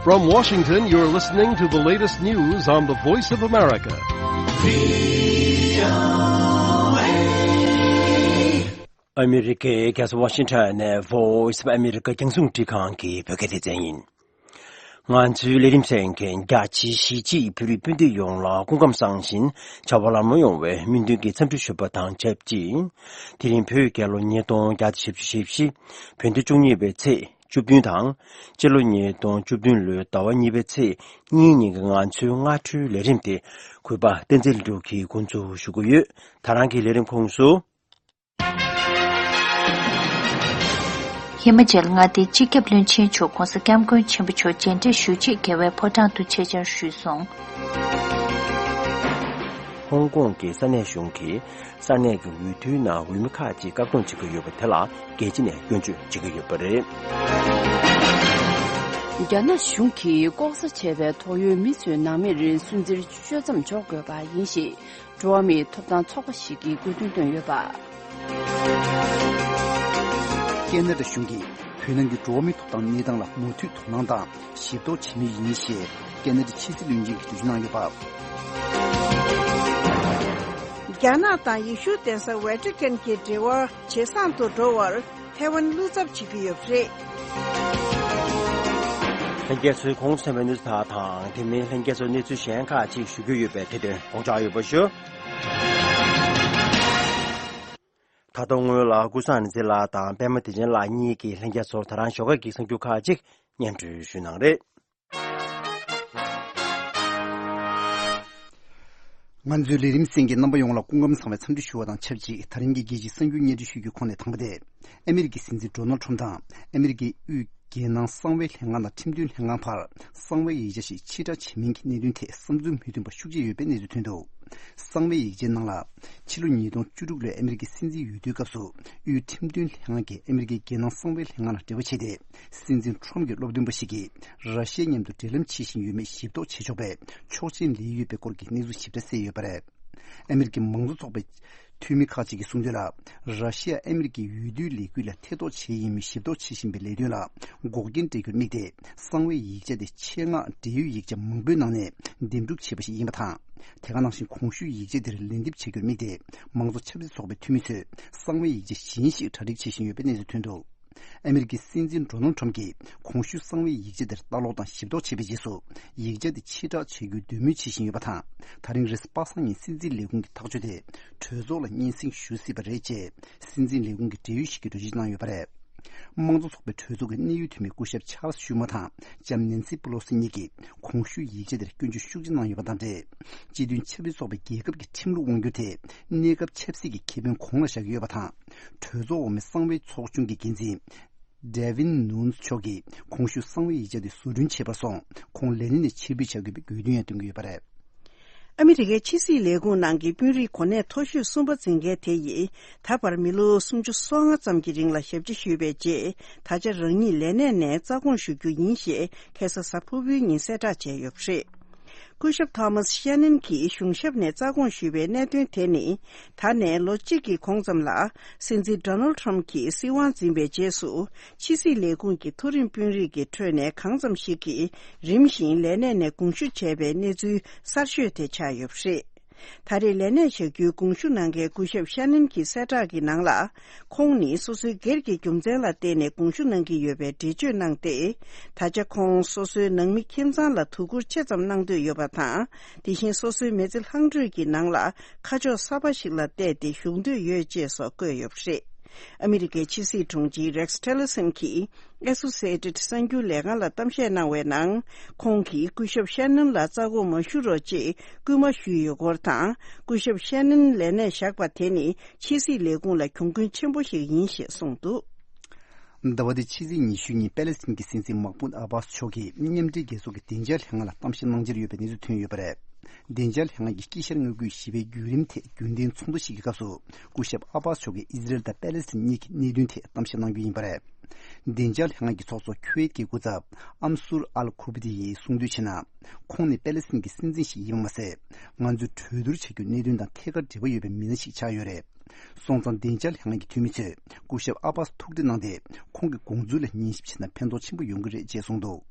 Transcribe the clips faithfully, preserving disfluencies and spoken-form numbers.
From Washington, you're listening to the latest news on the Voice of America. ཨ་མི་རི་ཀའི་རྒྱལ་ས་ཝ་ཤིང་ཊོན་ནས་Voice of America རྒྱང་སྲིང་འཕྲིན་ཁང་གི་བོད་སྐད་སྡེ་ཚན་ཡིན། ང་ཚོའི་ལས་རིམ་གསན་མཁན་རྒྱ་ཆེའི་གཞིས་བྱེས་བོད་རིགས་སྤུན་ཟླ་ཡོངས་ལ་སྐུ་ཁམས་བཟང་ཞིང་བྱ་བ་ལམ་ལྷོང་ཡོང་བའི་སྨོན་འདུན་གྱི་འཚམས་འདྲི་ཞུ་བ་དང་ཆབས་ཅིག་དེ་རིང་བོད་རྒྱལ་ལོ་ཉིས་སྟོང་བརྒྱ་དང་བཞི་བཅུ་ཞེ་བཞི། བོད་ཟླ་བཅུ་གཉིས་པའི་ཚེས་བཅུ་བདུན་དང་། སྤྱི་ལོ་ཉིས་སྟོང་བཅུ་བདུན་ལོའི་ཟླ་བ་གཉིས་པའི་ཚེས་གཉིས་ཉིན་གྱི་ང་ཚོའི་སྔ་དྲོའི་ལས་རིམ་དེ་གུས་པ་བསྟན་འཛིན་ལྷུན་གྲུབ་ཀྱིས་འགོ་འཛུགས་ཞུ་གི་ཡོད། ད་རང་གི་ལས་རིམ་ཁོངས་སུ། ཧི་མ་ཅལ་མངའ་སྡེའི་སྤྱི་ཁྱབ་བློན་ཆེན་མཆོག་༧གོང་ས་༧སྐྱབས་མགོན་ཆེན་པོ་མཆོག་མཇལ་འཕྲད་ཞུ་ཆེད་རྒྱལ་བའི་ཕོ་བྲང་དུ་ཆེད་བཅར་ཞུས་སོང་། ཧོང་ཀོང་གི་ས་གནས་གཞུང་གིས་ས་གནས་ཀྱི་འོས་བསྡུའི་ནང་འོས་མི་ཁག་ཅིག་བཀག་སྡོམ་བྱེད་ཀྱི་ཡོད་པ་དེ་ལ་རྒྱལ་སྤྱི་ནས་སྐྱོན་བརྗོད་བྱེད་ཀྱི་ཡོད་པ་རེད། རྒྱ་ནག་གཞུང་གིས་ལྐོག་ཟ་བྱས་པའི་ཐོག་ཡོད་མི་ཚོའི་ནང་མིར་སུན་གཙེར་གཅོད་མཚམས་འཇོག་དགོས་པ་ཡིན་ཞེས། འགྲོ་བ་མིའི་ཐོབ་ཐང་ཚོགས་པ་ཞིག་གིས་དགོས་འདུན་བཏོན་ཡོད་པ། ཀེ་ན་ཌ་གཞུང་གིས་བོད་ནང་གི་འགྲོ་བ་མིའི་ཐོབ་ཐང་གནས་སྟངས་ལ་མུ་མཐུད་དོ་སྣང་དང་ཞིབ་རྟོག་བྱེད་མུས་ཡིན་ཞེས་ཀེ་ན་ཌའི་ཕྱི་སྲིད་བློན་ཆེན་གྱིས་འགྲེལ་བརྗོད་གནང་ཡོད་པ། རྒྱ་ནག་དང་ཡེ་ཤུ་གདན་ས་ཝེ་ཏི་ཀན་གྱི་འབྲེལ་བ་ཇེ་བཟང་དུ་འགྲོ་བར། ཐའེ་ཝན་བློ་འཚབ་བྱེད་ཀྱི་ཡོད་པ་རེད། ལྷན་རྒྱས་ཚོས་གོང་དུ་གསན་པའི་གནས་ཚུལ་དག་དང་དེ་མིན་ལྷན་རྒྱས་ཚོར་གནས་ཚུལ་གཞན་ཁག་ཅིག་ཞུ་རྒྱུ་ཡོད་པས་དེ་དོན་དགོངས་འཇགས་ཡོད་པ་ཞུ། ད་ལྟ་སྔོན་ལ་ཀུན་བཟང་རིག་འཛིན་ལགས་དང་པད་མ་བདེ་ཆེན་ལགས་གཉིས་ཀྱིས་ལྷན་རྒྱས་ཚོར་ད་རང་ཞོགས་ཀས་ཀྱི་གསར་འགྱུར་ཁག་ཅིག་སྙན་སྒྲོན་ཞུ་གནང་རེད། ང་ཚོའི་ལས་རིམ་གསན་མཁན་རྣམ་པ་ཡོངས་ལ་སྐུ་ཁམས་བཟང་བའི་འཚམས་འདྲི་ཞུ་བ་དང་ཆབས་ཅིག་ད་རིང་གི་རྒྱལ་སྤྱིའི་གསར་འགྱུར་སྙན་སྒྲོན་ཞུ་རྒྱུའི་ཁོངས་ནས་དང་པོ་དེ། ཨ་མི་རི་ཀའི་སྲིད་འཛིན་ཌོ་ནལ་ཁྲོམ་དང་ཨ་མི་རི་ཀའི་དབུས་རྒྱལ་ནང་གསང་བའི་ལྷན་ཁང་དང་ཁྲིམས་མཐུན་ལྷན་ཁང་བར་གསང་བའི་ཡིག་ཆ་ཞིག་ཕྱིར་བསྒྲགས་བྱེད་མིན་གྱི་གནད་དོན་ཐད་བསམ་ཚུལ་མི་མཐུན་པ་ཤུགས་ཆེ་ཡོད་པའི་གནས་ཚུལ་ཐོན་འདུག་གསང་བའི་ཡིག་ཆའི་ནང་ལ། ཕྱི་ལོ་ཉིས་སྟོང་བཅུ་དྲུག་ལོའི་ཨ་མི་རི་ཀའི་སྲིད་འཛིན་འོས་བསྡུའི་སྐབས་སུ་དབུས་ཁྲིམས་མཐུན་ལྷན་ཁང་གིས་ཨ་མི་རི་ཀའི་རྒྱལ་ནང་གསང་བའི་ལྷན་ཁང་ལ་འབྲེལ་བ་བྱས་ཏེ། སྲིད་འཛིན་ཁྲོམ་གྱི་སློབ་སྟོན་པ་ཞིག་གིས་ར་ཤི་ཡ་མཉམ་དུ་འབྲེལ་ལམ་བྱེད་བཞིན་ཡོད་མེད་ཞིབ་རྟོག་བྱེད་ཆོག་པའི་ཆོག་མཆན་ལེན་ཡོད་པའི་སྐོར་གྱི་གནས་ཚུལ་ཞིབ་ཕྲ་གསལ་ཡོད་པ་རེད། ཨ་མི་རི་ཀའི་མང་གཙོ་ཚོགས་པའི་འཐུས་མི་ཁག་ཅིག་གིས་གསུངས་དོན་ལ། ར་ཤི་ཡ་ཨ་མི་རི་ཀའི་འོས་བསྡུའི་ལས་འགུལ་ལ་ཐེ་གཏོགས་བྱས་ཡིན་མིན་ཞིབ་རྟོག་བྱེད་བཞིན་པའི་ལས་དོན་ལ་འགོག་རྐྱེན་སྤྲད་རྒྱུར་དམིགས་ཏེ། གསང་བའི་ཡིག་ཆ་དེ་ཆེད་མངགས་འབྲེལ་ཡོད་ཡིག་ཆ་མང་པོའི་ནང་ནས་འདེམས་སྒྲུག་བྱས་པ་ཞིག་ཡིན་པ་དང་། དེ་ག་ནང་བཞིན་གོང་ཞུས་ཡིག་ཆ་དེར་ལན་འདེབས་བྱེད་རྒྱུར་དམིགས་ཏེ། མང་གཙོ་ཆབ་སྲིད་ཚོགས་པའི་འཐུས་མི་ཚོས་གསང་བའི་ཡིག་ཆ་གཞན་ཞིག་གྲ་སྒྲིག་བྱེད་བཞིན་ཡོད་པའི་གནས་ཚུལ་ཐོན་འདུག་ཨ་མི་རི་ཀའི་སྲིད་འཛིན་ཌོ་ནལ་ཁྲོམ་གྱིས་གོང་ཞུས་གསང་བའི་ཡིག་ཆ་དེར་ལྟ་ཀློག་དང་ཞིབ་རྟོག་བྱས་པའི་རྗེས་སུ། ཡིག་ཆ་དེ་ཕྱིར་བསྒྲགས་བྱ་རྒྱུའི་འདོད་མོས་བྱེད་བཞིན་ཡོད་པ་དང་། ད་རིང་རེས་གཟའ་པ་སངས་ཉིན་སྲིད་འཛིན་ལས་ཁུངས་ཀྱི་ཐག་གཅོད་དེ་གྲོས་ཚོགས་ལ་སྙན་སེང་ཞུ་སྲིད་པ་རེད་ཅེས་སྲིད་འཛིན་ལས་ཁུངས་ཀྱི་འབྲེལ་ཡོད་ཞིག་གིས་འགྲེལ་བརྗོད་གནང་ཡོད་པ་རེད། དམངས་གཙོ་ཚོགས་པའི་གྲོས་ཚོགས་ཀྱི་གནད་ཡོད་འཐུས་མི་སྐུ་ཞབས་ཆཱལ་སི་ཤུ་མར་དང་ལྕམ་ནན་སི་པེ་ལོ་སི་གཉིས་ཀྱིས་གོང་ཞུས་ཡིག་ཆ་དེར་སྐྱོན་བརྗོད་ཤུགས་ཆེ་གནང་ཡོད་པ་དང་འབྲེལ། སྤྱི་མཐུན་ཆབ་སྲིད་ཚོགས་པའི་རྒྱལ་ཁབ་ཀྱི་ཁྲིམས་ལུགས་དབང་སྒྱུར་དེ་གནས་སྐབས་ཆབ་སྲིད་ཀྱི་ཁེ་ཕན་གོང་ལ་བཞག་གི་ཡོད་པ་དང་། གྲོས་ཚོགས་འོག་མའི་གསང་བའི་ཚོགས་ཆུང་གི་འགན་འཛིན་ཌེ་ཝིན་ནུན་མཆོག་གིས་གོང་ཞུས་གསང་བའི་ཡིག་ཆ་དེ་བཟོ་སྐྲུན་བྱས་པར་སོང་། ཁོང་ལས་གནས་ནས་ཕྱིར་འབུད་བྱ་དགོས་པའི་དགོས་འདུན་ཡང་བཏོན་གྱི་ཡོད་པ་རེད། ཨ་མི་རི་ཀའི་ཕྱི་སྲིད་ལས་ཁུངས་ནང་གི་དཔོན་རིགས་གོ་གནས་མཐོ་ཤོས་གསུམ་པ་འཛིན་མཁན་དེ་ཡིས་ད་བར་མི་ལོ་སུམ་ཅུ་སོ་ལྔ་ཙམ་གྱི་རིང་ལ་ཞབས་ཕྱི་ཞུས་པའི་རྗེས། ད་ཆ་རང་ཉིད་ལས་གནས་ནས་རྩ་དགོངས་ཞུ་རྒྱུ་ཡིན་ཞེས་ཁ་སང་གཟའ་ཕུར་བུའི་ཉིན་གསལ་བསྒྲགས་བྱས་ཡོད་པ་རེད། སྐུ་ཞབས་ཐོ་མཱས་ཤེ་ནན་གྱིས་གཞུང་ཞབས་ནས་རྩ་དགོངས་ཞུས་པའི་གནད་དོན་དེ་ནི། ད་ནས་ལོ་གཅིག་གི་གོང་ཙམ་ལ། སྲིད་འཛིན་ཌོ་ནལ་ཁྲམ་གྱིས་སྲིད་དབང་འཛིན་པའི་རྗེས་སུ། ཕྱི་སྲིད་ལས་ཁུངས་ཀྱི་མཐོ་རིམ་དཔོན་རིགས་ཀྱི་ཁྲོད་ནས་གང་ཙམ་ཞིག་གིས་རིམ་བཞིན་ལས་གནས་ནས་དགོངས་ཞུ་བྱས་པའི་གནས་ཚུལ་གསར་ཤོས་དེ་ཆགས་ཡོད་པ་རེད། ད་རེས་ལས་གནས་བཞག་རྒྱུའི་དགོངས་ཞུ་གནང་མཁན་སྐུ་ཞབས་ཤ་ནན་གྱི་གསལ་བསྒྲགས་ཀྱི་ནང་ལ། ཁོང་ནི་སོ་སོའི་སྒེར་གྱི་རྒྱུ་མཚན་ལ་བརྟེན་ནས་དགོངས་ཞུ་གནང་གི་ཡོད་པའི་འགྲེལ་བརྗོད་གནང་སྟེ། ད་ཆ་ཁོང་སོ་སོའི་ནང་མི་ཁྱིམ་ཚང་ལ་དོ་ཁུར་ཆེ་ཙམ་གནང་འདོད་ཡོད་པ་དང་། དེ་བཞིན་སོ་སོའི་མི་ཚེ་ལྷང་འགྲོས་ཀྱི་ནང་ལ་ཁ་ཕྱོགས་གསར་པ་ཞིག་ལ་གཏད་དེ་བཞུགས་འདོད་ཡོད་ཅེས་སོགས་བཀོད་ཡོད་པ་རེད། ཨ་མི་རི་ཀའི་ཕྱི་སྲིད་དྲུང་ཆེ་རེག་སི་ཊི་ལར་སན་གྱིས་ཨེ་སོ་སི་ཨེ་ཊེཌ་གསར་འགྱུར་ལས་ཁང་ལ་གཏམ་བཤད་གནང་བའི་ནང་། ཁོང་གིས་སྐུ་ཞབས་ཤ་ནན་ལ་རྩ་དགོངས་མ་ཞུ་རོགས་ཅེས་སྐུལ་མ་ཞུས་ཡོད་སྐོར་དང་། སྐུ་ཞབས་ཤ་ནན་ལས་གནས་བཞག་པ་དེ་ནི་ཕྱི་སྲིད་ལས་ཁུངས་ལ་གྱོང་གུན་ཆེན་པོ་ཞིག་ཡིན་ཞེས་གསུངས་འདུག་ཟླ་བ་འདིའི་ཕྱི་ཚེས་ཉི་ཤུ་ཉིན་པེ་ལེ་སི་ཐན་གྱི་སྲིད་འཛིན་མག་པུད་ཨ་བྷཱས་མཆོག་གིས་མཉམ་འབྲེལ་རྒྱལ་ཚོགས་ཀྱི་བདེ་འཇགས་ལྷན་ཁང་ལ་གཏམ་བཤད་གནང་འཆར་ཡོད་པའི་གནས་ཚུལ་ཐོན་ཡོད་པ་རེད། བདེ་འཇགས་ལྷན་ཁང་གི་དཀྱིལ་ཤར་མངའ་ཁུལ་བཞི་པའི་བརྒྱུད་རིམ་ཐད་རྒྱུན་ལྡན་ཚོགས་འདུ་ཞིག་གི་སྐབས་སུ། སྐུ་ཞབས་ཨ་བྷཱས་མཆོག་གིས་ཨི་ཟི་རེལ་དང་པེ་ལེ་སི་ཐན་གཉིས་ཀྱི་གནད་དོན་ཐད་གཏམ་བཤད་གནང་རྒྱུ་ཡིན་པ་རེད། བདེ་འཇགས་ལྷན་ཁང་གི་ཚོགས་གཙོ་ཁུ་ཝེད་ཀྱི་སྐུ་ཚབ་ཨམ་སུར་ཨལ་ཁུ་བུ་ཏི་ཡིས་གསུངས་དོན་བྱས་ན། ཁོང་ནི་པེ་ལེ་སི་ཐན་གྱི་སྲིད་འཛིན་ཞིག་ཡིན་པ་མ་ཟད། ང་ཚོས་གྲོས་བསྡུར་བྱ་རྒྱུའི་གནད་དོན་དང་ཐད་ཀར་འབྲེལ་བ་ཡོད་པའི་མི་སྣ་ཞིག་ཆགས་ཡོད་རེད། སོང་ཙང་བདེ་འཇགས་ལྷན་ཁང་གི་འཐུས་མི་ཚོས་སྐུ་ཞབས་ཨ་བྷཱས་ཐུག་འཕྲད་གནང་སྟེ། ཁོང་གི་དགོངས་ཚུལ་ལ་ཉན་ཞིབ་བྱས་ན་ཕན་ཐོགས་ཆེན་པོ་ཡོང་གི་རེད་ཅེས་གསུངས་འདུག་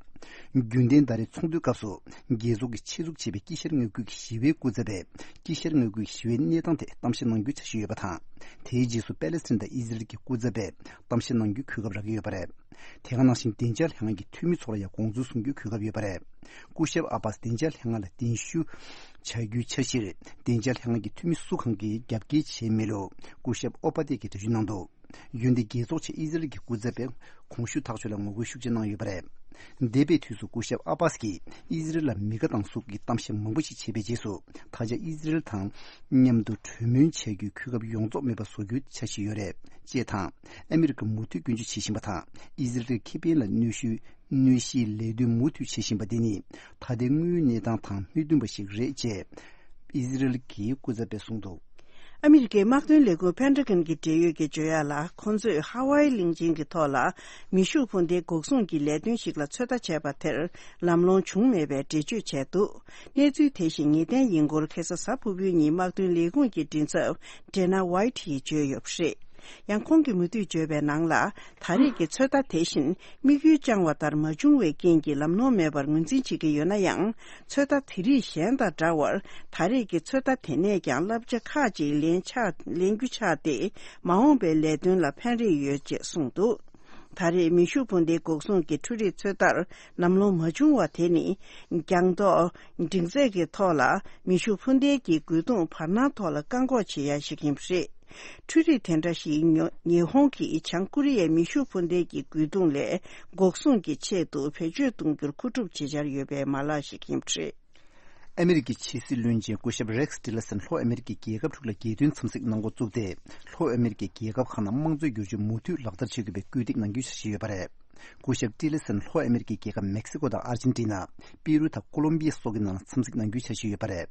རྒྱུན་ལྡན་ཟླ་རེའི་ཚོགས་འདུའི་སྐབས་སུ། རྒྱལ་ཚོགས་ཀྱིས་ཆེད་འཛུགས་བྱས་པའི་དཀྱིལ་ཤར་མངའ་ཁུལ་གྱི་ཞི་བའི་སྐུ་ཚབ་པས། དཀྱིལ་ཤར་མངའ་ཁུལ་གྱི་ཞི་བའི་གནས་སྟངས་ཐད་གཏམ་བཤད་གནང་རྒྱུའི་འཆར་གཞི་ཡོད་པ་དང་། དེའི་རྗེས་སུ་པེ་ལེ་སི་ཐན་དང་ཨི་ཟི་རལ་གྱི་སྐུ་ཚབ་པས་གཏམ་བཤད་གནང་རྒྱུའི་གོ་སྐབས་རག་གི་ཡོད་པ་རེད། དེ་ག་ནང་བཞིན་བདེ་འཇགས་ལྷན་ཁང་གི་འཐུས་མི་ཚོར་ཡང་དགོངས་ཚུལ་གསུང་རྒྱུའི་གོ་སྐབས་ཡོད་པ་རེད། སྐུ་ཞབས་ཨ་བྷ་སི་བདེ་འཇགས་ལྷན་ཁང་ལ་གདན་ཞུ་བྱ་རྒྱུའི་འཆར་གཞིར། བདེ་འཇགས་ལྷན་ཁང་གི་འཐུས་མི་སུ་གང་གིས་རྒྱབ་འགལ་བྱས་མེད་ལུགས་སྐུ་ཞབས་ཨོ་པ་ཏེ་གིས་འགྲེལ་བརྗོད་གནང་འདུག། འོན་ཏེ་རྒྱལ་ཚོགས་ཆེད་ཨི་ཟི་རལ་གྱི་སྐུ་ཚབ་པས་གོང་ཞུས་ཐག་གཅོད་ལ་ངོ་རྒོལ་ཤུགས་ཆེ་གནང་ཡོད་པ་རེད། འདས་པའི་དུས་སུ་སྐུ་ཞབས་ཨ་བྷ་སི་ཀྱིས་ཨི་ཟི་རལ་ལ་མི་དགའ་སྟངས་སོགས་ཀྱི་གཏམ་བཤད་མང་པོ་ཞིག་བྱས་པའི་རྗེས་སུ། ད་ཆ་ཨི་ཟི་རལ་དང་མཉམ་དུ་གྲོས་མོལ་བྱ་རྒྱུའི་གོ་སྐབས་ཡོངས་རྫོགས་མེད་པ་བཟོ་རྒྱུའི་འཆར་གཞི་ཡོད་རེད། ཅེས་དང་། ཨ་མི་རི་ཀ་མུ་མཐུད་སྐྱོན་བརྗོད་བྱེད་བཞིན་པ་དང་། ཨི་ཟི་རལ་ཁེ་ཕན་ལ་གནོད་ཤུགས། གནོད་གཞིའི་ལས་དོན་མུ་མཐུད་བྱེད་བཞིན་པ་འདི་ནི། ད་ལྟའི་དངོས་ཡོད་གནས་སྟངས་དང་མི་མཐུན་པ་ཞིག་རེད་ཅེས། ཨི་ཟི་རལ་གྱི་སྐུ་ཚབ་པས་གསུངས་འདུག། ཨ་མི་རི་ཀའི་དམག་དོན་ལས་ཁུངས་ཕན་ཏ་གྷོན་གྱི་འབྲེལ་ཡོད་ཀྱིས་བརྗོད་ཡག་ལ། ཁོ་ཚོས་ཧ་ཝའི་གླིང་ཆེན་གྱི་ཐོག་ལ་མེ་ཤུགས་འཕུར་མདེལ་འགོག་སྲུང་གི་ལས་དོན་ཞིག་ལ་ཚོད་ལྟ་བྱས་པ་དེར་ལམ་ལྷོང་བྱུང་མེད་པའི་འགྲེལ་བརྗོད་བྱས་འདུག། གནས་ཚུལ་དེ་བཞིན་ཉེར་བདུན་ཡིན་སྐོར་ཁ་སང་གཟའ་ཕུར་བུའི་ཉིན་དམག་དོན་ལས་ཁུངས་ཀྱི་མགྲིན་ཚབ་ཌེ་ན་ཝའི་ཊིས་བརྗོད་ཡོད་པ་རེད། ཡང་ཁོང་གིས་མུ་མཐུད་བརྗོད་པའི་ནང་ལ། ད་རེས་ཀྱི་ཚོད་ལྟ་དེ་བཞིན་དམིགས་ཡུལ་བཅངས་པ་ལྟར་མ་བྱུང་བའི་རྐྱེན་གྱིས་ལམ་ལྷོང་མེད་པར་ངོས་འཛིན་བྱེད་ཀྱི་ཡོད་ན་ཡང་། ཚོད་ལྟ་དེ་རིགས་གཞན་དང་འདྲ་བར། ད་རེས་ཀྱི་ཚོད་ལྟ་དེ་ནས་ཀྱང་བསླབ་བྱ་ཁག་ཅིག་ལེན་ཆགས། ལེན་རྒྱུ་ཆགས་ཏེ། མ་འོངས་པའི་ལས་དོན་ལ་ཕན་རེ་ཡོད་ཅེས་གསུངས་འདུག། ད་རེས་མེ་ཤུགས་འཕུར་མདེལ་འགོག་སྲུང་གི་འཕྲུལ་རིག་ཚོད་ལྟར་ལམ་ལྷོང་མ་བྱུང་བ་དེ་ནི། རྒྱང་ཐོག་འབྲིང་ཚད་ཀྱི་ཐོག་ལ་མེ་ཤུགས་འཕུར་མདེལ་གྱི་རྒོལ་རྡུང་བར་སྣང་ཐོག་ལ་བཀག་འགོག་བྱེད་ཡ་ཞིག་ཡིན་པ་རེད། འཕྲུལ་རིག་དེ་འདྲ་ཞིག་ཉོ་ཉི་ཧོང་གིས་བྱང་ཀོ་རི་ཡའི་མེ་ཤུགས་འཕུར་མདེལ་གྱི་རྒོལ་རྡུང་ལས་འགོག་སྲུང་གི་ཆེད་དུ་བེད་སྤྱོད་གཏོང་རྒྱུར་མཁོ་སྒྲུབ་བྱེད་འཆར་ཡོད་པའི་མ་ལག་ཞིག་ཡིན་པ་རེད། ཨ་མི་རི་ཀའི་ཕྱི་སྲིད་བློན་ཆེན་སྐུ་ཞབས་རེག་སི་ཊི་ལར་སན་ལྷོ་ཨ་མི་རི་ཀའི་རྒྱལ་ཁབ་དྲུག་ལ་རྒྱལ་དོན་འཚམས་གཟིགས་གནང་འགོ་བཙུགས་ཏེ། ལྷོ་ཨ་མི་རི་ཀའི་རྒྱལ་ཁབ་ཁག་ནང་དམངས་གཙོའི་བསྒྱུར་བཅོས་མུ་མཐུད་ལག་བསྟར་བྱེད་དགོས་པའི་བཀོད་སྒྲིག་གནང་རྒྱུའི་འཆར་གཞི་ཡོད་པ་རེད། སྐུ་ཞབས་ཊི་ལར་སན་ལྷོ་ཨ་མི་རི་ཀའི་རྒྱལ་ཁབ་མེག་སི་ཀོ་དང་ཨར་ཇེན་ཊི་ན། པི་རུ་དང་ཀོ་ལོམ་བི་ཡ་སོགས་ཀྱི་ནང་ལ་འཚམས་གཟིགས་གནང་རྒྱུའི་འཆར་གཞི་ཡོད་པ་རེད།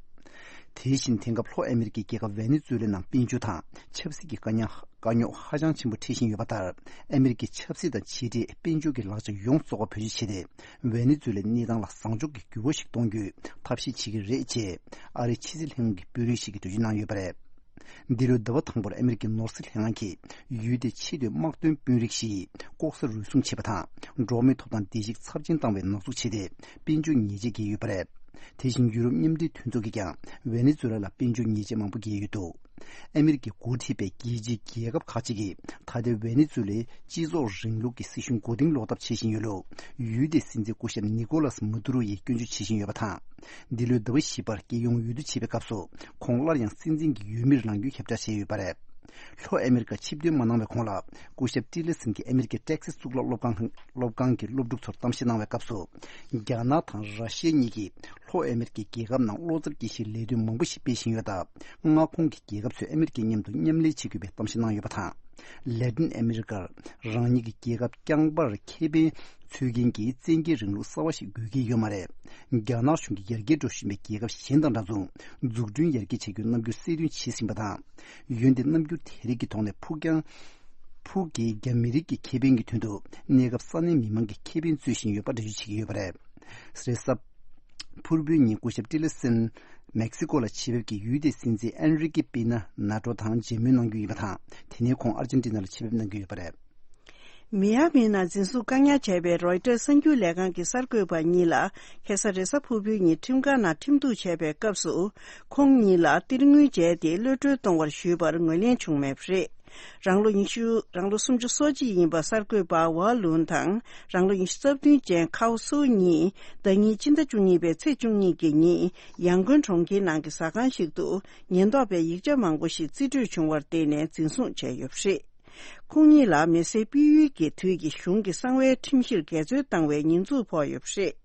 དེ་བཞིན་དེང་སྐབས་ལྷོ་ཨ་མི་རི་ཀའི་རྒྱལ་ཁབ་ཝེ་ནེ་ཛུ་ལེ་ནང་དཔལ་འབྱོར་དང་ཆབ་སྲིད་ཀྱི་དཀའ་ཉག་དཀའ་རྙོག་ཧ་ཅང་ཆེན་པོ་འཕྲད་བཞིན་ཡོད་པ་ལྟར། ཨ་མི་རི་ཀའི་ཆབ་སྲིད་དང་ཕྱི་འབྲེལ་དཔལ་འབྱོར་གྱི་ལག་ཆ་ཡོངས་རྫོགས་པ་བེད་སྤྱོད་བྱས་ཏེ། ཝེ་ནེ་ཛུ་ལའི་གནས་སྟངས་ལ་བཟང་ཕྱོགས་ཀྱི་འགྱུར་བ་ཞིག་གཏོང་རྒྱུའི་ཐབས་ཤེས་བྱེད་ཀྱི་རེད་ཅེས། ཨ་རིའི་ཕྱི་སྲིད་ལྷན་ཁང་གི་དཔོན་རིགས་ཤིག་གིས་འགྲེལ་བརྗོད་གནང་ཡོད་པ་རེད། འདི་ལོའི་ཟླ་བ་དང་པོར་ཨ་མི་རི་ཀའི་ནོར་སྲིད་ལྷན་ཁང་གིས་ཡུལ་དེའི་ཆེས་མཐོའི་དམག་དོན་དཔོན་རིགས་ཤིག་ལྐོག་ཟ་རུལ་སུངས་བྱས་པ་དང་། འགྲོ་བ་མིའི་ཐོབ་ཐང་བདེ་སྐྱིད་ཚབས་ཆེན་བཏང་བའི་ནག་འཛུགས་བྱས་ཏེ། དཔལ་འབྱོར་ཉེས་ཆད་འགེལ་ཡོད་པ་རེད། དེ་བཞིན་ཡུ་རོབ་མཉམ་འབྲེལ་མཐུན་ཚོགས་ཀྱིས་ཀྱང་ཝེ་ནེ་ཛུ་ལ་ལ་དཔལ་འབྱོར་ཉེས་ཆད་མང་པོ་འགེལ་ཡོད་འདུག། ཨ་མི་རི་ཀས་འགོ་ཁྲིད་པའི་རྒྱལ་སྤྱིའི་རྒྱལ་ཁབ་ཁག་ཅིག་གིས་ད་ལྟའི་ཝེ་ནེ་ཛུ་ལའི་སྤྱི་ཚོགས་རིང་ལུགས་ཀྱི་སྲིད་གཞུང་མགོ་རྟིང་སློག་ཐབས་བྱེད་བཞིན་ཡོད་ལུགས། ཡུལ་དེའི་སྲིད་འཛིན་སྐུ་ཞབས་ནི་ཀོ་ལཱས་མ་དུ་རོ་ཡིས་སྐྱོན་བརྗོད་བྱེད་བཞིན་ཡོད་པ་དང་། འདི་ལོའི་ཟླ་བ་བཞི་པར་རྒྱལ་ཡོངས་འོས་བསྡུ་བྱེད་པའི་སྐབས་སུ། ཁོང་སླར་ཡང་སྲིད་འཛིན་གྱི་འོས་མིར་ལངས་རྒྱུའི་ཁྱབ་བསྒྲགས་བྱས་ཡོད་པ་རེད། ལྷོ་ཨ་མི་རི་ཀར་ཆིབས་བསྒྱུར་མ་གནང་བའི་གོང་ལ། སྐུ་ཞབས་ཊི་ལར་སན་གྱིས་ཨ་མི་རི་ཀའི་ཊེག་སཱས་གཙུག་ལག་སློབ་ཁང་། སློབ་ཁང་གི་སློབ་ཕྲུག་ཚོར་གཏམ་བཤད་གནང་བའི་སྐབས་སུ། རྒྱ་ནག་དང་ར་ཤི་ཡ་གཉིས་ཀྱིས་ལྷོ་ཨ་མི་རི་ཀའི་རྒྱལ་ཁབ་ནང་བློ་འཚབ་སྐྱེ་གཞིའི་ལས་དོན་མང་པོ་ཞིག་སྤེལ་བཞིན་ཡོད་སྟབས། མངའ་ཁོངས་ཀྱི་རྒྱལ་ཁབ་ཚོས་ཨ་མི་རི་ཀའི་མཉམ་དུ་མཉམ་ལས་བྱེད་དགོས་པའི་གཏམ་བཤད་གནང་ཡོད་པ་དང་། ལེ་ཏིན་ཨ་མི་རི་ཀར་རང་ཉིད་ཀྱི་རྒྱལ་ཁབ་རྐྱང་པར་ཁེ་ཕན་འཚོལ་མཁན་གྱི་བཙན་རྒྱལ་རིང་ལུགས་གསར་བ་ཞིག་དགོས་ཀྱི་ཡོད་མ་རེད། རྒྱ་ནག་གཞུང་གིས་ཡར་རྒྱས་འགྲོ་བཞིན་པའི་རྒྱལ་ཁབ་གཞན་དང་འདྲ་མཚུངས། འཛུགས་སྐྲུན་ཡར་རྒྱས་བྱ་རྒྱུའི་རྣམ་འགྱུར་གསལ་སྟོན་བྱེད་བཞིན་པ་དང་། འོན་ཏེ་རྣམ་འགྱུར་དེ་རིགས་ཀྱི་ཐོག་ནས་ཕུགས་རྒྱང་། ཕུགས་ཀྱི་རྒྱ་མི་རིགས་ཀྱི་ཁེ་ཕན་གྱི་དོན་དུ་གནས་སྐབས་ས་གནས་མི་མང་གི་ཁེ་ཕན་རྩོད་བཞིན་ཡོད་པ་འགྲེལ་བརྗོད་བྱེད་ཀྱི་ཡོད་པ་རེད། རེས་གཟའ་ཕུར་བུའི་ཉིན་སྐུ་ཞབས་ཊི་ལར་སན་མེག་སི་ཀོ་ལ་ཆེད་ཕེབས་ཀྱིས་ཡུལ་དེའི་སྲིད་འཛིན་ཨན་རི་ཀེ་པི་ན་ནེ་ཏྲོ་དང་མཇལ་མོལ་གནང་རྒྱུ་ཡིན་པ་དང་། དེ་ནས་ཁོང་ཨར་ཇེན་ཊི་ན་ལ་ཆེད་ཕེབས་གནང་རྒྱུ་ཡོད་པ་རེད། མི་ཡ་མི་ནང་འཛིན་བཟུང་བཀག་ཉར་བྱས་པའི་རོའི་ཊར་གསར་འགྱུར་ལས་ཁང་གི་གསར་འགོད་པ་གཉིས་ལ་ཁ་སང་རེས་གཟའ་ཕུར་བུའི་ཉིན་ཁྲིམས་ཁང་ནང་ཁྲིམས་གཏུག་བྱས་པའི་སྐབས་སུ། ཁོང་གཉིས་ལ་གཏེར་དངུལ་འཇལ་ཏེ་གློད་གྲོལ་གཏོང་བར་ཞུས་པར་ངོས་ལེན་བྱུང་མེད་པ་རེད། རང་ལོ་ཉི་ཤུ། རང་ལོ་སུམ་ཅུ་སོ་གཅིག་ཡིན་པ་གསར་འགོད་པ་ཝ་ལུན་དང་། རང་ལོ་ཉི་ཤུ་རྩ་བདུན་ཅན་ཁའོ་སུའུ་གཉིས་ཟླ་ཉིན་ཕྱི་ཟླ་བཅུ་གཉིས་པའི་ཚེས་བཅུ་གཉིས་ཀྱི་ཉིན་ཡང་ཀོན་གྲོང་ཁྱེར་ནང་གི་ཟ་ཁང་ཞིག་ཏུ་ཉེན་རྟོག་པས་ཡིག་ཆ་མང་པོ་ཞིག་རྩིས་སྤྲོད་བྱུང་བར་བརྟེན་ནས་འཛིན་བཟུང་བྱས་ཡོད་པ་རེད། ཁོང་གཉིས་ལ་མེ་སེར་སྤེལ་ཡུལ་གྱི་དུས་ཀྱི་གཞུང་གི་གསང་བའི་ཁྲིམས་གཞིར་འགལ་འཛོལ་བཏང་བའི་ཉེས་འཛུགས་ཕོག་ཡོད་པ་རེད།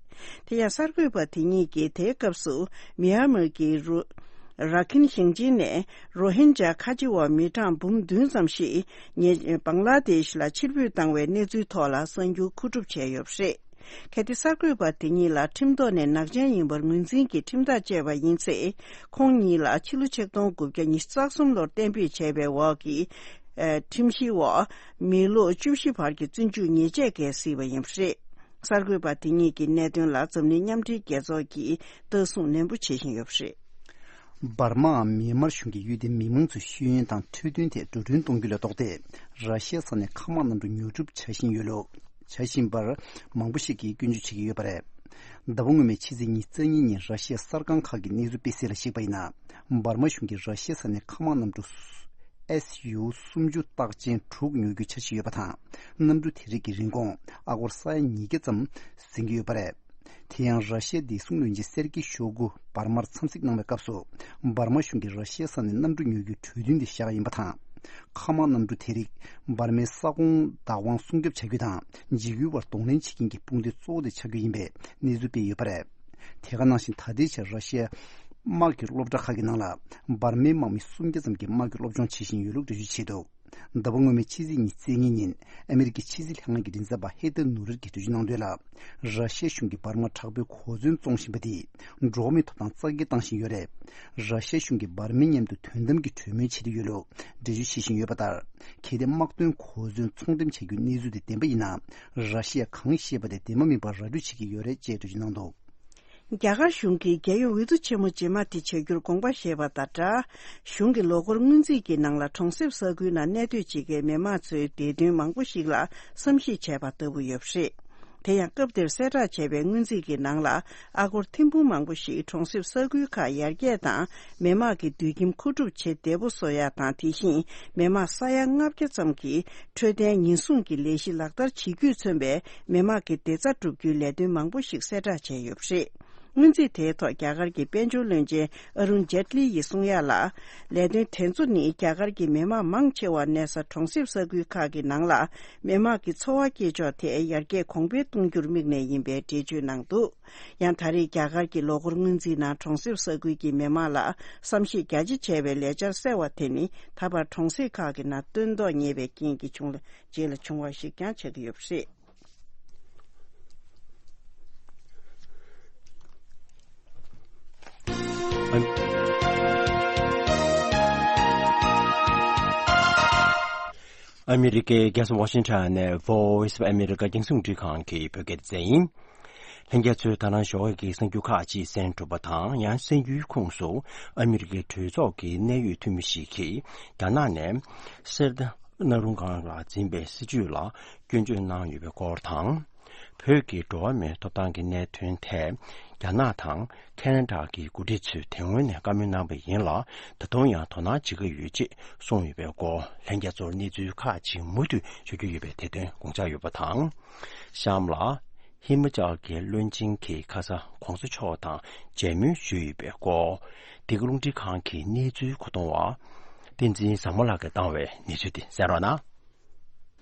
དེ་ཡང་གསར་འགོད་པ་དེ་གཉིས་ཀྱིས་དེའི་སྐབས་སུ་མི་ཡན་མར་གྱི་རུ། ར་ཁིན་ཞིང་ཆེན་ནས་རོ་ཧིན་ཇཱ་ཁ་ཆེ་བ་མི་གྲངས་འབུམ་བདུན་ཙམ་ཞིག་ཉེ་བང་ལ་དེཤ་ལ་ཕྱིར་འབུད་བཏང་བའི་གནས་ཚུལ་ཐོག་ལ་གསར་འགྱུར་མཁོ་སྒྲུབ་བྱས་ཡོད་པ་རེད། གལ་ཏེ་གསར་འགོད་པ་དེ་གཉིས་ལ་ཁྲིམས་ཐོག་ནས་ནག་ཅན་ཡིན་པར་ངོས་འཛིན་གྱིས་ཁྲིམས་ཐག་བཅད་པ་ཡིན་ཚེ། ཁོང་གཉིས་ལ་ཕྱི་ལོ་ཆིག་སྟོང་དགུ་བརྒྱ་ཉི་ཤུ་རྩ་གསུམ་ལོར་གཏན་འབེབས་བྱས་པའི་འོག་གི་ཁྲིམས་གཞིའི་འོག་མི་ལོ་བཅུ་བཞི་བར་གྱི་བཙོན་འཇུག་ཉེས་ཆད་འགེལ་སྲིད་པ་ཡིན་པ་རེད། གསར་འགོད་པ་དེ་གཉིས་ཀྱི་གནད་དོན་ལ་འཛམ་གླིང་མཉམ་འབྲེལ་རྒྱལ་ཚོགས་ཀྱིས་ལྟ་སྲུང་ནན་པོ་བྱེད་བཞིན་ཡོད་པ་རེད། འབར་མའམ་མེན་མར་གཞུང་གིས་ཡུལ་དེའི་མི་མང་ཚོའི་ཤེས་ཡོན་དང་འཕྲོད་བསྟེན་ཐད་འགྲོ་གྲོན་གཏོང་རྒྱུ་ལས་ལྡོག་སྟེ། ར་ཤི་ཡའི་ས་ནས་མཁའ་དམག་གནམ་གྲུ་ཉོ་སྒྲུབ་བྱ་བཞིན་ཡོད་ལུགས། བྱ་བཞིན་པར་མང་པོ་ཞིག་གིས་སྐྱོན་བརྗོད་བྱེད་ཀྱི་ཡོད་པ་རེད། ཟླ་བ་སྔོན་མའི་ཕྱི་ཚེས་ཉི་ཤུ་རྩ་གཉིས་ཉིན་ར་ཤི་ཡའི་གསར་ཁང་ཁག་གི་གནས་ཚུལ་སྤེལ་གསལ་ལ་གཞིགས་པ་ཡིན་ན། འབར་མ་གཞུང་གིས་ར་ཤི་ཡའི་ས་ནས་མཁའ་དམག་གནམ་གྲུ་S U སུམ་ཅུ་རྟགས་ཅན་དྲུག་ཉོ་རྒྱུའི་འཆར་གཞི་ཡོད་པ་དང་། གནམ་གྲུ་དེ་རིགས་ཀྱི་རིན་གོང་ཨ་སྒོར་ས་ཡ་ཉིས་བརྒྱ་ཙམ་ཟིན་གྱི་ཡོད་པ་རེད། དེ་ཡང་ར་ཤི་ཡའི་བདེ་སྲུང་བློན་ཆེན་སེར་ཀི་ཤོ་གུ་འབར་མར་འཚམས་གཟིགས་གནང་བའི་སྐབས་སུ། འབར་མ་གཞུང་གིས་ར་ཤི་ཡའི་ས་ནས་གནམ་གྲུ་ཉོ་རྒྱུའི་གྲོས་མཐུན་དེ་བཞག་ཡིན་པ་དང་། མཁའ་དམག་གནམ་གྲུ་དེ་རིགས་འབར་མའི་ས་ཁོངས་བདག་དབང་སྲུང་སྐྱོབ་བྱ་རྒྱུ་དང་། འཇིགས་སྐུལ་བར་གདོང་ལེན་བྱེད་མཁན་གྱི་དཔུང་སྡེ་གཙོ་བོ་དེ་ཆགས་རྒྱུ་ཡིན་པའི་གནས་ཚུལ་སྤེལ་ཡོད་པ་རེད། དེ་ག་ནང་བཞིན་ད་ལྟའི་ཆར་ར་ཤི་ཡའི་དམག་གི་སློབ་གྲྭ་ཁག་གི་ནང་ལ་འབར་མའི་དམག་མི་སུམ་བརྒྱ་ཙམ་གྱིས་དམག་གི་སློབ་སྦྱོང་བྱེད་བཞིན་ཡོད་ལུགས་འགྲེལ་བརྗོད་བྱས་འདུག་ཟླ་བ་སྔོན་མའི་ཕྱི་ཚེས་ཉི་ཤུ་རྩ་གཉིས་ཉིན་ཨ་མེ་རི་ཀའི་ཕྱི་སྲིད་ལྷན་ཁང་གི་མགྲིན་ཚབ་པ་ཧེ་ཐར་ནུ་རེར་གྱིས་འགྲེལ་བརྗོད་གནང་དོན་ལ། ར་ཤི་ཡ་གཞུང་གིས་འབར་མ་དྲག་པོའི་གོ་མཚོན་བཙོང་བཞིན་པ་དེས་འགྲོ་བ་མིའི་ཐོབ་ཐང་རྩ་འགེངས་བཏང་བཞིན་ཡོད་རེད། ར་ཤི་ཡ་གཞུང་གིས་འབར་མའི་མཉམ་དུ་དོན་དམ་གྱི་གྲོས་མོལ་བྱེད་ཀྱི་ཡོད་ལུགས་འགྲེལ་བརྗོད་བྱེད་བཞིན་ཡོད་པ་ལྟར། གལ་ཏེ་དམག་དོན་གོ་མཚོན་ཚོང་འགྲེམས་བྱ་རྒྱུའི་གནས་ཚུལ་དེ་བདེན་པ་ཡིན་ན། ར་ཤི་ཡས་གང་བཤད་པ་དེ་བདེན་པ་མིན་པར་ར་སྤྲོད་བྱེད་ཀྱི་ཡོད་རེད་ཅེས་འགྲེལ་བརྗོད་གནང་འདུག་རྒྱ་གར་གཞུང་གིས་རྒྱལ་ཡོངས་འོས་བསྡུ་ཆེན་མོ་རྗེས་མ་དེ་བྱ་རྒྱུར་དགོངས་པ་བཞེས་པ་དང་སྦྲགས། གཞུང་གི་ལོ་འཁོར་སྔོན་རྩིས་ཀྱི་ནང་ལ་གྲོང་གསེབ་ས་ཁུལ་ནང་གནས་སྡོད་བྱེད་མཁན་མི་མང་ཚོའི་བདེ་དོན་མང་པོ་ཞིག་ལ་བསམ་གཞིག་བྱས་པ་ལྟ་བུ་ཡོད་པ་རེད། དེ་ཡང་སྐབས་དེར་གསལ་བསྒྲགས་བྱས་པའི་སྔོན་རྩིས་ཀྱི་ནང་ལ་ཨ་སྒོར་ཐེར་འབུམ་མང་པོ་ཞིག་གྲོང་གསེབ་ས་ཁུལ་ཁག་ཡར་རྒྱས་དང་མི་དམངས་ཀྱི་སྡོད་ཁྱིམ་མཁོ་སྒྲུབ་བྱེད་བདེ་པོ་བཟོ་ཡག་དང་། དེ་བཞིན་མི་དམངས་ས་ཡ་ལྔ་བརྒྱ་ཙམ་གྱིས་འཕྲོད་བསྟེན་ཉེན་སྲུང་གི་ལས་གཞི་ལག་བསྟར་བྱེད་རྒྱུས་མཚོན་པའི་མི་དམངས་ཀྱི་བདེ་རྩ་བསྒྲུབ་རྒྱུའི་ལས་དོན་མང་པོ་ཞིག་གསལ་བསྒྲགས་བྱས་ཡོད་པ་རེད། སྔོན་རྩིས་དེའི་ཐོག་རྒྱ་གར་གྱི་དཔལ་འབྱོར་བློན་ཆེན་ཨ་རུན་ཇེཏ་ལི་ཡིས་གསུང་ཡག་ལ། ལས་དོན་དེ་ཚོ་ནི་རྒྱ་གར་གྱི་མི་དམངས་མང་ཆེ་བ་གནས་ས་གྲོང་གསེབ་ས་ཁུལ་ཁག་གི་ནང་ལ་མི་དམངས་ཀྱི་འཚོ་བ་སྐྱེལ་ཕྱོགས་དེ་ཡར་རྒྱས་གོང་འཕེལ་གཏོང་རྒྱུར་དམིགས་ནས་ཡིན་པའི་འགྲེལ་བརྗོད་གནང་འདུག་ཡང་ད་རེས་རྒྱ་གར་གྱི་ལོ་འཁོར་སྔོན་རྩིས་ནང་གྲོང་གསེབ་ས་ཁུལ་གྱི་མི་དམངས་ལ་བསམ་ཤེས་རྒྱ་ཆེ་བྱས་པའི་ལས་འཆར་གསལ་བ་དེ་ནི་ད་བར་གྲོང་གསེབ་ཁག་གི་ནང་སྟོན་ཐོག་ཉེ་བའི་རྐྱེན་གྱིས་བྱུང་ལ་རྗེས་ལ་བྱུང་བ་ཞིག་ཀྱང་ཆགས་ཀྱི་ཡོད་པ་རེད། ཨ་མི་རི་ཀའི་རྒྱལ་ས་ཝ་ཤིང་ཊོན་ནས་Voice of America རྒྱང་སྲིང་རླུང་འཕྲིན་ཁང་གི་བོད་སྐད་སྡེ་ཚན་ཡིན། ལྷན་རྒྱས་ཚོས་ད་ནངས་ཞོགས་ཀྱི་གསར་འགྱུར་ཁག་ཅིག་གསན་གྲུབ་པ་དང་། ཡང་གསར་འགྱུར་ཁོངས་སུ་ཨ་མི་རི་ཀའི་གྲོས་ཚོགས་ཀྱི་གནད་ཡོད་འཐུས་མི་ཞིག་གིས་རྒྱ་ནག་ནས་གསེར་རྟ་སྣ་རུང་སྒང་ལ་འཛིན་པའི་སྲིད་ཇུས་ལ་སྐྱོན་བརྗོད་གནང་ཡོད་པའི་སྐོར་དང་། བོད་ཀྱི་འགྲོ་བ་མིའི་ཐོབ་ཐང་གི་གནད་དོན་ཐད་རྒྱ་ནག་དང་ཁེ་ན་ཌ་གི་འགོ་ཁྲིད་ཚོས་དེ་སྔོན་ནས་བཀའ་མོལ་གནང་བ་ཡིན་ལ། ད་དུང་ཡང་དོ་སྣང་བྱེད་ཀྱི་ཡོད་ཅེས་གསུངས་ཡོད་པའི་སྐོར། ལྷན་རྒྱས་ཚོར་གནས་ཚུལ་ཁག་ཅིག་མུ་མཐུད་ཞུ་རྒྱུ་ཡོད་པས་དེ་དོན་དགོངས་འཇགས་ཡོད་པ་དང་། གཤམ་ལ། ཧི་མ་ཅལ་གྱི་བློན་ཆེན་གྱིས་ཁ་སང་༸གོང་ས་མཆོག་དང་མཇལ་མོལ་ཞུས་ཡོད་པའི་སྐོར། འདི་ག་རླུང་འཕྲིན་ཁང་གི་གནས་ཚུལ་མཁོ་གཏོང་བ་བསྟན་འཛིན་བཟང་མོ་ལགས་ཀྱིས་བཏང་བའི་གནས་ཚུལ་དེ་གསན་རོགས་གནང་།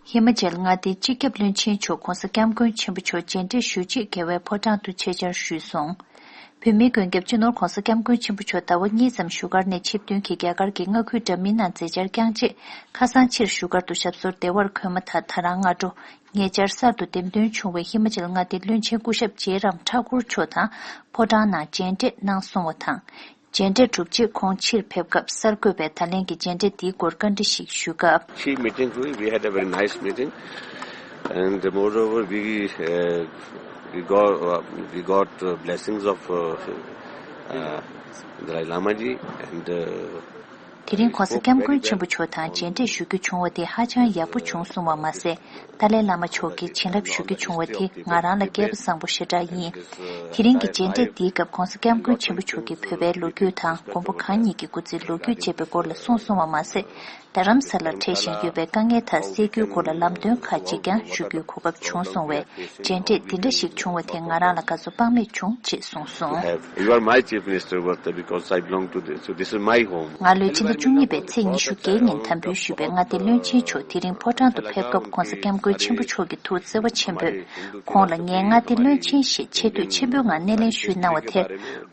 ཧི་མ་ཅལ་མངའ་སྡེའི་སྤྱི་ཁྱབ་བློན་ཆེན་མཆོག་༸གོང་ས་༸སྐྱབས་མགོན་ཆེན་པོ་མཆོག་མཇལ་འཕྲད་ཞུ་ཆེད་རྒྱལ་བའི་ཕོ་བྲང་དུ་ཆེད་བཅར་ཞུས་སོང་། བོད་མིའི་མགོན་སྐྱབས་སྤྱི་ནོར་༸གོང་ས་༸སྐྱབས་མགོན་ཆེན་པོ་མཆོག་ཟླ་བ་གཉིས་ཙམ་བཞུགས་སྒར་ནས་ཆིབས་བསྟན་གྱིས་རྒྱ་གར་གྱི་མངའ་ཁུལ་འདྲ་མིན་ནང་མཛད་འཆར་བསྐྱངས་རྗེས། ཁ་སང་ཕྱིར་བཞུགས་སྒར་དུ་ཞབས་སོར་བདེ་བར་འཁོད་མ་ཐག་ད་རང་སྔ་དྲོ། ཉེ་ཆར་གསར་དུ་འདེམས་ཐོན་བྱུང་བའི་ཧི་མ་ཅལ་མངའ་སྡེའི་བློན་ཆེན་སྐུ་ཞབས་ཇེ་རམ་ཐ་ཀུར་མཆོག་དང་ཕོ་བྲང་ནང་མཇལ་འཕྲད་གནང་སོང་བ་དང་། མཇལ་འཕྲད་གྲུབ་རྗེས་ཁོང་ཕྱིར་ཕེབས་སྐབས་གསར་འགོད་པས་ད་ལན་གྱི་མཇལ་འཕྲད་འདིའི་སྐོར་བཀའ་འདྲི་ཞིག་ཞུས་སྐབས། She meeting we, we had a very nice meeting, and moreover we uh, we got uh, we got uh, blessings of uh, uh, Dalai Lama ji and uh, དེ་རིང་༸གོང་ས་༸སྐྱབས་མགོན་ཆེན་པོ་མཆོག་དང་མཇལ་འཕྲད་ཞུ་རྒྱུ་བྱུང་བ་དེ་ཧ་ཅང་ཡག་པོ་བྱུང་སོང་བ་མ་ཟད། ཏཱ་ལའི་བླ་མ་མཆོག་གི་བྱིན་རླབས་ཞུ་རྒྱུ་བྱུང་བ་དེ་ང་རང་ལ་སྐལ་པ་བཟང་པོ་ཞེ་དྲག་ཡིན། དེ་རིང་གི་མཇལ་འཕྲད་འདིའི་སྐབས་༸གོང་ས་༸སྐྱབས་མགོན་ཆེན་པོ་མཆོག་གིས་བོད་པའི་ལོ་རྒྱུས་དང་མགོན་པོ་གང་ཉིད་ཀྱི་སྐུ་ཚེའི་ལོ་རྒྱུས་བཅས་པའི་སྐོར་ལ་གསུངས་སོང་བ་མ་ཟད། རྡ་རམ་ས་ལར་འཕྲད་བཞིན་ཡོད་པའི་དཀའ་ངལ་དག་སེལ་རྒྱུའི་སྐོར་ལ་ལམ་སྟོན་ཁག་ཅིག་ཀྱང་ཞུ་རྒྱུའི་གོ་སྐབས་བྱུང་སོང་བས། མཇལ་འཕྲད་འདི་འདྲ་ཞིག་བྱུང་བ་དེ་ང་རང་ལ་དགའ་ཚོར་དཔག་མེད་བྱུང་ཅེས་གསུངས་སོང་། Have. You are my chief minister, Varta, because I belong to this. So this is my home. ང་ལོའི་ཕྱི་ཟླ་བཅུ་གཉིས་པའི་ཚེས་ཉི་ཤུ་བརྒྱད་ཉིན་དམ་འབུལ་ཞུས་པའི་མངའ་སྡེའི་བློན་ཆེན་མཆོག་དེ་རིང་ཕོ་བྲང་དུ་ཕེབས་སྐབས་༸གོང་ས་༸སྐྱབས་མགོན་ཆེན་པོ་མཆོག་གི་ཐུགས་བརྩེ་བ་ཆེན་པོས་ཁོང་ལ་ངའི་མངའ་སྡེའི་བློན་ཆེན་ཞེས་ཆེ་བསྟོད་ཆེན་པོའི་ངང་སྣེ་ལེན་ཞུས་གནང་བ་དེར།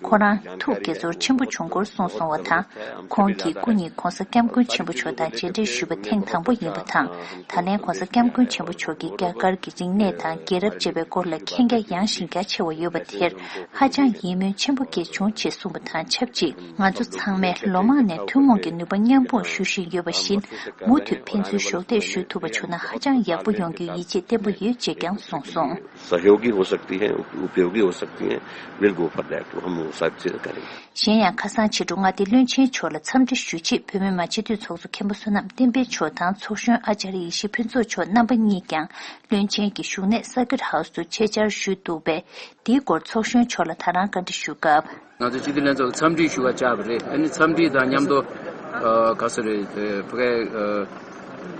ཁོ་རང་ཐུགས་དགྱེས་ཚོར་ཆེན་པོ་བྱུང་སྐོར་གསུངས་སོང་བ་དང་། ཁོང་གིས་སྐུ་ཉིད་༸གོང་ས་༸སྐྱབས་མགོན་ཆེན་པོ་མཆོག་དང་མཇལ་འཕྲད་ཞུས་པ་ཐེངས་དང་པོ་ཡིན་པ་དང་། ད་ལན་༸གོང་ས་༸སྐྱབས་མགོན་ཆེན་པོ་མཆོག་གིས་རྒྱ་གར་གྱི་རིག་གནས་དང་རྒྱལ་རབས་བཅས་པའི་སྐོར་ལ་མཁྱེན་རྒྱ་ཡངས་ཤིང་རྒྱ་ཆེ་བ་ཡོད་པ་དེར་ཧ་ཅང་ཡིད་སྨོན་ཆེན་པོ་སྐྱེས་བྱུང་ཅེས་གསུངས་པ་དང་ཆབས་ཅིག་ང་ཚོ་ཚང་མས་ལོ་མང་ནས་ཐུན་མོང་གི་ ནུས་པ་མཉམ་སྤུངས་ཞུ་བཞིན་ཡོད་པ་བཞིན། མུ་མཐུད་ཕན་ཚུན་གཞོགས་འདེགས་ཞུ་ཐུབ་པ་བྱུང་ན་ཧ་ཅང་ཡག་པོ་ཡོང་རྒྱུའི་ཡིད་ཆེས་བརྟན་པོ་ཡོད་ཅེས་ཀྱང་གསུངས་སོང་། सहयोगी हो सकती हैं, उपयोगी हो सकती हैं, we'll go for that. हम वो सब चीज़ें करेंगे। གཞན་ཡང་ཁ་སང་ཕྱི་དྲོ་མངའ་སྡེའི་བློན་ཆེན་མཆོག་ལ་འཚམས་འདྲི་ཞུ་ཆེད་བོད་མི་མང་སྤྱི་འཐུས་ཚོགས་གཙོ་མཁན་པོ་བསོད་ནམས་བསྟན་འཕེལ་མཆོག་དང་ཚོགས་གཞོན་ཨ་ཙརྱ་ཡེ་ཤེས་ཕུན་ཚོགས་མཆོག་རྣམ་པ་གཉིས་ཀྱང་བློན་ཆེན་གྱི་བཞུགས་གནས་Circuit House་དུ་ཆེད་བཅར་ཞུས་འདུག་པས། དེའི་སྐོར་ཚོགས་གཞོན་མཆོག་ལ་ད་རང་བཀའ་འདྲི་ཞུ་སྐབས། ང་ཚོ་སྤྱི་འཐུས་ལྷན་ཚོགས་འཚམས་འདྲི་ཞུ་བར་བཅར་བ་རེད། ཨ་ནི་འཚམས་འདྲི་དང་མཉམ་དུ་ཨ་ག་ཟེར་རེད། ཨ་ཕ་གའི་ཨ་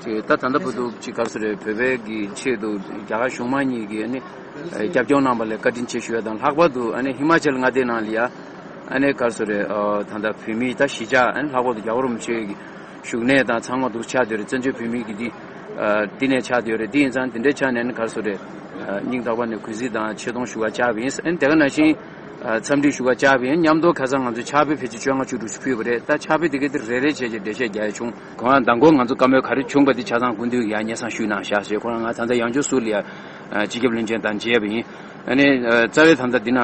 ཅིག་ད་ད་ལྟ་བར་དུ་ཅིག་ག་ཟེར་རེད། བོད་པའི་གི་ཆེད་དུ་རྒྱ་གར་གཞུང་མང་གཉིས་ཀྱིས་ཨ་ནི་ཨ་རྒྱབ་སྐྱོར་གནང་བ་ལ་བཀའ་དྲིན་ཆེ་ཞུ་ཡ་དང་། ལྷག་པར་དུ་ཨ་ནི་ཧི་མ་ཅལ་མངའ་སྡེའི་ནང་ལ་ཡ་ཨ་ནི་ག་ཟེར་རེད། ཨ་ད་ལྟ་བོད་མི་ད་གཞིས་ཆགས་ཨ་ནི་ལྷག་པར་དུ་རྒྱལ་བ་རིན་པོ་ཆེ་གི་བཞུགས་གནས་དང་ཚང་མ་འདུ་ཆགས་བསྡད་ཡོད་རེད། བཙན་བྱོལ་བོད་མི་གི་འདི་ཨ་འདི་ནས་ཆགས་བསྡད་ཡོད་རེད། འདི་ཡིན་ཙང་འདི་འདྲའི་ཆ་ནས་ནི་ག་རེ་ཟེར་རེད། ཨ་སྙིང་ཐག་པ་ནས་གུས་བརྩི་དང་ཆེ་མཐོང་ཞུ་བར་བཅར་བ་ཡིན། ཨ་ནི་དེ་ག་ནང་བཞིན་ཨ་འཚམས་འདྲི་ཞུ་བར་བཅར་བ་ཡིན། མཉམ་དུ་ཁ་སང་ང་ཚོས་ཕྱག་དཔེ་ཕལ་ཆེར་བཅོ་ལྔ་བཅུ་དྲུག་ཅིག་ཕུལ་བ་རེད། ད་ཕྱག་དཔེ་དེ་གའི་དེ་རེ་རེ་བྱས་བྱས་འགྲེལ་བཤད་རྒྱག་ཡ་བྱུང་། ཁོ་རང་མདང་དགོང་ང་ཚོ་བཀའ་མོལ་ག་རེ་བྱུང་བ་དེ་ཆ་ཚང་སྐུ་མདུན་ཡ་སྙན་སེང་ཞུས་གནང་བཞག་ཞེས། ཁོ་རང་ང་ད་ལྟ་ཡང་བསྐྱར་ཟུར་ལ་ཡ་ཨ་སྤྱི་ཁྱབ་བློན་ཆེན་དང་མཇལ་བ་ཡིན། ཨ་ནི་ཨ་རྩ་བའི་ད་ལྟ་འདི་ན་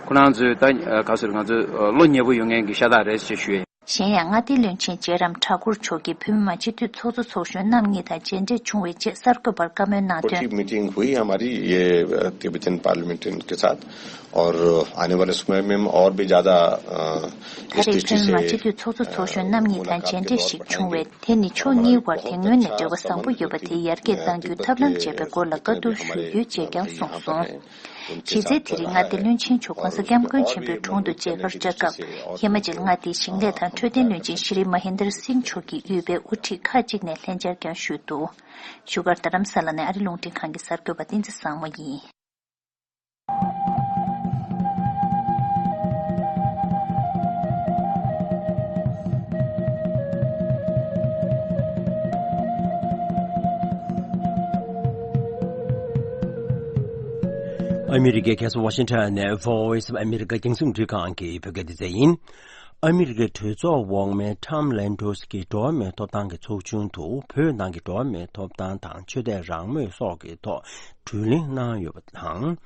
ཁོ་རང་ཚོའི་ད་ཨ་ག་ཟེར། ང་ཚོ་ཨ་བློ་ཉེ་པོ་ཡོད་མཁན་གྱི་ཤ་སྟག་རེད་ཅེས་ཞུ་ཡ་ཡིན། གཞན་ཡང་མངའ་སྡེའི་བློན་ཆེན་ཇེ་རམ་ཐ་ཀུར་མཆོག་གིས་བོད་མི་མང་སྤྱི་འཐུས་ཚོགས་གཙོ་ཚོགས་གཞོན་རྣམ་གཉིས་དང་མཇལ་འཕྲད་བྱུང་བའི་རྗེས་གསར་འགོད་པར་བཀའ་མོལ་གནང་དོན། छोटी मीटिंग हुई हमारी ये अ, तिब्बतन पार्लियामेंटेरियन के साथ। और आने वाले समय में हम और भी ज़्यादा अ, ད་इस རེས་दृष्टि བོད་མི་མང་སྤྱི་འཐུས་ཚོགས་གཙོ་ཚོགས་གཞོན་རྣམ་གཉིས་དང་མཇལ་འཕྲད་ཞིག་བྱུང་བས། དེ་ནི་ཕྱོགས་གཉིས་དབར་དེ་སྔོན་ནས་འབྲེལ་བ་བཟང་པོ་ཡོད་པ་དེ་ཡར་རྒྱས་གཏང་རྒྱུའི་ཐབས་ལམ་སྤྱད་པའི་སྐོར་ལ་བཀའ་བསྡུར་ཞུས་ཡོད་ཅེས་ཀྱང་གསུངས་སོང་། གཞི་རྩའི་དེ་རིང་མངའ་སྡེའི་བློན་ཆེན་མཆོག་༸གོང་ས་༸སྐྱབས་མགོན་ཆེན་པོའི་དྲུང་དུ་མཇལ་ཁར་བཅར་སྐབས། ཧི་མ་ཅལ་མངའ་སྡེའི་ཞིང་ལས་དང་འཕྲོད་བསྟེན་བློན་ཆེན་ཤྲི་མ་ཧེན་དར་སིང་མཆོག་གིས་དབུས་པའི་དབུ་ཁྲིད་ཁག་ཅིག་ནས་ལྷན་བཅར་ཀྱང་ཞུས་འདུག་བཞུགས་སྒར་རྡ་རམ་ས་ལ་ནས་ཨ་རི་རླུང་འཕྲིན་ཁང་གི་གསར་འགོད་པ་བསྟན་འཛིན་བཟང་མོ་ཡིན། ཨ་མི་རི་ཀའི་རྒྱལ་ས་ཝ་ཤིང་ཊོན་ནས་Voice of America རྒྱང་སྲིང་རླུང་འཕྲིན་ཁང་གི་བོད་སྐད་སྡེ་ཚན་ཡིན། ཨ་མི་རི་ཀའི་གྲོས་ཚོགས་འོག་མའི་Tom Lantos གྱི་འགྲོ་བ་མིའི་ཐོབ་ཐང་གི་ཚོགས་ཆུང་དུ་བོད་ནང་གི་འགྲོ་བ་མིའི་ཐོབ་ཐང་དང་ཆོས་དད་རང་མོས་སོགས་ཀྱི་ཐོག་དྲུང་གླེང་གནང་ཡོད་པ་དང་།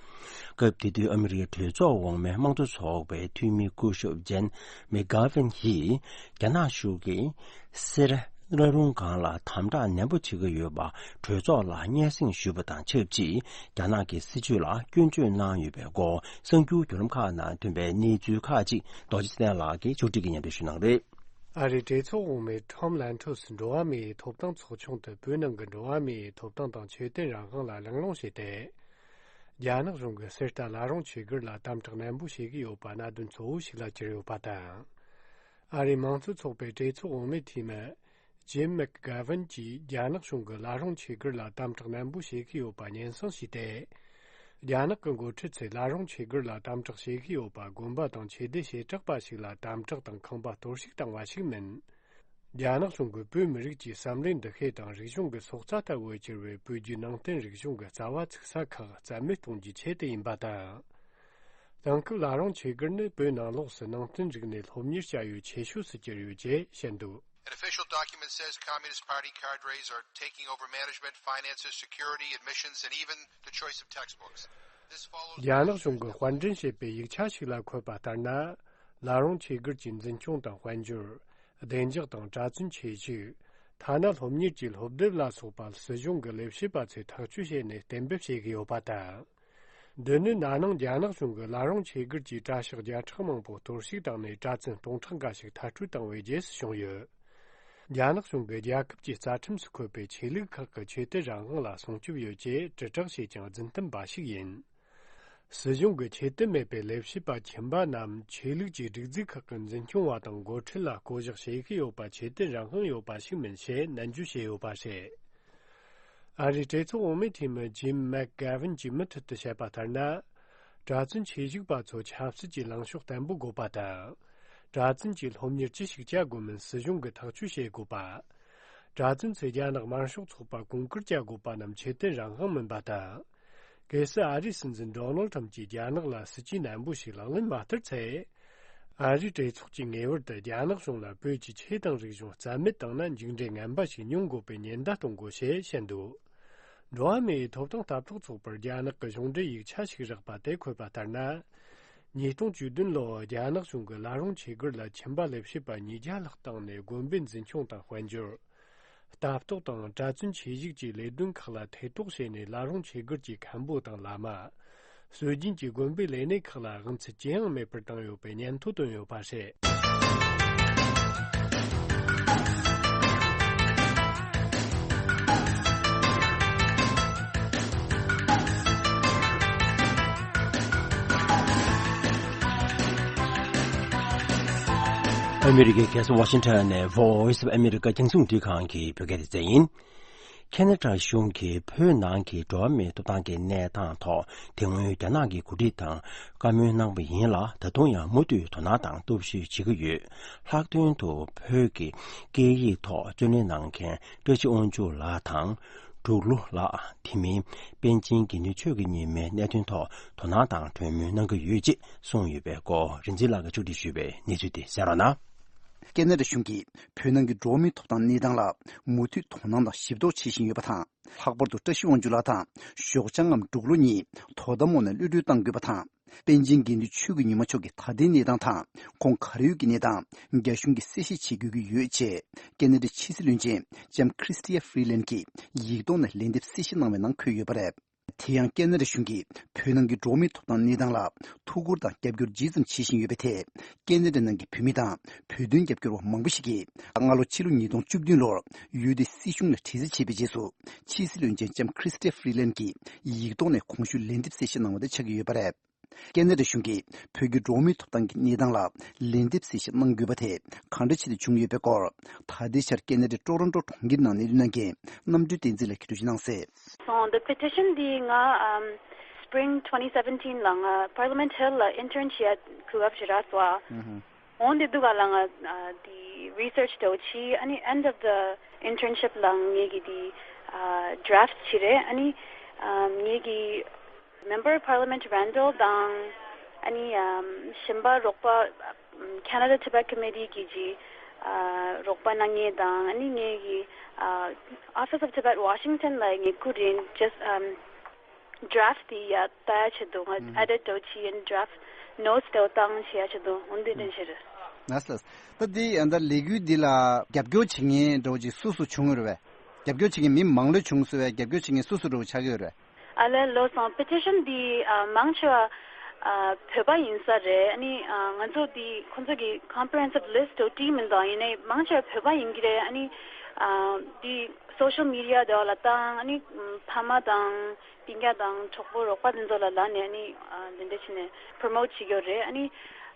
སྐབས་དེ་དུས་ཨ་མི་རི་ཀའི་གྲོས་ཚོགས་འོག་མའི་དམངས་གཙོ་ཚོགས་པའི་འཐུས་མི་སྐུ་ཞབས་ཇན་མེག་གྷ་ཝིན་ཡིས་རྒྱ་ནག་གཞུང་གིས་སེ་ར་བླ་རུང་སྒང་ལ་དམ་དྲག་ནན་པོ་བྱེད་ཀྱི་ཡོད་པ་གྲོས་ཚོགས་ལ་སྙན་སེང་ཞུས་པ་དང་ཆབས་ཅིག་རྒྱ་ནག་གི་སྲིད་བྱུས་ལ་སྐྱོན་བརྗོད་གནང་ཡོད་པའི་སྐོར་གསར་འགྱུར་བརྒྱུད་ལམ་ཁག་ནང་ཐོན་པའི་གནས་ཚུལ་ཁག་ཅིག་རྡོ་རྗེ་ཚེ་བརྟན་ལགས་ཀྱིས་ཕྱོགས་སྒྲིག་གིས་སྙན་སྒྲོན་ཞུ་གནང་རེད། ཨ་རིའི་གྲོས་ཚོགས་འོག་མའི་Tom Lantos འགྲོ་བ་མིའི་ཐོབ་ཐང་ཚོགས་ཆུང་དུ་བོད་ནང་གི་འགྲོ་བ་མིའི་ཐོབ་ཐང་དང་ཆོས་དད་རང་དབང་ལ་གླེང་སློང་བྱས་ཏེ། རྒྱ་ནག་གཞུང་གིས་གསེར་རྟ་བླ་བྲང་ཆོས་སྒར་ལ་དམ་དྲག་ནན་པོ་བྱེད་ཀྱི་ཡོད་པ་གནད་དོན་གཙོ་བོ་ཞིག་ལ་གྱུར་ཡོད་པ་དང་། ཨ་རིའི་མང་གཙོ་ཚོགས་པའི་གྲོས་ཚོགས་འོག་མའི་འཐུས་མི་ཇིམ་མེག་གྷ་ཝིན་གྱིས་རྒྱ་ནག་གཞུང་གིས་བླ་བྲང་ཆོས་སྒར་ལ་དམ་དྲག་ནན་པོ་བྱེད་ཀྱི་ཡོད་པ་སྙན་སེང་ཞུས་ཏེ། རྒྱ་ནག་གི་འགོ་ཁྲིད་ཚོས་བླ་བྲང་ཆོས་སྒར་ལ་དམ་དྲག་བྱེད་ཀྱི་ཡོད་པ་དགོན་པ་དང་ཆོས་སྡེ་བྱེ་བྲག་པ་ཞིག་ལ་དམ་དྲག་དང་ཁང་པ་གཏོར་བཤིག་བཏང་བ་ཞིག་མིན། རྒྱ་ནག་གཞུང་གིས་བོད་མི་རིགས་ཀྱི་བསམ་བློའི་འདུ་ཤེས་དང་རིག་གཞུང་གི་སྲོག་རྩ་ལྟ་བུར་གྱུར་བའི་བོད་བརྒྱུད་ནང་བསྟན་རིག་གཞུང་གི་རྩ་བ་ཚུགས་ས་ཁག་རྩ་མེད་གཏོང་རྒྱུའི་ཆེད་དུ་ཡིན་པ་དང་། དེང་སྐབས་བླ་བྲང་ཆོས་སྒར་ནི་བོད་ནང་ལོགས་སུ་ནང་བསྟན་རིག་གནས་སློབ་གཉེར་བྱ་ཡུལ་ཆེ་ཤོས་སུ་གྱུར་ཡོད་ཅེས་བཤད་འདུག An official document says Communist Party cadres are taking over management, finances, security, admissions, and even the choice of textbooks. This follows རྒྱ་ནག་གཞུང་གིས་དཔར་འདྲེན་བྱས་པའི་ཡིག་ཆ་ཞིག་ལ་འཁོད་པ་ལྟར་ན། བླ་བྲང་ཆོས་སྒར་གྱི་འཛིན་སྐྱོང་དང་དཔལ་འབྱོར། བདེ་འཇགས་དང་གྲྭ་བཙུན་ཆོས་ཞུགས། ཐ་ན་སློབ་གཉེར་གྱི་སློབ་དེབ་ལ་སོགས་པ་སྲིད་གཞུང་གི་ལས་བྱེད་པ་ཚོས་ཐག་གཅོད་བྱས་ནས་གཏན་འབེབས་བྱེད་ཀྱི་ཡོད་པ་དང་། འདི་ནི་ན་ནིང་རྒྱ་ནག་གཞུང་གིས་བླ་བྲང་ཆོས་སྒར་གྱི་གྲྭ་ཤག་བརྒྱ་ཕྲག་མང་པོ་གཏོར་བཤིག་བཏང་ནས་གྲྭ་བཙུན་སྟོང་ཕྲག་འགའ་ཞིག་མཐར་སྐྲོད་བཏང་བའི་རྗེས་སུ་བྱུང་ཡོད། རྒྱ་ནག་གཞུང་གིས་རྒྱལ་ཁབ་ཀྱི་རྩ་ཁྲིམས་སུ་འཁོད་པའི་ཆོས་ལུགས་ཁག་གི་ཆོས་དད་རང་དབང་ལ་སྲུང་སྐྱོབ་ཡོད་ཅེས་དྲིལ་བསྒྲགས་བྱེད་ཀྱང་རྫུན་གཏམ་འབའ་ཞིག་ཡིན། སྲིད་གཞུང་གིས་ཆོས་དད་མེད་པའི་ལས་བྱེད་པ་ཁྱིམ་པ་རྣམས་ཆོས་ལུགས་ཀྱི་སྒྲིག་འཛུགས་ཁག་གི་འཛིན་སྐྱོང་བ་དང་འགོ་ཁྲིད་ལ་བསྐོ་གཞག་བྱེད་ཀྱི་ཡོད་པ་ཆོས་དད་རང་དབང་ཡོད་པ་ཞིག་མིན་ཞེས་ནན་བརྗོད་བྱས་ཡོད་པ་རེད། ཨ་རིའི་གྲོས་ཚོགས་འོག་མའི་འཐུས་མི་ཇིམ་མེག་གྷ་ཝིན་གྱིས་མུ་མཐུད་དུ་བཤད་པ་ལྟར་ན། གྲྭ་བཙུན་ཆོས་ཞུགས་པ་ཚོ་ཆབ་སྲིད་ཀྱི་ལངས་ཕྱོགས་བརྟན་པོ་དགོས་པ་དང་། གྲྭ་བཙུན་གྱིས་སློབ་གཉེར་ཅི་ཞིག་བྱ་དགོས་མིན་སྲིད་གཞུང་གིས་ཐག་གཅོད་བྱེད་དགོས་པ། གྲྭ་བཙུན་ཚོས་རྒྱ་ནག་དམར་ཤོག་ཚོགས་པ་གོང་བཀུར་བྱ་དགོས་པ་རྣམས་ཆོས་དད་རང་དབང་མིན་པ་དང་། གལ་སྲིད་ཨ་རིའི་སྲིད་འཛིན་ཌོ་ནལ་ཁྲམ་གྱིས་རྒྱ་ནག་ལ་སྲིད་ཇུས་ནན་པོ་ཞིག་ལག་ལེན་མ་བསྟར་ཚེ། ཨ་རིའི་གྲོས་ཚོགས་ཀྱིས་ངེས་པར་དུ་རྒྱ་ནག་གཞུང་ལ་བོད་ཀྱི་ཆོས་དང་རིག་གཞུང་རྩ་མེད་བཏང་ན་མཇུག་འབྲས་ངན་པ་ཞིག་མྱོང་དགོས་པའི་ཉེན་བརྡ་གཏོང་དགོས་ཞེས་བཤད་འདུག་འགྲོ་བ་མིའི་ཐོབ་ཐང་ལྟ་རྟོག་ཚོགས་པར་རྒྱ་ནག་གི་གཞུང་འབྲེལ་ཡིག་ཆ་ཞིག་བཞག་པ་དེ་འཁོད་པ་ལྟར་ན། ཉིས་སྟོང་བཅུ་བདུན་ལོར་རྒྱ་ནག་གཞུང་གིས་བླ་རུང་ཆོས་སྒར་ལ་ཁྱིམ་པ་ལས་བྱེད་པ་ཉིས་བརྒྱ་ལྷག་བཏང་ནས་དགོན་པའི་འཛིན་སྐྱོང་དང་དཔལ་འབྱོར། ལྟ་རྟོག་དང་གྲྭ་བཙུན་ཆོས་ཞུགས་ཀྱི་ལས་དོན་ཁག་ལ་ཐེ་གཏོགས་བྱས་ནས། བླ་རུང་ཆོས་སྒར་གྱི་མཁན་པོ་དང་བླ་མ། སྲོལ་རྒྱུན་གྱི་དགོན་པའི་ལས་སྣེ་ཁག་ལ་དབང་ཚད་ཅི་ཡང་མེད་པར་བཏང་ཡོད་པའི་སྙན་ཐོ་བཏོན་ཡོད་པ་རེད། ཨ་མི་རི་ཀའི་རྒྱལ་ས་ཝ་ཤིང་ཊོན་ནས་Voice of America རྒྱང་སྲིང་རླུང་འཕྲིན་ཁང་གི་བོད་སྐད་སྡེ་ཚན་ཡིན། ཁེ་ན་ཌ་གཞུང་གིས་བོད་ནང་གི་འགྲོ་བ་མིའི་ཐོབ་ཐང་གི་གནས་སྟངས་ཐོག་དེ་སྔོན་རྒྱ་ནག་གི་འགོ་ཁྲིད་དང་བཀའ་མོལ་གནང་བ་ཡིན་ལ། ད་དུང་ཡང་མུ་མཐུད་དོ་སྣང་དང་སྟོབས་ཤུགས་བྱེད་ཀྱི་ཡོད། ལྷག་དོན་དུ་བོད་ཀྱི་སྐད་ཡིག་ཐོག་རྩོད་ལེན་གནང་མཁན་བཀྲ་ཤིས་དབང་ཕྱུག་ལགས་དང་། འབྲུག་ལོ་ལགས། དེ་མིན་པཎ་ཆེན་དགེ་འདུན་ཆོས་ཀྱི་ཉི་མའི་གནད་དོན་ཐོག་དོ་སྣང་དང་གྲོས་མོལ་གནང་གི་ཡོད་ཅེས་གསུངས་ཡོད་པའི་སྐོར། རིན་འཛིན་ལགས་ཀྱིས་ཕྱོགས་སྒྲིག་ཞུས་པའི་གནས་ཚུལ་དེ་གསན་རོགས་གནང་། ཁེ་ན་ཌ་གཞུང་གིས་བོད་ནང་གི་འགྲོ་བ་མིའི་ཐོབ་ཐང་གནས་སྟངས་ལ་མུ་མཐུད་དོ་སྣང་དང་ཞིབ་རྟོག་བྱེད་བཞིན་ཡོད་པ་དང་། ལྷག་པར་དུ་བཀྲ་ཤིས་དབང་ཕྱུག་ལགས་དང་ཞོགས་ལྗང་ངམ་འབྲུག་ལོ་གཉིས་དོ་དམ་འོག་ནས་གློད་གྲོལ་གཏང་དགོས་པ་དང་། པཎ་ཆེན་དགེ་འདུན་ཆོས་ཀྱི་ཉི་མ་མཆོག་གི་ད་ལྟའི་གནས་སྟངས་དང་ཁོང་གར་ཡོད་ཀྱི་གནས་སྟངས་རྒྱ་གཞུང་གིས་གསལ་བཤད་བྱེད་དགོས་ཀྱི་ཡོད་ཅེས་ཁེ་ན་ཌའི་ཕྱི་སྲིད་བློན་ཆེན་ལྕམ་ཁྲི་སི་ཊི་ཡ་ཧྥི་རི་ལན་གྱིས་ཡིག་ཐོག་ནས་ལན་འདེབས་གསལ་བཤད་གནང་བའི་ནང་འཁོད་ཡོད་པ་རེད། དེ་ཡང་ཁེ་ན་ཌ་གཞུང་གིས་བོད་ནང་གི་འགྲོ་བ་མིའི་ཐོབ་ཐང་གནས་སྟངས་ལ་ཐུགས་ཁུར་དང་རྒྱབ་སྐྱོར་ཇི་ཙམ་བྱེད་བཞིན་ཡོད་པའི་ཐད། ཁེ་ན་ཌ་ནང་གི་བོད་མི་དང་བོད་དོན་རྒྱབ་སྐྱོར་བ་མང་པོ་ཞིག་གིས་སྔ་ལོ་ཕྱི་ལོ་ཉིས་སྟོང་བཅུ་བདུན་ལོར་ཡུལ་དེའི་སྲིད་གཞུང་ལ་དྲི་རྩད་བྱས་པའི་རྗེས་སུ་ཕྱི་སྲིད་བློན་ཆེན་ལྕམ་ཁྲི་སི་ཊི་ཡ་ཧྥི་རི་ལན་གྱིས་ཡིག་ཐོག་ནས་གོང་ཞུས་ལན་འདེབས་གསལ་བཤད་གནང་བ་དེ་ཆགས་ཀྱི་ཡོད་པ་རེད། ཁེ་ན་ཌ་གཞུང་གིས་བོད་ཀྱི་འགྲོ་བ་མིའི་ཐོབ་ཐང་གི་གནས་སྟངས་ལ་ལན་འདེབས་གསལ་བཤད་གནང་དགོས་པ་དེ་གང་འདྲ་བྱས་ནས་བྱུང་ཡོད་པའི་སྐོར། ད་ལྟའི་ཆར་ཁེ་ན་ཌའི་ཊོ་རོན་ཊོ་གྲོང་ཁྱེར་ནང་གནས་སྡོད་གནང་མཁན་རྣམ་གྲོལ་བསྟན་འཛིན་ལགས་ཀྱིས་འགྲེལ་བརྗོད་གནང་གསལ། So the petition འདི་ང་ཨམ་Spring twenty seventeen ལ་ང་Parliament Hill ལ་intern བྱེད་ཡ་གོ་སྐབས་ཞིག་རག་སོང་། འོན་ཏེ་འདུག་ག་ལ་ང་ཨ་དེ་research འདྲ་བོ་བྱས། ཨ་ནི་end of the internship ལ་ངེད་ཀྱི་དེ་ཨ་draft བྱས་རེད། ཨ་ནི་ཨམ་ངེད་ཀྱི་Member of Parliament Randall དང་ཨ་ནི་ཨམ་གཞན་པ་རོགས་པ་ཨམ་Canada Tibet Committee གི་ཅིག་ཨ་རོགས་པ་གནང་མཁན་དང་། ཨ་ནི་ངེད་ཀྱི་ཨ་Office of Tibet Washington ལ་ངེད་ཀྱི་རིན་just ཨམ་draft དེ་ཡ་ལྟ་ཡ་ཆེད་དུ་ང་ཨུམ་edit འདྲ་བོ་བྱས། ཨ་ནི་draft notes དེ་བོ་བཏང་བྱེད་ཡ་ཆེད་དུ་འོ་འདི་འདྲ་བྱས་རེད། ལགས་ལགས། ད་འདི་ཡ་ད་ལས་འགུལ་འདི་ལ་རྒྱབ་སྐྱོར་བྱེད་མཁན་འདྲ་བོ་ཅིག་སུ་སུ་བྱུང་ཡོད་རེད་པས། རྒྱབ་སྐྱོར་བྱེད་མཁན་མི་མང་ལོས་བྱུང་སོང་བས། རྒྱབ་སྐྱོར་བྱེད་མཁན་སུ་སུ་འདྲ་བོ་ཆགས་ཀྱི་ཡོད་རེད། ཨ་ལས་ལོ་སོང་། petition འདི་ཨ་མང་ཆེ་བ་ཨ་བོད་པ་ཡིན་ས་རེད། ཨ་ནི་ཨ་ང་ཚོ་འདི་ཁོང་ཚོ་གི་comprehensive list དེ་བྲིས་མི་འདུག་ཡིན་ནའི་མང་ཆེ་བ་བོད་པ་ཡིན་གྱི་རེད། ཨ་ནི་ཨ་འདི་social media དེ་བ་ལ་བཏང་། ཨ་ནི་ཕ་མ་དང་སྤུན་ཀྱག་དང་གྲོགས་པོ་རོགས་པ་དེ་ཚོ་ལ་ལབ་ནས། ཨ་ནི་ཨ་འདི་འདྲ་བྱས་ནས་promote བྱེད་ཀྱི་ཡོད་རེད། ཨ་ནི་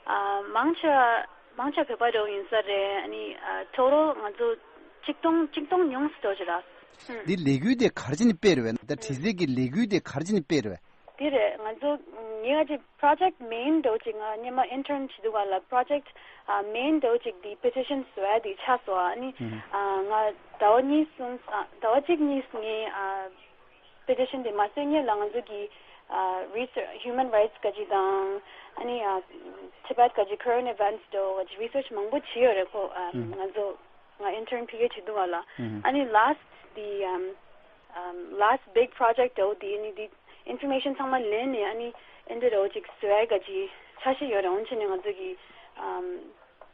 ཨ་མང་ཆེ་བ་མང་ཆེ་བ་བོད་པ་འདྲ་བོ་ཡིན་ས་རེད། ཨ་ནི་ཨ་total ང་ཚོ་ཆིག་སྟོང་ཆིག་སྟོང་ཉུང་ཙམ་འདྲ་བོ་ཅིག་རག་སོང་། འདི་ལས་འགུལ་དེ་ག་རེ་བྱས་ནས་སྤེལ་རེད་པས། ད་དྲི་རྩད་ཀྱི་ལས་འགུལ་དེ་ག་རེ་བྱས་ནས་སྤེལ་རེད་པས། དེ་རེད། ང་ཚོ་ངེད་ཀྱི་project main འདྲ་བོ་ཅིག་ང་སྔོན་མ་intern བྱེད་དུས་སྒང་ལ་project ཨ་main འདྲ་བོ་ཅིག་དེ་petition བཟོ་ཡ་དེ་ཆགས་སོང་། ཨ་ནི་ཨ་ང་ཟླ་བ་གཉིས་གསུམ་ཨ་ཟླ་བ་གཅིག་གཉིས་ངས་ཨ་petition དེ་མ་བཟོས་སྔོན་ལ་ང་ཚོ་གི་ཨ་research human rights ག་ཅིག་དང་། ཨ་ནི་ཨ་Tibet ག་ཅིག་current events འདྲ་བོ་ག་ཅིག་research མང་པོ་བྱས་ཡོད་རེད་ཁོ། ཨ་ང་ཚོ་ང་intern ཕ་གིར་བྱེད་དུས་སྒང་ལ། ཨ་ནི་last the um, um, last big project འདྲ་བོ་དེ་ནི་དེ་information ཚང་མ་ལེན་ནས། ཨ་ནི་ཨེ་འདྲ་འདྲ་བོ་ཅིག་བཟོ་ཡ་ག་ཅིག་འཆར་གཞི་ཡོད་རེད། འོན་ཀྱང་ནི་ང་ཚོ་གི་um,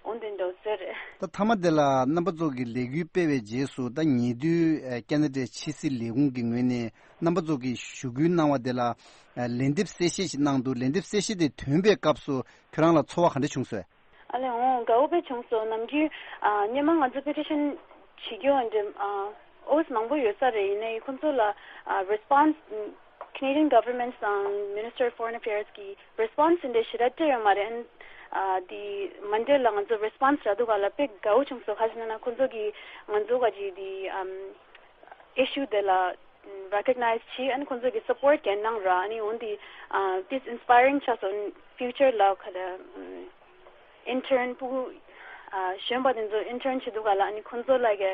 འོ་འདི་འདྲ་བོ་བཟོས་རེད། ད་མཐའ་མ་དེ་ལ་རྣམ་པ་ཚོ་གི་ལས་འགུལ་སྤེལ་བའི་རྗེས་སུ། ད་ཉེ་དུས་ཨ་ཁེ་ན་ཌའི་ཕྱི་སྲིད་ལས་ཁུངས་ཀྱི་ངོས་ནས་རྣམ་པ་ཚོ་གི་ཞུ་སྐུལ་གནང་བ་དེ་ལ་ཨ་ལན་འདེབས་གསལ་བཤད་ཞིག་གནང་འདུག་ལན་འདེབས་གསལ་བཤད་དེ་ཐོན་པའི་སྐབས་སུ་ཁྱོད་རང་ལ་ཚོར་བ་ག་འདྲ་བྱུང་སོང་། ཨ་ལས་འོང་། དགའ་བོ་དཔེ་བྱུང་སོང་། ནམ་རྒྱུན་ཨ་སྔོན་མ་ང་ཚོ་petition བྱེད་རྒྱུ་འདྲ་ཨ་office མང་པོ་ཡོད་ས་རེད། ཡིན་ནའི་ཁོང་ཚོ་ལ་ཨ་response Canadian government དང་Minister of Foreign Affairs གི་response འདྲ་ཞེ་དྲག་སྤྲད་ཡོད་མ་རེད། ཨ་དེ་Monday ལ་ང་ཚོ་response རག་དུས་སྒང་ལ་དཔེ་དགའ་བོ་བྱུང་སོང་། ག་ཅི་ན་ན་ཁོང་ཚོ་གི་ང་ཚོ་ག་ཅིག་དེ་ཨམ་issue དེ་ལ་recognize བྱས། ཨ་ནི་ཁོང་ཚོ་གི་support གན་གནང་ར། ཨ་ནི་འོ་འདི་ཨ་དེ་inspiring ཆགས་སོང་། future ལ་ག་ལ་ཨམ་intern ཕྲུ་གུ་ཨ་གཞོན་པ་དེ་ཚོ་intern བྱེད་དུས་སྒང་ལ། ཨ་ནི་ཁོང་ཚོ་ལ་གི་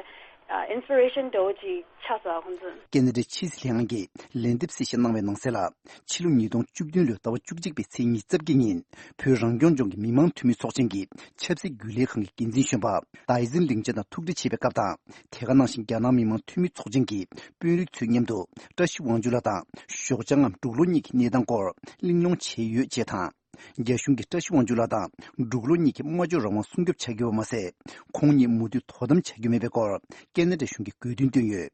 ཨ་inspiration འདྲ་བོ་ཅིག་ཆགས་སོང་། ཁོང་ཚོ། ཁེ་ན་ཌའི་ཕྱི་སྲིད་ལྷན་ཁང་གིས་ལན་འདེབས་གསལ་བཤད་གནང་བའི་ནང་གསལ་ལ། ཕྱི་ལོ་ཉིས་སྟོང་བཅུ་བདུན་ལོའི་ཟླ་བ་བཅུ་གཅིག་པའི་ཚེས་ཉི་ཤུ་རྩ་བརྒྱད་ཉིན་བོད་རང་སྐྱོང་ལྗོངས་ཀྱི་མི་དམངས་འཐུས་མི་ཚོགས་ཆེན་གྱི་ཆབ་སྲིད་རྒྱུན་ལས་ཁང་གི་འགན་འཛིན་གཞོན་པ་ཏའི་ཟིན་ལིང་ཅན་དང་ཐུག་འཕྲད་བྱས་པའི་སྐབས་དང་། དེ་ག་ནང་བཞིན་རྒྱ་ནག་མི་དམངས་འཐུས་མི་ཚོགས་ཆེན་གྱི་དཔོན་རིགས་ཚོའི་མཉམ་དུ་བཀྲ་ཤིས་དབང་ཕྱུག་ལགས་དང་ཞོགས་ལྗང་ངམ་འབྲུག་ལོ་གཉིས་ཀྱི་གནས་སྟངས་སྐོར་གླེང་སློང་བྱས་ཡོད་ཅེས་དང་། རྒྱ་གཞུང་གིས་བཀྲ་ཤིས་དབང་ཕྱུག་ལགས་དང་འབྲུག་ལོ་གཉིས་ཀྱི་སྨྲ་བརྗོད་རང་དབང་སྲུང་སྐྱོབ་བྱ་དགོས་པ་མ་ཟད། ཁོང་གཉིས་མུ་མཐུད་དོ་དམ་བྱ་རྒྱུ་མེད་པའི་སྐོར་ཀེ་ན་ཌ་གཞུང་གིས་དགོས་འདུན་བཏོན་ཡོད།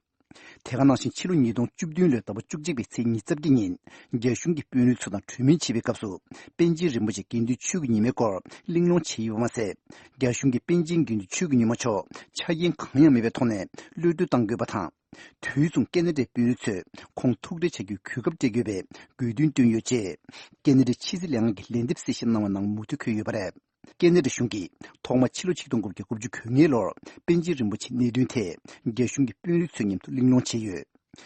དེ་ག་ནང་བཞིན་ཕྱི་ལོ་ཉིས་སྟོང་བཅུ་བདུན་ལོའི་ཟླ་བ་བཅུ་གཅིག་པའི་ཚེས་ཉི་ཤུ་རྩ་བརྒྱད་ཉིན་རྒྱ་གཞུང་གི་དཔོན་རིགས་ཚོ་དང་གྲོས་མོལ་བྱེད་པའི་སྐབས་སུ། པཎ་ཆེན་རིན་པོ་ཆེ་དགེ་འདུན་ཆོས་ཀྱི་ཉི་མའི་སྐོར་གླེང་སློང་བྱས་ཡོད་པ་མ་ཟད། རྒྱ་གཞུང་གིས་པཎ་ཆེན་དགེ་འདུན་ཆོས་ཀྱི་ཉི་མ་མཆོག་ཆ་རྐྱེན་གང་ཡང་མེད་པའི་ཐོག་ནས་གློད་གྲོལ་གཏང་དགོས་པ་དང་། དུས་མཚུངས་ཀེ་ན་ཌའི་དཔོན་རིགས་ཚོས་ཁོང་ཐུག་འཕྲད་བྱ་རྒྱུའི་གོ་སྐབས་སྤྲད་དགོས་པའི་དགོས་འདུན་བཏོན་ཡོད་ཅེས། ཀེ་ན་ཌའི་ཕྱི་སྲིད་ལས་ཁང་གིས་ལན་འདེབས་གསལ་བཤད་གནང་བའི་ནང་མུ་མཐུད་འཁོད་ཡོད་པ་རེད། ཀེ་ན་ཌ་གཞུང་གིས་ཐོག་མར་ཕྱི་ལོ་ཆིག་སྟོང་དགུ་བརྒྱ་དགུ་བཅུ་གོ་ལྔའི་ལོར་པཎ་ཆེན་རིན་པོ་ཆེའི་གནད་དོན་ཐད་རྒྱ་གཞུང་གི་དཔོན་རིགས་ཚོའི་མཉམ་དུ་གླེང་སློང་བྱས་ཡོད།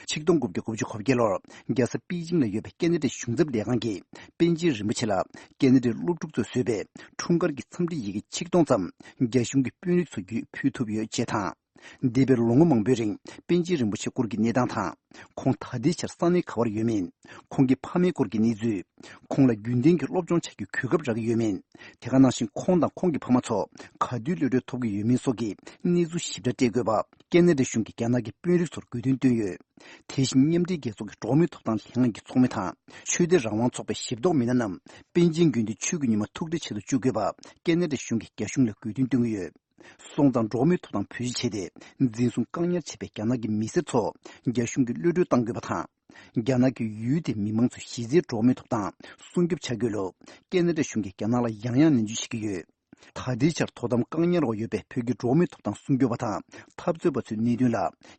ཆིག་སྟོང་དགུ་བརྒྱ་གོ་བརྒྱད་ལོར་རྒྱལ་ས་པེ་ཅིང་ལ་ཡོད་པའི་ཀེ་ན་ཌའི་གཞུང་ཚབ་ལས་ཁང་གིས་པཎ་ཆེན་རིན་པོ་ཆེ་ལ་ཀེ་ན་ཌའི་སློབ་ཕྲུག་ཚོས་བཟོས་པའི་འཁྲུངས་སྐར་གྱི་འཚམས་འདྲི་ཡི་གེ་ཆིག་སྟོང་ཙམ་རྒྱ་གཞུང་གི་དཔོན་རིགས་ཚོ་བརྒྱུད་ཕུལ་ཐུབ་ཡོད་ཅེས་དང་། འདས་པའི་ལོ་ངོ་མང་པོའི་རིང་པཎ་ཆེན་རིན་པོ་ཆེ་སྐོར་གྱི་གནས་སྟངས་དང་། ཁོང་ད་ལྟའི་ཆར་ས་གནས་ག་བར་ཡོད་མིན། ཁོང་གི་ཕ་མའི་སྐོར་གྱི་གནས་ཚུལ། ཁོང་ལ་རྒྱུན་ལྡན་གྱི་སློབ་སྦྱོང་བྱ་རྒྱུའི་གོ་སྐབས་རག་གི་ཡོད་མིན། དེ་ག་ནང་བཞིན་ཁོང་དང་ཁོང་གི་ཕ་མ་ཚོ་ག་དུས་གློད་གྲོལ་ཐོབ་ཀྱི་ཡོད་མིན་སོགས་ཀྱི་གནས་ཚུལ་ཞིབ་ཕྲ་སྤྲད་དགོས་པ་ཀེ་ན་ཌ་གཞུང་གིས་རྒྱ་ནག་གི་དཔོན་རིགས་ཚོར་དགོས་འདུན་བཏོན་ཡོད། དེ་བཞིན་མཉམ་འབྲེལ་རྒྱལ་ཚོགས་ཀྱི་འགྲོ་བ་མིའི་ཐོབ་ཐང་ལྷན་ཁང་གི་ཚོགས་མི་དང་ཆོས་དད་རང་དབང་ཚོགས་པའི་ཞིབ་རྟོག་མི་སྣ་རྣམས་པཎ་ཆེན་དགེ་འདུན་ཆོས་ཀྱི་ཉི་མ་ཐུག་འཕྲད་བྱེད་དུ་བཅུག་དགོས་པ་ཀེ་ན་ཌ་གཞུང་གིས་རྒྱ་གཞུང་ལ་དགོས་འདུན་བཏོན་གྱི་ཡོད། སོང་ཙང་འགྲོ་བ་མིའི་ཐོབ་ཐང་བེད་སྤྱོད་བྱས་ཏེ་འཛིན་བཟུང་བཀག་ཉར་བྱས་པའི་རྒྱ་ནག་གི་མི་སེར་ཚོ་རྒྱ་གཞུང་གིས་གློད་གྲོལ་གཏང་དགོས་པ་དང་། རྒྱ་ནག་གི་ཡུལ་དེའི་མི་མང་ཚོའི་གཞི་རྩའི་འགྲོ་བ་མིའི་ཐོབ་ཐང་སྲུང་སྐྱོབ་བྱ་དགོས་ལུགས་ཀེ་ན་ཌ་གཞུང་གིས་རྒྱ་ནག་ལ་ཡང་ཡང་ནན་བརྗོད་བྱེད་ཀྱི་ཡོད། ད་ལྟའི་ཆར་དོ་དམ་བཀག་ཉར་འོག་ཡོད་པའི་བོད་ཀྱི་འགྲོ་བ་མིའི་ཐོབ་ཐང་སྲུང་སྐྱོབ་པ་དང་འཐབ་རྩོད་པ་ཚོའི་གནད་དོན་ལ་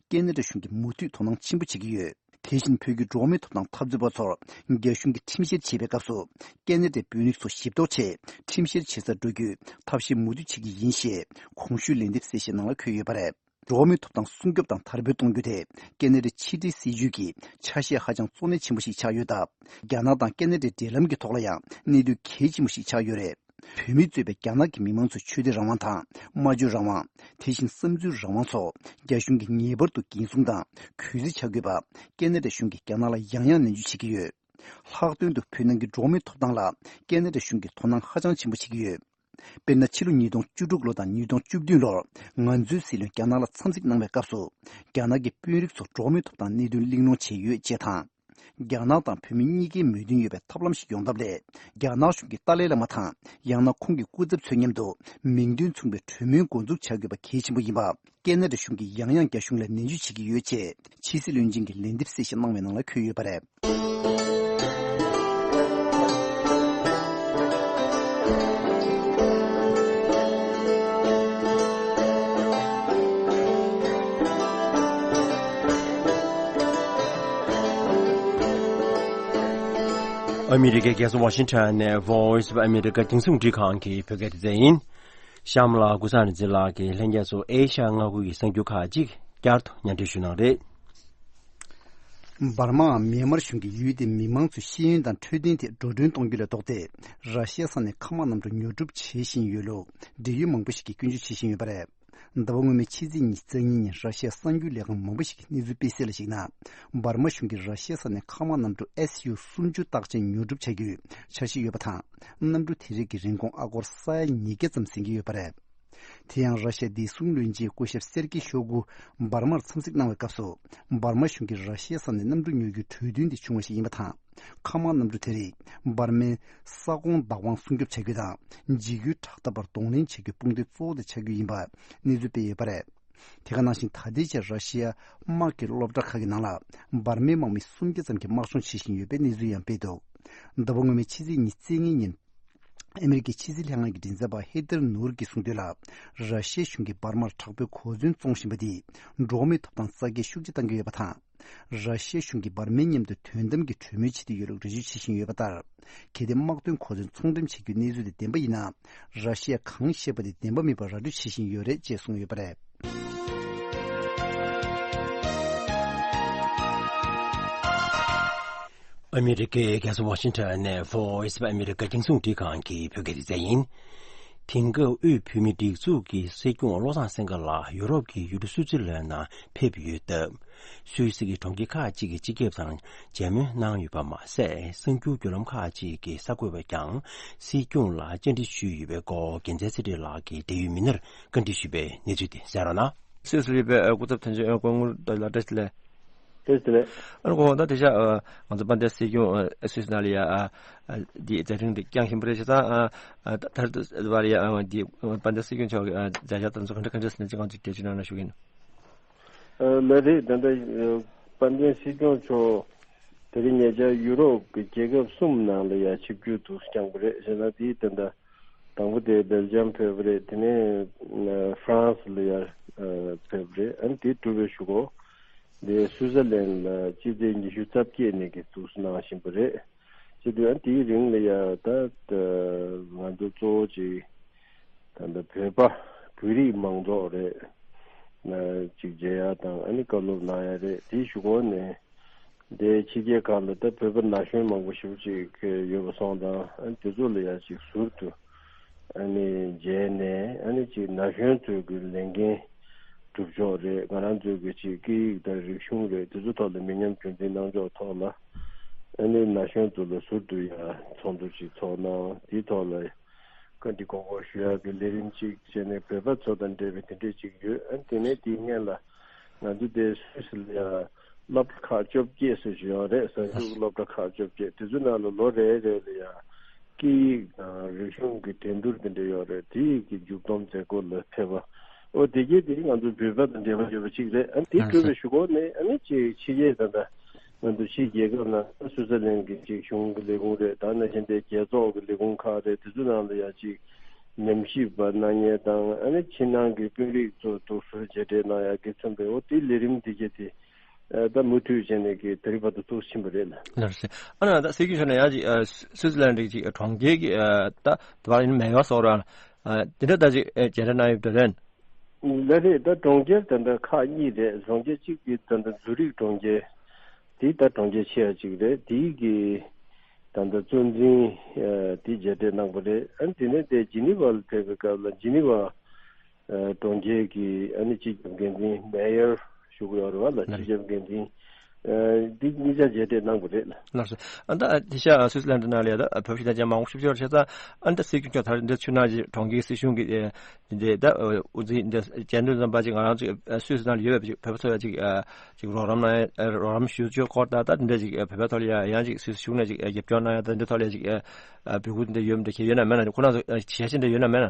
ཀེ་ན་ཌ་གཞུང་གིས་མུ་མཐུད་དོ་སྣང་ཆེན་པོ་བྱེད་ཀྱི་ཡོད། དེ་བཞིན་བོད་ཀྱི་འགྲོ་བ་མིའི་ཐོབ་ཐང་འཐབ་རྩོད་པ་ཚོར་རྒྱ་གཞུང་གིས་ཁྲིམས་བཤེར་བྱེད་པའི་སྐབས་སུ་ཀེ་ན་ཌའི་དཔོན་རིགས་ཚོ་ཞིབ་རྟོག་ཆེད་ཁྲིམས་བཤེར་བྱེད་སར་འགྲོ་རྒྱུའི་ཐབས་ཤེས་མུ་མཐུད་བྱེད་ཀྱི་ཡིན་ཞེས་གོང་ཞུས་ལན་འདེབས་གསལ་བཤད་ནང་ལ་འཁོད་ཡོད་པ་རེད། འགྲོ་བ་མིའི་ཐོབ་ཐང་སྲུང་སྐྱོབ་དང་དར་སྤེལ་གཏོང་རྒྱུ་དེ་ཀེ་ན་ཌའི་ཕྱི་འབྲེལ་སྲིད་ཇུས་ཀྱི་ཆ་ཤས་ཧ་ཅང་གཙོ་གནད་ཆེན་པོ་ཞིག་ཆགས་ཡོད་སྟབས། རྒྱ་ནག་དང་ཀེ་ན་ཌའི་འབྲེལ་ལམ་གྱི་ཐོག་ལ་ཡང་གནད་དོན་གལ་ཆེན་པོ་ཞིག་ཆགས་ཡོད་རེད། བོད་མིས་གཙོས་པའི་རྒྱ་ནག་གི་མི་མང་ཚོའི་ཆོས་དད་རང་དབང་དང་སྨྲ་བརྗོད་རང་དབང་། དེ་བཞིན་བསམ་ཚུལ་རང་དབང་སོགས་རྒྱ་གཞུང་གིས་ངེས་པར་དུ་འགན་སྲུང་དང་གུས་བརྩི་བྱ་དགོས་པ་ཀེ་ན་ཌ་གཞུང་གིས་རྒྱ་ནག་ལ་ཡང་ཡང་ནན་བརྗོད་བྱེད་ཀྱི་ཡོད། ལྷག་དོན་དུ་བོད་ནང་གི་འགྲོ་བ་མིའི་ཐོབ་ཐང་ལ་ཀེ་ན་ཌ་གཞུང་གིས་དོ་སྣང་ཧ་ཅང་ཆེན་པོ་བྱེད་ཀྱི་ཡོད། དཔེར་ན་ཕྱི་ལོ་ཉིས་སྟོང་བཅུ་དྲུག་ལོ་དང་ཉིས་སྟོང་བཅུ་བདུན་ལོར་ང་ཚོའི་སྲིད་བློན་རྒྱ་ནག་ལ་འཚམས་གཟིགས་གནང་བའི་སྐབས་སུ། རྒྱ་ནག་གི་དཔོན་རིགས་ཚོར་འགྲོ་བ་མིའི་ཐོབ་ཐང་གནད་དོན་གླེང་སློང་བྱས་ཡོད་ཅེས་དང་། རྒྱ་ནག་དང་བོད་མི་གཉིས་ཀའི་མོས་མཐུན་ཡོད་པའི་ཐབས་ལམ་ཞིག་ཡོང་ཐབས་སླད། རྒྱ་ནག་གཞུང་གི་ཏཱ་ལའི་བླ་མ་དང་། ཡང་ན་ཁོང་གི་སྐུ་ཚབ་ཚོའི་མཉམ་དུ་མིང་དོན་མཚུངས་པའི་གྲོས་མོལ་འགོ་འཛུགས་བྱ་དགོས་པ་གལ་ཆེན་པོ་ཡིན་པ། ཀེ་ན་ཌ་གཞུང་གིས་ཡང་ཡང་རྒྱ་གཞུང་ལ་ནན་བརྗོད་བྱེད་ཀྱི་ཡོད་ཅེས། ཕྱི་སྲིད་བློན་ཆེན་གྱིས་ལན་འདེབས་གསལ་བཤད་གནང་བའི་ནང་ལ་འཁོད་ཡོད་པ་རེད། ཨ་མི་རི་ཀའི་རྒྱལ་ས་ཝ་ཤིང་ཊོན་ནས་Voice of America་རྒྱང་སྲིང་རླུང་འཕྲིན་ཁང་གི་བོད་སྐད་སྡེ་ཚན་ཡིན། གཤམ་ལ་ཀུན་བཟང་རིག་འཛིན་ལགས་ཀྱིས་ལྷན་རྒྱས་ཚོ་ཨེ་ཤ་ཡ་མངའ་ཁུལ་གྱི་གསར་འགྱུར་ཁག་ཅིག་བསྐྱར་དུ་སྙན་སྒྲོན་ཞུ་གནང་རེད། འབར་མའམ་མེན་མར་གཞུང་གིས་ཡུལ་དེའི་མི་མང་ཚོའི་ཤེས་ཡོན་དང་འཕྲོད་བསྟེན་ཐད་འགྲོ་གྲོན་གཏོང་རྒྱུ་ལས་ལྡོག་སྟེ། ར་ཤི་ཡའི་ས་ནས་མཁའ་དམག་གནམ་གྲུ་ཉོ་སྒྲུབ་བྱེད་བཞིན་ཡོད་ལུགས་འབྲེལ་ཡོད་མང་པོ་ཞིག་གིས་སྐྱོན་བརྗོད་བྱེད་བཞིན་ཡོད་པ་རེད། ཟླ་བ་སྔོན་མའི་ཕྱི་ཚེས་ཉི་ཤུ་རྩ་གཉིས་ཉིན་ར་ཤི་ཡའི་གསར་འགྱུར་ལས་ཁང་མང་པོ་ཞིག་གིས་གནས་ཚུལ་སྤེལ་གསལ་ལ་གཞིགས་ན། འབར་མ་གཞུང་གིས་ར་ཤི་ཡའི་ས་ནས་མཁའ་དམག་གནམ་གྲུ་ཨེས་ཡུ་སུམ་ཅུ་རྟགས་ཅན་ཉོ་སྒྲུབ་བྱ་རྒྱུའི་འཆར་གཞི་ཡོད་པ་དང་། གནམ་གྲུ་དེ་རིགས་ཀྱི་རིན་གོང་ཨ་སྒོར་ས་ཡ་ཉིས་བརྒྱ་ཙམ་ཟིན་གྱི་ཡོད་པ་རེད། དེ་ཡང་ར་ཤི་ཡའི་བདེ་སྲུང་བློན་ཆེན་སྐུ་ཞབས་སེར་ཀེ་ཤོ་གུ་འབར་མར་འཚམས་གཟིགས་གནང་བའི་སྐབས་སུ། འབར་མ་གཞུང་གིས་ར་ཤི་ཡའི་ས་ནས་གནམ་གྲུ་ཉོ་རྒྱུའི་གྲོས་མཐུན་དེ་བྱུང་བ་ཞིག་ཡིན་པ་དང་། མཁའ་དམག་གནམ་གྲུ་དེ་རིགས་འབར་མའི་ས་ཁོངས་བདག་དབང་སྲུང་སྐྱོབ་བྱ་རྒྱུ་དང་། འཇིགས་སྐུལ་དྲག་འཐབ་པར་གདོང་ལེན་བྱ་རྒྱུའི་དཔུང་སྡེ་གཙོ་བོ་དེ་ཆགས་རྒྱུ་ཡིན་པ་གནས་ཚུལ་སྤེལ་ཡོད་པ་རེད། དེ་ག་ནང་བཞིན་ད་ལྟའི་ཆར་ར་ཤི་ཡ་དམག་གི་སློབ་གྲྭ་ཁག་གི་ནང་ལ་འབར་མའི་དམག་མི་སུམ་བརྒྱ་ཙམ་གྱིས་དམག་སྦྱོང་བྱེད་བཞིན་ཡོད་པའི་གནས་ཚུལ་ཡང་སྤེལ་འདུག་ཟླ་བ་སྔོན་མའི་ཕྱི་ཚེས་ཉི་ཤུ་རྩ་གཉིས་ཉིན། ཨ་མི་རི་ཀའི་ཕྱི་སྲིད་ལྷན་ཁང་གི་མགྲིན་ཚབ་པ་ཧེ་ཐར་ནུར་གྱིས་གསུངས་དོན་ལ། ར་ཤི་ཡའི་གཞུང་གིས་འབར་མར་དྲག་པོའི་གོ་མཚོན་བཙོང་བཞིན་པ་འདིས་འགྲོ་བ་མིའི་ཐོབ་ཐང་རྩ་འགེངས་ཤུགས་ཆེ་བཏང་གི་ཡོད་པ་དང་། ར་ཤི་ཡའི་གཞུང་གིས་འབར་མའི་མཉམ་དུ་དོན་དམ་གྱི་གྲོས་མོལ་བྱེད་དུ་ཡོད་ལུགས་འགྲེལ་བརྗོད་བྱེད་བཞིན་ཡོད་པ་ལྟར། གལ་ཏེ་དམག་དོན་གོ་མཚོན་ཚོང་འགྲེམས་བྱེད་རྒྱུའི་གནས་ཚུལ་དེ་བདེན་པ་ཡིན་ན། ར་ཤི་ཡས་གང་བཤད་པ་དེ་བདེན་པ་མིན་པར་ར་སྤྲོད་བྱེད་བཞིན་ཡོད་རེད་ཅེས་གསུངས་ཡོད་པ་རེད། ཨ་མི་རི་ཀའི་རྒྱལ་ས་ཝ་ཤིང་ཊོན་ནས་Voice of America་རྒྱང་སྲིང་རླུང་འཕྲིན་ཁང་གི་བོད་སྐད་སྡེ་ཚན་ཡིན། དེང་སྐབས་དབུས་བོད་མིའི་སྒྲིག་འཛུགས་ཀྱི་སྲིད་སྐྱོང་བློ་བཟང་སེང་གེ་ལགས་ཡུ་རོབ་ཀྱི་ཡུལ་གྲུ་སུད་སི་ལན་ནང་ཕེབས་ཡོད་སྟབས། སུད་སི་གི་གྲོང་ཁྱེར་ཁག་ཅིག་གི་སྤྱི་ཁྱབ་ཚང་མཇལ་མོལ་གནང་ཡོད་པ་མ་ཟད། གསར་འགྱུར་བརྒྱུད་ལམ་ཁག་ཅིག་གི་གསར་འགོད་པས་ཀྱང་སྲིད་སྐྱོང་ལ་བཅར་འདྲི་ཞུས་ཡོད་པའི་སྐོར་རྒྱལ་མཚན་ཚེ་རིང་ལགས་ཀྱིས་འབྲེལ་ཡོད་མི་སྣར་བཀའ་འདྲི་ཞུས་པའི་གནས་ཚུལ་དེ་གསན་རོགས་གནང་། སུད་སི་ལ་ཡོད་པའི་སྐུ་ཚབ་དོན་གཅོད་ཨེ་སྐུ་ངོ་ལགས་བཀྲ་ཤིས་བདེ་ལེགས། བཀྲ་ཤིས་བདེ་ལེགས། ཨ་ནི་གོང་ད་དེ་ཤ་ང་ཚོ་དཔལ་ལྡན་སྲིད་སྐྱོང་སུད་སི་ནང་ལ་ཡ་འདི་མཛད་འཕྲིན་འདི་བསྐྱངས་བཞིན་པ་རེད། བྱས་ཙང་ད་ལྟ་བར་ཡ་འདི་དཔལ་ལྡན་སྲིད་སྐྱོང་མཆོག་གི་མཛད་འཆར་དང་ཚོ་ག་འདྲ་ག་འདྲ་ཟིན་ཅིག་ང་ཚོ་རྒྱལ་སྤྱི་ནང་ན་ཞུ་གིན། ལ་རེད། ད་ལྟ་དཔལ་ལྡན་སྲིད་སྐྱོང་མཆོག་དེ་རིང་ཉེ་ཆར་ཡུ་རོབ་ཀྱི་རྒྱལ་ཁབ་གསུམ་ནང་ལ་ཡ་ཆིབས་བསྒྱུར་དུ་བསྐྱངས་པ་རེད། བྱས་ཙང་དེའི་ད་ལྟ་དང་པོ་དེ་སྦེལ་ཇམ་ཕེབས་པ་རེད། དེ་ནས་ཧྥ་རན་སི་ལ་ཡ་ཕེབས་པ་རེད། ཨ་ནི་དེ་གྲུབ་པའི་གཞུག་གུ་དེ་སུའུ་ཙེར་ལན་ལ་སྤྱི་ཟླ་ཉི་ཤུ་རྩ་བརྒྱད་ནས་ཀྱི་འདུག་སེ་གནང་བཞིན་པ་རེད། བྱས་དུས་ཨ་དེའི་རིང་ལ་ཡ་ད་ང་ཚོ་གཙོ་བོ་ཅིག་ད་ལྟ་བོད་པ་བོད་རིགས་མང་ཚོགས་རེད། ཅིག་མཇལ་ཡ་དང་ཨ་ནི་བཀའ་སློབ་གནང་ཡ་རེད། དེའི་གཞུག་གུ་ནས་དེ་ཕྱི་རྒྱལ་ཁག་ལ་ད་བོད་པ་ན་གཞོན་མང་པོ་ཞེ་པོ་ཅིག་ཡོད་པ་སོང་ཙང་ཨ་ནི་དེ་ཚོ་ལ་ཡ་ཅིག་ཟུར་དུ་ཨ་ནི་མཇལ་ནས་ཨ་ནི་ཅིག་ན་གཞོན་ཚོའི་གི་ལས་འགན་སྒྲུབ་ཕྱོགས་རེད། ང་རང་ཚོའི་གི་ཅིག་སྐད་ཡིག་དང་རིག་གཞུང་རེད། དེ་ཚོ་ཐོག་ལ་མི་ཉམས་རྒྱུན་འཛིན་གནང་ཕྱོགས་ཐོག་ལ་ཨ་ནི་ན་གཞོན་ཚོ་ལ་ཟུར་དུ་ཡ་ཚོགས་འདུ་ཅིག་ཚོགས་གནང་། དེའི་ཐོག་ལ་བཀའ་འདྲི་དགོངས་སྐོར་ཞུ་ཡག་གི་ལས་རིམ་ཅིག་བྱས་ནས་བོད་པ་ཚོ་དང་འབྲེལ་བའི་དེ་འདྲས་ཅིག་ཡོད། ཨ་ནི་དེ་ནས་དེའི་སྔོན་ལ་ང་ཚོ་དེ་སུད་སི་ལ་ཡ་སློབ་གྲྭ་ཁག་བཅོ་བརྒྱད་ཟེར་ཞིག་ཡོད་རེད། གཟའ་མཇུག་སློབ་གྲྭ་ཁག་བཅོ་བརྒྱད་དེ་ཚོའི་ནང་ལ་ལོ་རེ་རེ་ལ་ཡ་སྐད་ཡིག་དང་རིག་གཞུང་གི་འགྲན་བསྡུར་དེ་འདྲ་ཡོད་རེད། དེ་ཡི་གི་མཇུག་སྡོམ་མཛད་སྒོ་ལ་ཕེབས་པ། ཨོ་དེ་གས་དེ་ང་ཚོ་བོད་པ་དང་འབྲེལ་བ་ཡོད་པ་ཅིག་རེད། ཨ་ནི་དེ་གྲུབ་པའི་གཞུག་གུ་ནས་ཨ་ནི་ཅིག་ཕྱི་རྒྱལ་ད་ལྟ་ང་ཚོ་ཕྱིའི་རྒྱལ་ཁབ་ནང་སུད་ཙེར་ལན་གྱི་ཅིག་གཞུང་གི་ལས་ཁུངས་རེད། ད་ནང་བཞིན་དེ་རྒྱལ་ཚོགས་ཀྱི་ལས་ཁུངས་ཁག་རེད། དེ་ཚོ་ནང་ལ་ཡ་ཅིག་ཉམས་ཞིབ་པ་གནང་མཁན་དང་ཨ་ནི་ཕྱི་ནང་གི་དཔོན་རིགས་ཚོ་ཐུགས་སུ་མཇལ་འཕྲད་གནང་ཡག་གི་མཚོན་པའི་འོ་དེའི་ལས་རིམ་འདི་གས་དེ་ཨ་ད་མུ་མཐུད་བྱས་ནས་ཀྱི་ད་རིང་བར་དུ་ཚུགས་ཕྱིན་པ་རེད་ལ། ལགས་སོ། ཨ་ན་ད་སྲིད་སྐྱོང་མཆོག་ནས་ཡང་ཅིག་ཨ་སུད་སི་ལན་ཌི་ཅིག་གྲོང་ཁྱེར་གྱི་ཨ་ད་དུ་བ་ཡིན་མེ་ཡོ་སོགས་ར་དེ་འདྲ་ད་ཅིག་མཇལ་འཕྲད་གནང་ཡོད་པ་རེད། ལ་རེད། ད་གྲོང་ཁྱེར་ད་ལྟ་ཁག་གཉིས་རེད། གྲོང་ཁྱེར་གཅིག་དེ་ད་ལྟ་ཛུ་རིག་གྲོང་ཁྱེར་དེ་ད་གྲོང་ཁྱེར་ཆེ་བ་གཅིག་རེད། དེའི་གི་ད་ལྟ་གཙོ་འཛིན་ཨ་དེ་མཇལ་འཕྲད་གནང་པ་རེད། ཨ་དེ་ནས་དེ་ཇི་ནི་ཝ་ལ་ཕེབས་པའི་སྐབས་ལ་ཇི་ནི་ཝ་ཨ་གྲོང་ཁྱེར་གྱི་ཨ་ནི་སྤྱི་ཁྱབ་འགན་འཛིན་མེ་ཡར་ཞུ་གི་ཡོད་རེད་བ་ལ། ལགས་སྤྱི་ཁྱབ་འགན་འཛིན་ཨ་འདི་གཉིས་ཆ་མཇལ་འཕྲད་གནང་པ་རེད་ལ། ལགས་སོ། ཨ་ད་དེ་ཤ་སུད་སི་ལན་ཌི་ནང་ལ་ཡ་ད་བོད་ཕྱི་ནང་ཅན་མང་པོ་ཞིག་ཡོད་རེད། བྱས་ཙང་ཨ་ད་སྲིད་སྐྱོང་མཆོག་ད་རེས་འདི་ཆུ་ནང་གི་གྲོང་ཁྱེར་སྲིད་གཞུང་གི་འདི་ད་དབུ་འཛིན་འདི་བཅའ་འདུན་ཙམ་པ་ཅིག་ང་རང་ཚོ་སུད་སི་ནང་ལ་ཡོད་པའི་བོད་པ་ཚོ་ཡ་ཅིག་ཅིག་རོགས་རམ་གནང་ཡ་རོགས་རམ་ཞུ་ཕྱོགས་སྐོར་དང་ད་འདི་འདྲ་ཅིག་བོད་པའི་ཐོག་ལ་ཡ་ཡང་ཅིག་སུད་སི་གཞུང་ནས་ཅིག་རྒྱབ་སྐྱོར་གནང་ཡ་ད་འདི་ཐོག་ལ་ཡ་ཅིག་འབོད་སྐུལ་འདི་ཡོད་མི་འདྲ་ཁྱེད་ཡོད་ན་མེད་ན་ཁོ་རང་ཚོ་ཞལ་ཆེ་འདྲ་ཡོད་ན་མེད་ན།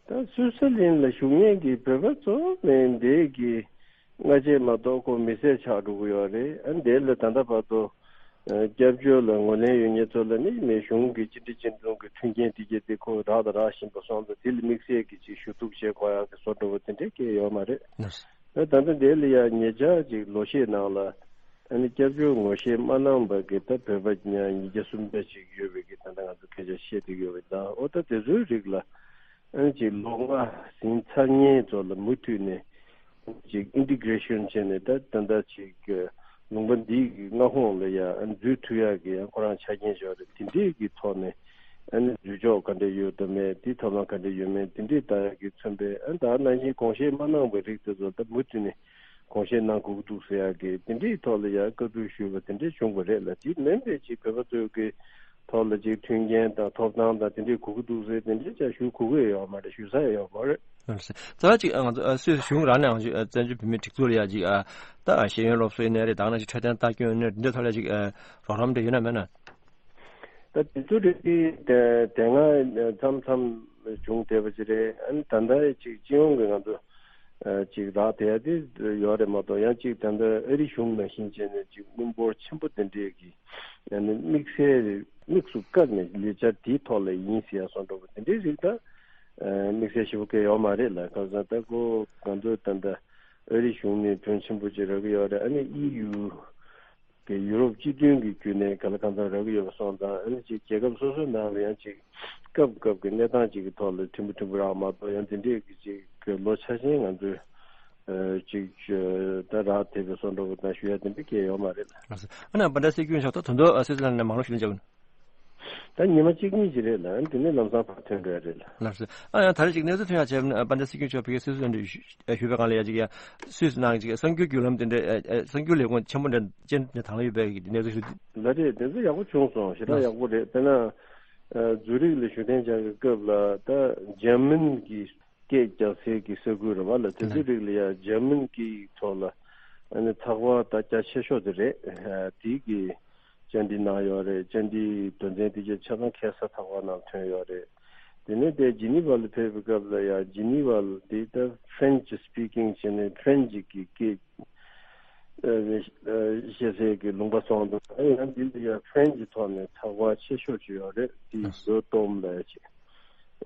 ད་སུད་སི་ལན་ལ་བཞུགས་མཁན་གྱི་བོད་པ་ཚོ་ནས་འདས་ཀྱི་སྔ་རྗེས་མ་གཏོགས་ཁོ་མི་སེར་ཆགས་འགྲོ་གི་ཡོད་རེད། ཨ་འདས་ལ་ད་ལྟ་བར་དུ་ཨ་སྐྱབས་བཅོལ་ལ་ངོས་ལེན་ཡོད་མཁན་ཚོ་ལ་ནི་མི་གཞུང་གི་སྤྱི་འཐུས་སྤྱི་མཚུངས་ཀྱི་མཐུན་རྐྱེན་དེ་གྱད་དེ་ཁོ་རག་དང་རག་བཞིན་པ་སོང་ཙང་དེ་ལ་དམིགས་བསལ་གྱི་ཅིག་ཞུ་གཏུག་བྱེད་དགོས་ཡག་གི་བཟོ་འདྲ་བོ་དེ་འདྲས་སྐྱེས་ཡོད་མ་རེད། ཨ་ད་ལྟ་འདས་ལ་ཡ་ཉེ་ཆར་ཅིག་ལོ་ཤས་ནང་ལ་ཨ་ནི་སྐྱབས་བཅོལ་ངོ་ཤེས་མ་གནང་བ་གི་ད་བོད་པ་ཉ་ཉིས་བརྒྱ་སུམ་བརྒྱ་ཅིག་ཡོད་པའི་གི་ད་ལྟ་ང་ཚོ་སྐད་ཆ་བཤད་བསྡད་ཡོད་པ་ད་ཨོ་ད་དེ་ཚོའི་རིགས་ལ། ཨ་ནི་ཅིག་ལོ་ལྔ་ཟིན་ཚར་མཁན་ཚོ་ལ་མུ་མཐུད་ནས་ཅིག་ཨིན་ཊི་གྷི་རེ་ཤན་བྱས་ནས་ད་ད་ལྟ་ཅིག་ལུང་པ་འདིའི་གི་མངའ་ཁོངས་ལ་ཡ་ཨ་ནི་འཛུལ་ཐུབ་ཡག་གི་ཡང་ཁོ་རང་ཆ་རྐྱེན་ཞིག་ཡོད་རེད། དེ་འདྲའི་གི་ཐོག་ནས་ཨ་ནི་འཛུལ་ཕྱོགས་ག་འདྲ་ཡོད་དམ་མེད་དེ་ཐབས་ལམ་ག་འདྲ་ཡོད་མེད་དེ་འདྲའི་ལྟ་ཡག་གི་མཚོན་པའི་ཨ་ནི་ད་ནང་བཞིན་དགོངས་བཞེས་མ་གནང་བའི་རིགས་དེ་ཚོ་ད་མུ་མཐུད་ནས་དགོངས་བཞེས་གནང་དགོས་ཀྱི་འདུག་ཟེར་ཡག་གི་དེ་འདྲའི་ཐོག་ལ་ཡ་བཀའ་འཁྲོལ་ཞུས་པ་དེ་འདྲའི་བྱུང་བ་རེད་ལ། དེ་མིན་པའི་ཅིག་བོད་པ་ཚོའི་གི་ཐོག་ལ་ཅིག་མཐུན་རྐྱེན་དང་ཐོབ་ཐང་དང་དེ་འདྲའི་དགོས་ཀྱི་འདུག་ཟེར་དེ་འདྲའི་ཅིག་ཞུ་དགོས་ཀྱི་ཡོད་མ་རེད། ཞུ་ས་ཡང་ཡོད་མ་རེད། ལགས་སོ། རྩ་བ་ཅིག་ང་ཚོ་སུད་སི་གཞུང་རང་ནས་ང་ཚོ་བཙན་བྱོལ་བོད་མིའི་སྒྲིག་འཛུགས་ལ་ཡ་ཅིག་ད་ཤེས་ཡོན་སློབ་གསོ་ཡིན་ནའི་རེད། ད་ནང་བཞིན་འཕྲོད་བསྟེན་ལྟ་སྐྱོང་ཡིན་ནའི་རེད། འདི་འདྲའི་ཐོག་ལ་ཅིག་རོགས་རམ་དེ་ཡོད་ན་མེད་ན། ད་དེ་ཚོ་རེད་དེ་དེ་སྔ་མཚམས་མཚམས་བྱུང་བསྡད་པ་ཅིག་རེད། ཨ་ནི་ད་ལྟ་ཅིག་སྤྱི་ཡོངས་ཀྱི་ང་ཚོ་ཅིག་རག་བསྡད་ཡ་དེ་ཡོད་རེད་མ་གཏོགས་ཡང་ཅིག་ད་ལྟ་ཨ་རི་གཞུང་ནང་བཞིན་བྱས་ནས་ཅིག་དངུལ་འབོར་ཆེན་པོ་དེ་འདྲས་ཀྱི་ཨ་ནི་དམིགས་བསལ་དམིགས་སུ་བཀར་ནས་ལས་འཆར་དེའི་ཐོག་ལ་ཡིན་ཟེར་ཡ་སོགས་འདྲ་པོ་དེ་འདྲའི་རིགས་ད་དམིགས་བསལ་ཞེ་པོ་གང་ཡོད་མ་རེད་ལ། གང་ཟག་ལྟ་བུ་ང་ཚོ་ད་ལྟ་ཨ་རི་གཞུང་ནས་དོན་ཆེན་པོ་ཅིག་རག་གི་ཡོད་རེད། ཨ་ནི་ཨི་ཡུ་གི་ཡུ་རོབ་སྤྱི་མཐུན་གྱི་བརྒྱུད་ནས་ག་ལ་གང་འཚམ་རག་གི་ཡོད་པ་སོང་ཙང་ཨ་ནི་ཅིག་རྒྱལ་ཁབ་སོ་སོའི་ནང་ལ་ཡང་ཅིག་སྐབས་སྐབས་ཀྱི་གནས་སྟངས་ཅིག་གི་ཐོག་ལ་ཕྲན་བུ་ཕྲན་བུ་རག་མ་གཏོགས་ཡང་དེ་འདྲས་ཀྱི་ཅིག་གི་ལོ་ཆ་ཆེན་ང་ཚོས་ཨ་ཅིག་ད་རག་ཐེབས་པའི་སོང་འགྲོ་བ་དང་ཞུ་ཡ་དེ་འདྲ་གང་ཡང་ཡོད་མ་རེད་ལ། ལགས་སོ། ཨ་ནི་དཔལ་ལྡན་སྲིད་སྐྱོང་མཆོག་ད་དོན་དུ་སུད་སི་ལན་ནས་མང་རུ་ཞུ་ལན་བྱ་དགོས་ན། ད་ཉི་མ་གཅིག་གཉིས་ཅིག་རེད་ལ། ཨ་ནི་དེ་ནས་ལམ་སང་ཕར་ཐོན་འགྲོ་ཡ་རེད་ལ། ལགས་སོ། ཨ་ཡང་ད་རེས་ཅིག་གནས་ཚུལ་ཐོན་ཡ་བྱས་ན་དཔལ་ལྡན་སྲིད་སྐྱོང་མཆོག་ཕ་གིར་སུད་སི་ལན་ནས་ཞུ་ཞུ་བའི་སྒང་ལ་ཡ་ཅིག་ཡ་སུད་སི་ནང་ཅིག་གསར་འགྱུར་བརྒྱུད་ལམ་དེ་འདྲ་གསར་འགྱུར་ལས་ཁུངས་ཆེན་པོ་འདྲ་ཅན་དེ་དང་ལ་ཡོད་པའི་གནས་ཚུལ་ཞུ། ལ་རེད། དེ་ཚོ་ཡག་པོ་བྱུང་སོང་། ཞེ་དྲག་ཡག་པོ་རེད། དཔེར་ན་ཛུ་རིག་ལ་བཞུགས་གདན་འཇགས་ཀྱི་སྐབས་ལ་ད་འཇར་མན་གྱི་སྐད་རྒྱག་སའི་གི་ས་ཁུལ་རེད་བ་ལ། དེ་ཚོའི་རིགས་ལ་ཡ་འཇར་མན་སྐད་ཡིག་ཐོག་ལ་ ཨ་ནི་ཚགས་པར་ད་རྒྱ་ཆེ་ཤོས་དེ་རེད། དེའི་གི་བཅར་འདྲི་གནང་ཡོད་རེད། བཅར་འདྲིའི་དོན་ཚན་དེ་གྱད་ཆ་ཚང་ཁ་སང་ཚགས་པར་ནང་ཐོན་ཡོད་རེད། དེ་ནས་དེ་ཇི་ནི་ཝ་ལ་ཕེབས་པའི་སྐབས་ལ་ཡང་ཇི་ནི་ཝ་ལ་དེ་ད་French speaking བྱས་ནས་French གི་སྐད་ཨ་ཨ་བཤད་སའི་གི་ལུང་པ་སོང་འདུག་ཨ་ཡང་འདི་ལ་ཡང་French ཐོག་ནས་ཚགས་པར་ཆེ་ཤོས་ཅིག་ཡོད་རེད། དེ་ལོ་ཏོམ་ལབ་ཅིག་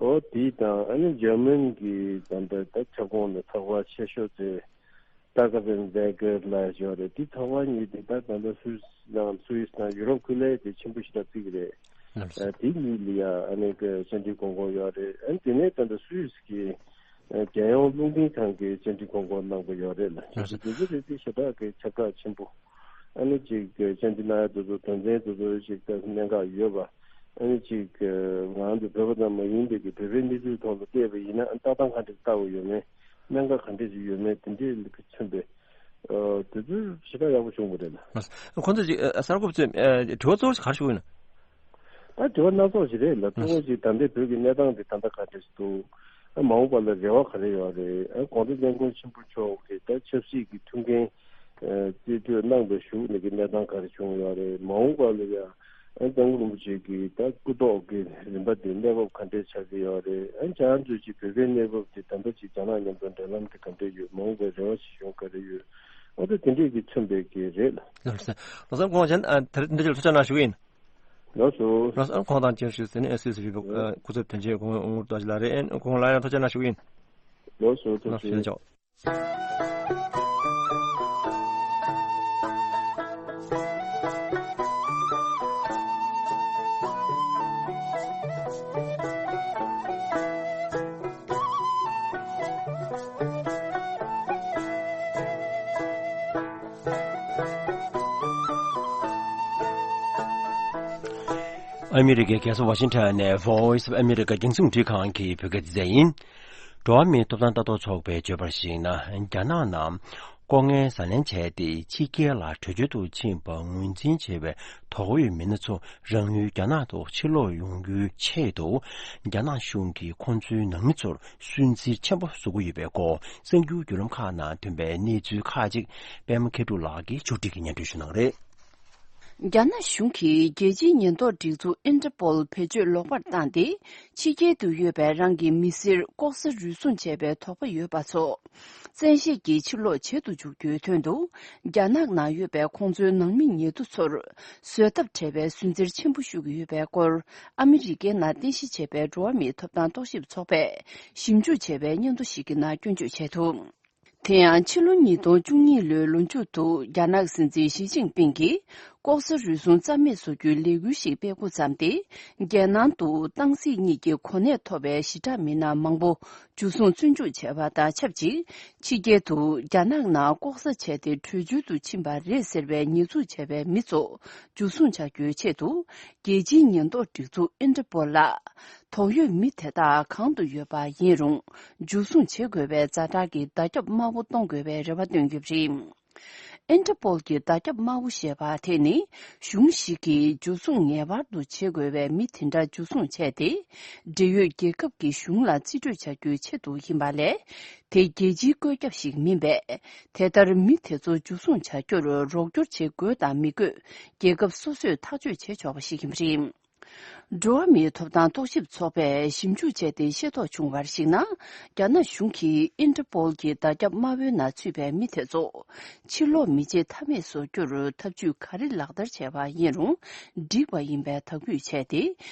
འོ་དེ་དང་ཨ་ནི་འཇར་མན་གི་ད་ལྟ་ད་ཁྱབ་ཁོངས་ནས་ཚགས་པར་ཆེ་ཤོས་དེ་Tagebühne Weekend ལབ་ཡོད་རེད། དེ་ཚགས་པར་གཉིས་དེ་ད་ད་ལྟ་སུད་སི་དང་སུད་སི་དང་ཡུ་རོབ་ཁུལ་ལ་དེ་ཆེན་པོ་ཞེ་དྲག་བརྩི་གི་རེད། ལགས་སོ། ཨ་དེ་གཉིས་ལ་ཡང་ཨ་ནི་གི་བཅར་འདྲི་གོང་གོང་ཡོད་རེད། ཨ་ནི་དེ་ནས་ད་ལྟ་སུད་སི་གི་ཨ་རྒྱལ་ཡོངས་རླུང་འཕྲིན་ཁང་གི་བཅར་འདྲི་གོང་གོང་གནང་པ་ཡོད་རེད་ལ། ལགས་སོ། དེ་ཚོ་དེ་དེ་ཞེ་དྲག་གི་ཁྱབ་བསྒྲགས་ཆེན་པོ། ཨ་ནི་ཅིག་གི་བཅར་འདྲི་གནང་ཡ་དེ་ཚོ་དོན་ཚན་དེ་ཚོ་ཞིག་ད་གནད་འགག་ཡོད་པ། ཨ་ནི་ཅིག་གི་ང་ཚོ་བོད་པ་ཙམ་མ་ཡིན་པའི་གི་བོད་པའི་གནས་ཚུལ་ཐོག་ལ་བལྟས་པ་ཡིན་ན་ཨ་ལྟ་སྟངས་ག་འདྲ་ལྟ་བ་ཡོད་མེད། གནད་འགག་ག་འདྲ་ཞིག་ཡོད་མེད་དེ་འདྲའི་ལ་མཚོན་པའི་ཨ་དེ་ཚོ་ཞེ་དྲག་ཡག་པོ་བྱུང་བ་རེད་ལ། ཁོང་ཚོ་ཅིག་ཨ་གསར་འགོད་པ་ཚོས་ཨ་དྲི་བ་གཙོ་བོ་ཞིག་ག་རེ་ཞུ་གི་ཡོད་ན། ད་དྲི་བ་སྣ་ཚོགས་ཤིག་རེད་ལ། གཙོ་བོ་ཞིག་ད་ལྟའི་བོད་ཀྱི་གནས་སྟངས་དེ་ད་ལྟ་ག་འདྲ་ཞིག་འདུག་ཨ་མ་འོངས་པ་ལ་རེ་བ་ག་རེ་ཡོད་རེད། ཨ་དགོངས་དག་སྙན་སྐུ་ཆེན་པོ་མཆོག་གིས་ད་ཆབ་སྲིད་ཀྱི་ཐུགས་འགན་ཨ་རྩིས་སྤྲོད་གནང་བའི་གཞུག་ནས་ཀྱི་གནས་སྟངས་ག་རེ་བྱུང་ཡོད་རེད། མ་འོངས་པ་ལ་ཡང་ཨ་སྐྱབས་མགོན་རིན་པོ་ཆེ་གི་ད་སྐུ་ཐོག་གི་རིམ་པ་དེ་གནས་བབ་ག་འདྲ་ཆགས་ཀྱི་ཡོད་རེད། ཨ་ང་ཚོའི་ཅིག་བོད་པའི་གནས་བབ་དེ་ད་ལྟ་ཅིག་རྒྱ་ནག་མཉམ་དུ་འབྲེལ་ལམ་དེ་ག་འདྲ་ཡོད། མ་འོངས་པའི་རེ་བ་ཞིག་ཡོང་ག་རེ་ཡོད། ཨ་ད་དེ་འདྲས་ཀྱི་མཚོན་པའི་གི་རེད་ལ། ལགས་སོ། ལགས་སོ། ཁོང་ཅན་ཨ་དེ་རིང་འདི་ལ་ཐུགས་རྗེ་ཆེ་ཞུ་གི་ཡིན། ལགས་སོ། ལགས་སོ། ཁོང་དང་བཅར་ཞུས་ཟིན་ཨེ་སི་སི་བི་སྐུ་ཚབ་དོན་གཅོད་གོང་དངུལ་རྡོ་རྗེ་ལགས་རེད། ཁོང་ལ་ཡང་ཐུགས་རྗེ་ཆེ་ཞུ་གི་ཡིན། ལགས་སོ། ཐུགས་རྗེ་ཆེ། ལགས་སོ། ཐུགས་རྗེ་ཆེ། ཨ་མི་རི་ཀའི་རྒྱལ་ས་ཝ་ཤིང་ཊོན་ནས་Voice of America རྒྱང་སྲིང་རླུང་འཕྲིན་ཁང་གི་བོད་སྐད་སྡེ་ཚན་ཡིན། འགྲོ་བ་མིའི་ཐོབ་ཐང་ལྟ་རྟོག་ཚོགས་པས་བརྗོད་པར་གཞིགས་ན། རྒྱ་ནག་ནང་ལྐོག་རྔན་བཟའ་ལེན་བྱས་ཏེ་ཕྱི་རྒྱལ་ལ་བྲོས་བྱོལ་དུ་ཕྱིན་པ་ངོས་འཛིན་བྱས་པའི་དོགས་ཡོད་མི་སྣ་ཚོ་རང་ཡུལ་རྒྱ་ནག་ཏུ་ཕྱིར་ལོག་ཡོང་རྒྱུའི་ཆེད་དུ། རྒྱ་ནག་གཞུང་གིས་ཁོང་ཚོའི་ནང་མི་ཚོར་སུན་གཙེར་ཆེན་པོ་བཟོ་གི་ཡོད་པའི་སྐོར་གསར་འགྱུར་བརྒྱུད་ལམ་ཁག་ནང་ཐོན་པའི་གནས་ཚུལ་ཁག་ཅིག་པད་མ་མཁས་གྲུབ་ལགས་ཀྱིས་ཕྱོགས་སྒྲིག་གིས་སྙན་སྒྲོན་ཞུ་གནང་རེད། རྒྱ་ནག་གཞུང་གིས་རྒྱལ་སྤྱིའི་ཉེན་རྟོག་སྒྲིག་འཛུགས་ཨིན་ཊར་པོལ་བེད་སྤྱོད་ལོག་པར་བཏང་སྟེ། ཕྱི་རྒྱལ་དུ་ཡོད་པའི་རང་གི་མི་སེར་ལྐོག་ཟ་རུལ་སུངས་བྱས་པའི་དོགས་པ་ཡོད་པ་ཚོ། བཙན་ཤེད་ཀྱིས་ཕྱིར་ལོག་བྱེད་དུ་འཇུག་རྒྱུའི་དོན་དུ། རྒྱ་ནག་ནང་ཡོད་པའི་ཁོང་ཚོའི་ནང་མི་ཉེ་དུ་ཚོར། བཟོད་ཐབས་བྲལ་བའི་སུན་གཙེར་ཆེན་པོ་ཞུ་གི་ཡོད་པའི་སྐོར། ཨ་མི་རི་ཀའི་ནང་རྟེན་གཞི་བྱས་པའི་འགྲོ་བ་མིའི་ཐོབ་ཐང་རྟོག་ཞིབ་ཚོགས་པས་ཞིབ་འཇུག་བྱས་པའི་སྙན་ཐོ་ཞིག་གི་ནང་སྐྱོན་བརྗོད་བྱས་འདུག་དེ་ཡང་ཕྱི་ལོ་ཉིས་སྟོང་བཅུ་གཉིས་ལོའི་ལོ་མཇུག་ཏུ་རྒྱ་ནག་སྲིད་འཛིན་ཞི་ཅིན་ཕིང་གིས་ལྐོག་ཟ་རུལ་སུངས་རྩ་མེད་བཟོ་རྒྱུའི་ལས་འགུལ་ཞིག་སྤེལ་འགོ་བརྩམས་ཏེ། རྒྱལ་ནང་དུ་སྟངས་འཛིན་གཉིས་ཀྱི་གོ་གནས་ཐོབ་པའི་ཞི་དྲག་མི་སྣ་མང་པོ་འཇུ་བཟུང་བཙོན་འཇུག་བྱས་པ་དང་ཆབས་ཅིག་ཕྱི་རྒྱལ་དུ་རྒྱ་ནག་ནང་ལྐོག་ཟ་བྱས་ཏེ་བྲོས་བྱོལ་དུ་ཕྱིན་པ་རེད་ཟེར་བའི་ཉེས་འཛུགས་བྱས་པའི་མི་ཚོ་འཇུ་བཟུང་བྱ་རྒྱུའི་ཆེད་དུ། རྒྱལ་སྤྱིའི་ཉེན་རྟོག་སྒྲིག་འཛུགས་ཨིན་ཊར་པོལ་ལ། དོགས་ཡོད་མི་དེ་དག་གང་དུ་ཡོད་པ་ཡིན་རུང་། འཇུ་བཟུང་བྱེད་དགོས་པའི་ཛ་དྲག་གི་བརྡ་ཁྱབ་དམར་པོ་གཏོང་དགོས་པའི་རེ་བ་བཏོན་ཡོད་པ་རེད། ཨིན་ཊར་པོལ་གྱི་བརྡ་ཁྱབ་དམར་པོ་ཞེས་པ་དེ་ནི། གཞུང་ཞིག་གིས་འཇུ་བཟུང་ངེས་པར་དུ་བྱེད་དགོས་པའི་མི་དེ་འདྲ་འཇུ་བཟུང་བྱས་ཏེ། འབྲེལ་ཡོད་རྒྱལ་ཁབ་ཀྱི་གཞུང་ལ་རྩིས་སྤྲོད་བྱ་རྒྱུའི་ཆེད་དུ་ཡིན་པ་ལས། དེ་རྒྱལ་སྤྱིའི་བཀོད་ཁྱབ་ཞིག་མིན་པས། དེ་ལྟར་མི་དེ་ཚོ་འཇུ་བཟུང་བྱ་རྒྱུར་རོགས་སྐྱོར་བྱེད་དགོས་དང་མི་དགོས། རྒྱལ་ཁབ་སོ་སོས་ཐག་གཅོད་བྱེད་ཆོག་པ་ཞིག་ཡིན་པ་རེད། འགྲོ་བ་མིའི་ཐོབ་ཐང་རྟོག་ཞིབ་ཚོགས་པས་ཞིབ་འཇུག་བྱས་ཏེ་ཤེས་རྟོགས་བྱུང་བར་གཞིགས་ན། རྒྱ་ནག་གཞུང་གིས་ཨིན་ཊར་པོལ་གྱི་བརྡ་ཁྱབ་དམར་པོའི་ནང་ཚུད་པའི་མི་དེ་ཚོ། ཕྱིར་ལོག་མི་བྱེད་ཐབས་མེད་བཟོ་རྒྱུར་ཐབས་ཇུས་ག་རེ་ལག་བསྟར་བྱས་པ་ཡིན་རུང་། འགྲིག་པ་ཡིན་པའི་དག་འབུལ་བྱས་ཏེ།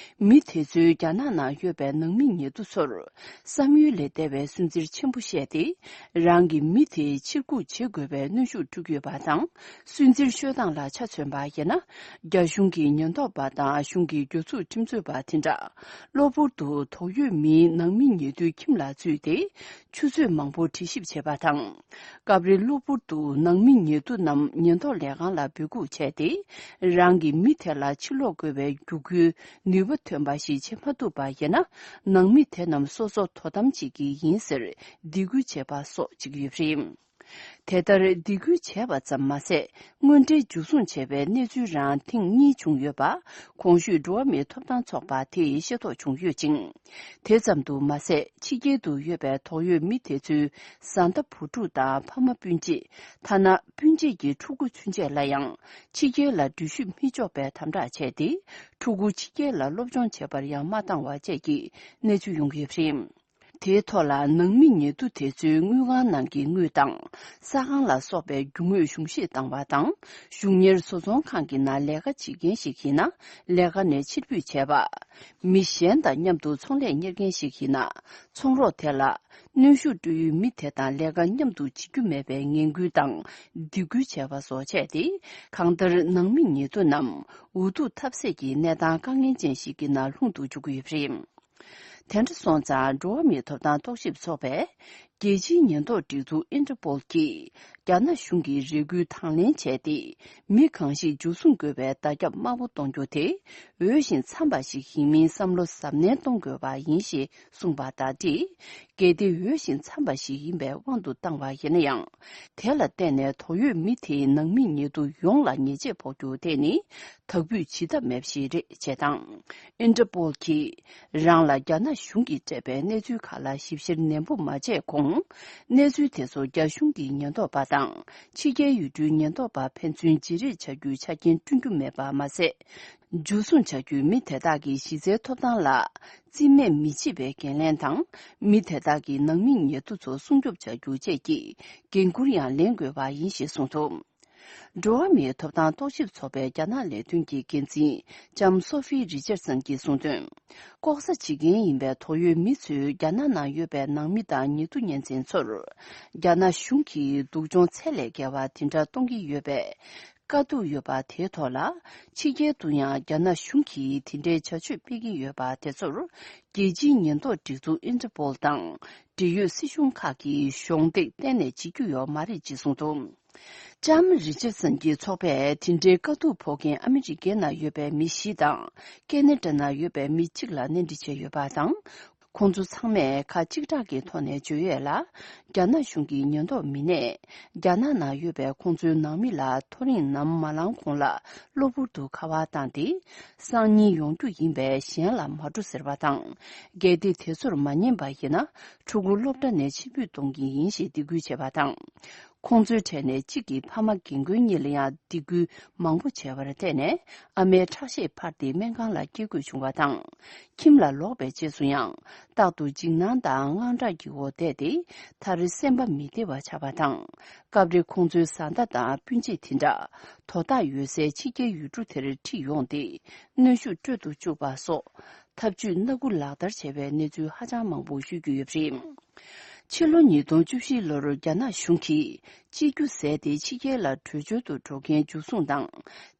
མི་དེ་ཚོའི་རྒྱ་ནག་ནང་ཡོད་པའི་ནང་མི་ཉེ་དུ་ཚོར། བསམ་ཡུལ་ལས་འདས་པའི་སུན་གཙེར་ཆེན་པོ་བཤད་དེ། རང་གི་མི་དེ་ཕྱིར་འགུག་བྱེད་དགོས་པའི་གནོན་ཤུགས་སྤྲོད་ཀྱི་ཡོད་པ་དང་། སུན་གཙེར་ཤོད་སྟངས་ལ་ཆ་མཚོན་པ་ཡིན་ན། རྒྱ་གཞུང་གི་ཉེན་རྟོག་པ་དང་གཞུང་གི་གྱོད་ཚུགས་ཁྲིམས་རྩོད་པ་དེ་འདྲ། གློ་བུར་དུ་དོགས་ཡོད་མིའི་ནང་མི་ཉེ་དུའི་ཁྱིམ་ལ་འཛུལ་ཏེ། ཆུ་ཚོད་མང་པོ་དྲི་ཞིབ་བྱས་པ་དང་། སྐབས་རེ་གློ་བུར་དུ་ནང་མི་ཉེ་དུ་རྣམས་ཉེན་རྟོག་ལས་ཁང་ལ་འབོད་འགུག་བྱས་ཏེ། རང་གི་མི་དེ་ལ་ཕྱིར་ལོག་དགོས་པའི་རྒྱུ་རྐྱེན་ནུས་པ་ཐོན་པ་ཞིག་བྱེད་མ་ཐུབ་པ་ཡིན་ན། ནང་མི་དེ་རྣམས་སོ་སོ་དོ་དམ་བྱེད་ཀྱི་ཡིན་ཟེར་སྡིགས་སྐུལ་བྱས་པ་སོགས་བྱེད་ཀྱི་ཡོད་པ་རེད། དེ་ལྟར་སྡིགས་སྐུལ་བྱས་པ་ཙམ་མ་ཟད། དངོས་འབྲེལ་འཇུ་བཟུང་བྱས་པའི་གནས་ཚུལ་རང་ཐེངས་གཉིས་བྱུང་ཡོད་པ། གོང་ཞུས་འགྲོ་བ་མིའི་ཐོབ་ཐང་ཚོགས་པ་དེས་ཤེས་རྟོགས་བྱུང་ཡོད་ཅིང་། དེ་ཙམ་དུ་མ་ཟད། ཕྱི་རྒྱལ་དུ་ཡོད་པའི་དོགས་ཡོད་མི་དེ་ཚོའི་བཟའ་ཟླ་བུ་ཕྲུག་དང་ཕ་མ་སྤུན་མཆེད། ཐ་ན་སྤུན་མཆེད་ཀྱི་ཕྲུ་གུ་ཚུན་ཆད་ལ་ཡང་ཕྱི་རྒྱལ་ལ་འགྲུལ་བཞུད་མི་ཆོག་པའི་དམ་དྲག་བྱས་ཏེ། ཕྲུ་གུ་ཕྱི་རྒྱལ་ལ་སློབ་སྦྱོང་བྱེད་པར་ཡང་མ་བཏང་བ་བཅས་ཀྱི་གནས་ཚུལ་ཡོང་གི་ཡོད་པ་རེད། དེའི་ཐོག་ལ་ནང་མི་ཉེ་དུ་དེ་ཚོའི་དངུལ་ཁང་ནང་གི་དངུལ་དང་། ས་ཁང་ལ་སོགས་པའི་རྒྱུ་དངོས་གཞུང་བཞེས་བཏང་བ་དང་། གཞུང་གཉེར་བཟོ་ཚོང་ཁང་གི་ནང་ལས་ཀ་བྱེད་མཁན་ཞིག་ཡིན་ན་ལས་ཀ་ནས་ཕྱིར་འབུད་བྱས་པ། མི་གཞན་དང་མཉམ་དུ་ཚོང་ལས་གཉེར་མཁན་ཞིག་ཡིན་ན། ཚོང་རོགས་དེ་ལ་གནོན་ཤུགས་སྤྲོད་ཡུལ་མི་དེ་དང་ལས་ཀ་མཉམ་དུ་བྱེད་རྒྱུ་མེད་པའི་ངན་སྐུལ་དང་སྡིགས་སྐུལ་བྱས་པ་སོགས་བྱས་ཏེ། གང་ལྟར་ནང་མི་ཉེ་དུ་རྣམས་འུ་ཐུག་ཐབས་ཟད་ཀྱི་གནས་སྟངས་དཀའ་ངལ་ཅན་ཞིག་གི་ནང་ལྷུང་དུ་འཇུག་གི་ཡོད་པ་རེད། དེ་འདྲ་སོང་ཙང་། འགྲོ་བ་མིའི་ཐོབ་ཐང་རྟོག་ཞིབ་ཚོགས་པས་རྒྱལ་སྤྱིའི་ཉེན་རྟོག་སྒྲིག་འཛུགས་ཨིན་ཊར་པོལ་གྱིས་རྒྱ་ནག་གཞུང་གི་རེ་སྐུལ་དང་ལེན་བྱས་ཏེ། མི་གང་ཞིག་འཇུ་བཟུང་དགོས་པའི་བརྡ་ཁྱབ་དམར་པོ་གཏོང་རྒྱུ་དེ་འོས་ཤིང་འཚམ་པ་ཞིག་ཡིན་མིན་བསམ་བློ་གཟབ་ནན་གཏོང་དགོས་པ་ཡིན་ཞེས་གསུངས་པ་དང་འབྲེལ། གལ་ཏེ་འོས་ཤིང་འཚམ་པ་ཞིག་ཡིན་པའི་དབང་དུ་བཏང་བ་ཡིན་ན་ཡང་། དེ་ལ་བརྟེན་ནས་དོགས་ཡོད་མི་དེའི་ནང་མི་ཉེ་དུ་ཡོངས་ལ་ཉེས་ཆད་ཕོག་རྒྱུ་དེ་ནི། དག་འབུད་བྱེད་ཐབས་མེད་པ་ཞིག་རེད་ཅེས་དང་། ཨིན་ཊར་པོལ་གྱིས་རང་ལ་རྒྱ་ནག་གཞུང་གིས་སྤྲད་པའི་གནས་ཚུལ་ཁག་ལ་ཞིབ་བཤེར་ནན་པོ་མ་བྱས་གོང་། གནས་ཚུལ་དེ་ཚོ་རྒྱ་གཞུང་གི་ཉེན་རྟོག་པ་དང་ཕྱི་རྒྱལ་ཡུལ་གྲུའི་ཉེན་རྟོག་པ་ཕན་ཚུན་བརྗེ་རེས་བྱ་རྒྱུའི་ཆ་རྐྱེན་བསྐྲུན་རྒྱུ་མེད་པ་མ་ཟད། འཇུ་བཟུང་བྱ་རྒྱུའི་མི་དེ་དག་གི་གཞི་རྩའི་ཐོབ་ཐང་ལ་རྩིས་མེད་མི་བྱེད་པའི་འགན་ལེན་དང་། མི་དེ་དག་གི་ནང་མི་ཉེ་དུ་ཚོ་སྲུང་སྐྱོབ་བྱ་རྒྱུ་བཅས་ཀྱི་འགན་འཁུར་ཡང་ལེན་དགོས་པ་ཡིན་ཞེས་གསུངས་འདུག་འགྲོ་བ་མིའི་ཐོབ་ཐང་རྟོག་ཞིབ་ཚོགས་པའི་རྒྱ་ནག་ལས་དོན་གྱི་འགན་འཛིན་ལྕམ་སོ་ཧྥི་རི་ཅར་སན་གྱིས་གསུངས་དོན། ལྐོག་ཟ་བྱེད་མཁན་ཡིན་པའི་དོགས་ཡོད་མི་ཚོས་རྒྱ་ནག་ནང་ཡོད་པའི་ནང་མི་དང་ཉེ་དུ་གཉེན་ཚན་ཚོར། རྒྱ་ནག་གཞུང་གིས་སྡུག་སྦྱོང་ཚད་ལས་བརྒལ་བ་དེ་འདྲ་གཏོང་གི་ཡོད་པའི་དཀའ་སྡུག་ཡོད་པ་དེའི་ཐོག་ལ། ཕྱི་རྒྱལ་དུ་ཡང་རྒྱ་ནག་གཞུང་གིས་དེ་འདྲའི་བྱ་སྤྱོད་སྤེལ་གྱི་ཡོད་པ་དེ་ཚོར། རྒྱལ་སྤྱིའི་ཉེན་རྟོག་སྒྲིག་འཛུགས་ཨིན་ཏྲ་པོལ་དང་། འབྲེལ་ཡོད་སྲིད་གཞུང་ཁག་གིས་གཞོགས་འདེགས་གཏན་ནས་བྱེད་རྒྱུ་ཡོད་མ་རེད་ཅེས་གསུངས་འདུག་ལྕམ་རི་ཅར་སན་གྱིས་ཚོགས་པས་དེ་འདྲའི་དཀའ་སྡུག་ཕོག་མཁན་ཨ་མི་རི་ཀའི་ནང་ཡོད་པའི་མི་བཞི་དང་། ཀེ་ན་ཌ་ནང་ཡོད་པའི་མི་གཅིག་ལ་གནས་འདྲི་བྱས་ཡོད་པ་དང་། ཁོང་ཚོ་ཚང་མས་ཁ་གཅིག་གྲགས་ཀྱི་ཐོག་ནས་བརྗོད་ཡས་ལ། རྒྱ་ནག་གཞུང་གི་ཉེན་རྟོག་མི་སྣས། རྒྱ་ནག་ནང་ཡོད་པའི་ཁོང་ཚོའི་ནང་མི་ལ་ཐོ་རེངས་ནམ་མ་ལངས་གོང་ལ་གློ་བུར་དུ་ཁ་པར་བཏང་སྟེ། སང་ཉིན་ཡོང་རྒྱུ་ཡིན་པས་གཞན་ལ་མ་འགྲོ་ཟེར་བ་དང་། གལ་ཏེ་དེ་ཚོར་མ་ཉན་པ་ཡིན་ན། ཕྲུ་གུ་སློབ་གྲྭ་ནས་ཕྱིར་འབུད་གཏོང་གི་ཡིན་ཞེས་སྡིགས་སྐུལ་བྱས་པ་དང་། ཁོང་ཚོའི་གྲས་ནས་གཅིག་གིས་ཕ་མ་རྒན་རྒོན་གཉིས་ལ་ཡང་སྡིགས་སྐུལ་མང་པོ་བྱས་པར་བརྟེན་ནས། ཨ་མའི་ཁྲག་ཤེད་འཕར་ཏེ་སྨན་ཁང་ལ་སྐྱེལ་དགོས་བྱུང་བ་དང་། ཁྱིམ་ལ་ལོག་པའི་རྗེས་སུ་ཡང་། རྟག་ཏུ་འཇིགས་སྣང་དང་དངངས་སྐྲག་གི་འོག་བསྡད་དེ། མཐར་སེམས་པ་མི་བདེ་བ་ཆགས་པ་དང་། སྐབས་རེ་ཁོང་ཚོའི་བཟའ་ཟླ་དང་སྤུན་མཆེད་དེ་འདྲ། དོ་བདག་ཡོད་སའི་ཕྱི་རྒྱལ་ཡུལ་གྲུ་དེར་ཁྲིད་ཡོང་སྟེ། གནོན་ཤུགས་སྤྲོད་དུ་བཅུག་པ་སོགས། ཐབས་ཇུས་སྣ་དགུ་ལག་བསྟར་བྱས་པའི་གནས་ཚུལ་ཧ་ཅང་མང་པོ་ཤོད་ཀྱི་ཡོད་པ་རེད། ཕྱི་ལོ་ཉིས་སྟོང་བཅུ་བཞི་ལོར་རྒྱ་ནག་གཞུང་གིས་གཅིག་གྱུར་ཟད་དེ་ཕྱི་རྒྱལ་ལ་བྲོས་བྱོལ་དུ་འགྲོ་མཁན་འཇུ་བཟུང་དང་།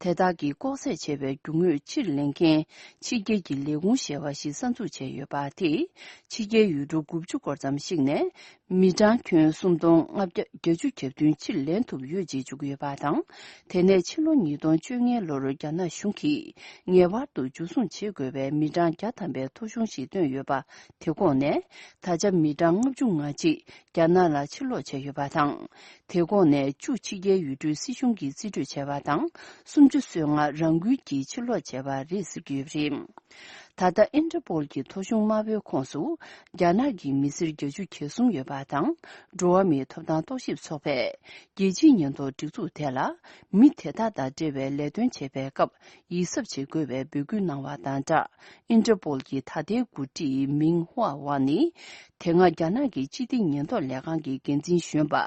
དེ་དག་གིས་ལྐོག་ཟ་བྱས་པའི་རྒྱུ་དངོས་ཕྱིར་ལེན་མཁན་ཕྱི་རྒྱལ་གྱི་ལས་ཁུངས་ཞེས་པ་ཞིག་གསར་འཛུགས་བྱས་ཡོད་པ་དེས། ཕྱི་རྒྱལ་ཡུལ་གྲུ་དགུ་བཅུ་སྐོར་ཙམ་ཞིག་ནས། མི་གྲངས་ཁྱོན་སུམ་སྟོང་ལྔ་བརྒྱ་བརྒྱད་ཅུ་གྱ་བདུན་ཕྱིར་ལེན་ཐུབ་ཡོད་ཅེས་བརྗོད་ཀྱི་ཡོད་པ་དང་། དེ་ནས་ཕྱི་ལོ་ཉིས་སྟོང་བཅོ་ལྔ་ལོར་རྒྱ་ནག་གཞུང་གིས་ངེས་པར་དུ་འཇུ་བཟུང་བྱེད་དགོས་པའི་མི་གྲངས་བརྒྱ་ཐམ་པའི་ཐོ་གཞུང་ཞིག་བཏོན་ཡོད་པ་དེ་གོང་ནས། ད་ཆ་མི་གྲངས་ལྔ་བཅུ་ང་གཅིག་རྒྱ་ནག་ལ་ཕྱིར་ལོག་བྱས་ཡོད་པ་དང་། དེ་གོང་ནས་བཅུ་ཕྱི་རྒྱལ་ཡུལ་གྲུའི་སྲིད་གཞུང་གིས་རྩིས་སྤྲོད་བྱས་པ་དང་། སུམ་ཅུ་སོ་ལྔ་རང་འགུལ་གྱིས་ཕྱིར་ལོག་བྱས་པ་རེད་ཟེར་གྱི་ཡོད་པ་རེད། ད་ལྟ་ཨིན་ཏྲ་པོལ་གྱི་ཐོ་གཞུང་དམར་པོའི་ཁོངས་སུ། རྒྱ་ནག་གི་མི་སེར་བརྒྱད་ཅུ་གྱ་གསུམ་ཡོད་པ་དང་། འགྲོ་བ་མིའི་ཐོབ་ཐང་རྟོག་ཞིབ་ཚོགས་པས། རྒྱལ་སྤྱིའི་ཉེན་རྟོག་སྒྲིག་འཛུགས་དེ་ལ། མི་དེ་དག་དང་འབྲེལ་བའི་ལས་དོན་བྱེད་པའི་སྐབས། ཡིད་གཟབ་བྱེད་དགོས་པའི་འབོད་སྐུལ་གནང་བ་དང་སྦྲགས། ཨིན་ཏྲ་པོལ་གྱི་ད་ལྟའི་འགོ་ཁྲིད་མིང་ཧྭ་ཝ་ནི། དེ་སྔ་རྒྱ་ནག་གི་སྤྱི་བདེ་ཉེན་རྟོག་ལས་ཁང་གི་འགན་འཛིན་གཞོན་པ།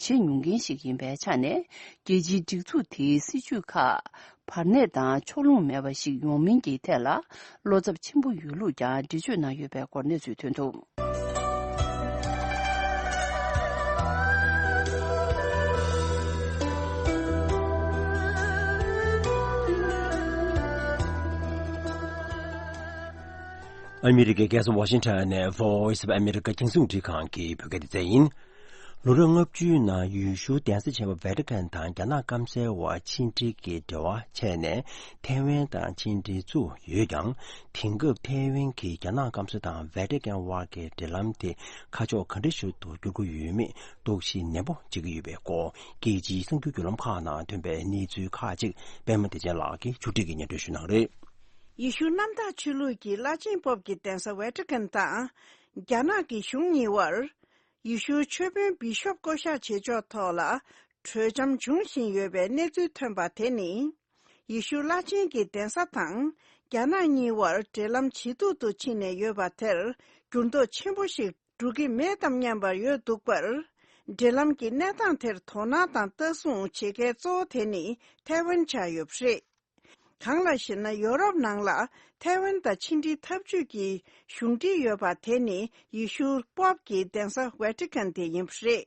བྱེད་མྱོང་མཁན་ཞིག་ཡིན་པའི་ཆ་ནས། རྒྱལ་སྤྱིའི་སྒྲིག་འཛུགས་དེའི་སྲིད་བྱུས་ཁག་བར་གནས་དང་ཕྱོགས་ལྷུང་མེད་པ་ཞིག་ཡོང་མིན་གྱི་ཐད་ལ། བློ་འཚབ་ཆེན་པོ་ཡོད་ལུགས་ཀྱང་འགྲེལ་བརྗོད་གནང་ཡོད་པའི་སྐོར་གནས་ཚུལ་ཐོན་འདུག་ཨ་མི་རི་ཀའི་རྒྱལ་ས་ཝ་ཤིང་ཊོན་ནས་Voice of America རྒྱང་སྲིང་རླུང་འཕྲིན་ཁང་གི་བོད་སྐད་སྡེ་ཚན་ཡིན། ལོ་རབས་ལྔ་བཅུའི་ནང་ཡུལ་ཤུལ་གདན་ས་ཆེན་པོ་ཝེ་ཏི་ཀན་དང་རྒྱ་ནག་སྐམ་སའི་དབར་ཕྱི་འབྲེལ་གྱི་འབྲེལ་བ་ཆད་ནས་ཐའེ་ཝན་དང་ཕྱི་འབྲེལ་བཙུགས་ཡོད་ཀྱང་། དེང་སྐབས་ཐའེ་ཝན་གྱིས་རྒྱ་ནག་སྐམ་ས་དང་ཝེ་ཏི་ཀན་དབར་གྱི་འབྲེལ་ལམ་དེ་ཁ་ཕྱོགས་ག་འདྲ་ཞིག་ཏུ་བསྒྱུར་གྱི་ཡོད་མེད་རྟོག་ཞིབ་ནན་པོ་བྱེད་ཀྱི་ཡོད་པའི་སྐོར། རྒྱལ་སྤྱིའི་གསར་འགྱུར་བརྒྱུད་ལམ་ཁག་ནང་ཐོན་པའི་གནས་ཚུལ་ཁག་ཅིག་པད་མ་བདེ་ཆེན་ལགས་ཀྱིས་ཕྱོགས་སྒྲིག་གིས་སྙན་སྒྲོན་ཞུ་གནང་རེད། ཡེ་ཤུ་གནམ་བདག་ཆོས་ལུགས་ཀྱི་བླ་ཆེན་པོབ་ཀྱི་གདན་ས་ཝེ་ཏི་ཀན་དང་རྒྱ་ནག་གི་གཞུང་གཉིས་བར། ཡེ་ཤུའི་ཆོས་དཔོན་བི་ཤོབ་བསྐོ་གཞག་བྱེད་ཕྱོགས་ཐོག་ལ་གྲོས་འཆམ་འབྱུང་བཞིན་ཡོད་པའི་གནས་ཚུལ་ཐོན་པ་དེ་ནི། ཡེ་ཤུ་བླ་ཆེན་གྱི་གདན་ས་དང་རྒྱ་ནག་གཉིས་བར་འབྲེལ་ལམ་ཇེ་སྡུག་ཏུ་ཕྱིན་ནས་ཡོད་པ་དེར་འགྱུར་ལྡོག་ཆེན་པོ་ཞིག་འགྲོ་གི་མེད་དམ་སྙམ་པར་ཡོད་འདུག་པར། འབྲེལ་ལམ་གྱི་གནས་སྟངས་དེར་དོ་སྣང་དང་ལྟ་སྲུང་བྱེད་མཁན་གཙོ་བོ་དེ་ནི་ཐའེ་ཝན་ཆགས་ཡོད་པ་རེད། གང་ལགས་ཤེ་ན། ཡོ་རོབ་ནང་ལ་ཐའེ་ཝན་དང་ཕྱི་འབྲེལ་འཐབ་ཇུས་ཀྱི་གཞུང་འབྲེལ་ཡོད་པ་དེ་ནི་ཡེ་ཤུ་པོབ་ཀྱི་གདན་ས་ཝེ་ཏི་ཀན་དེ་ཡིན་པ་རེད།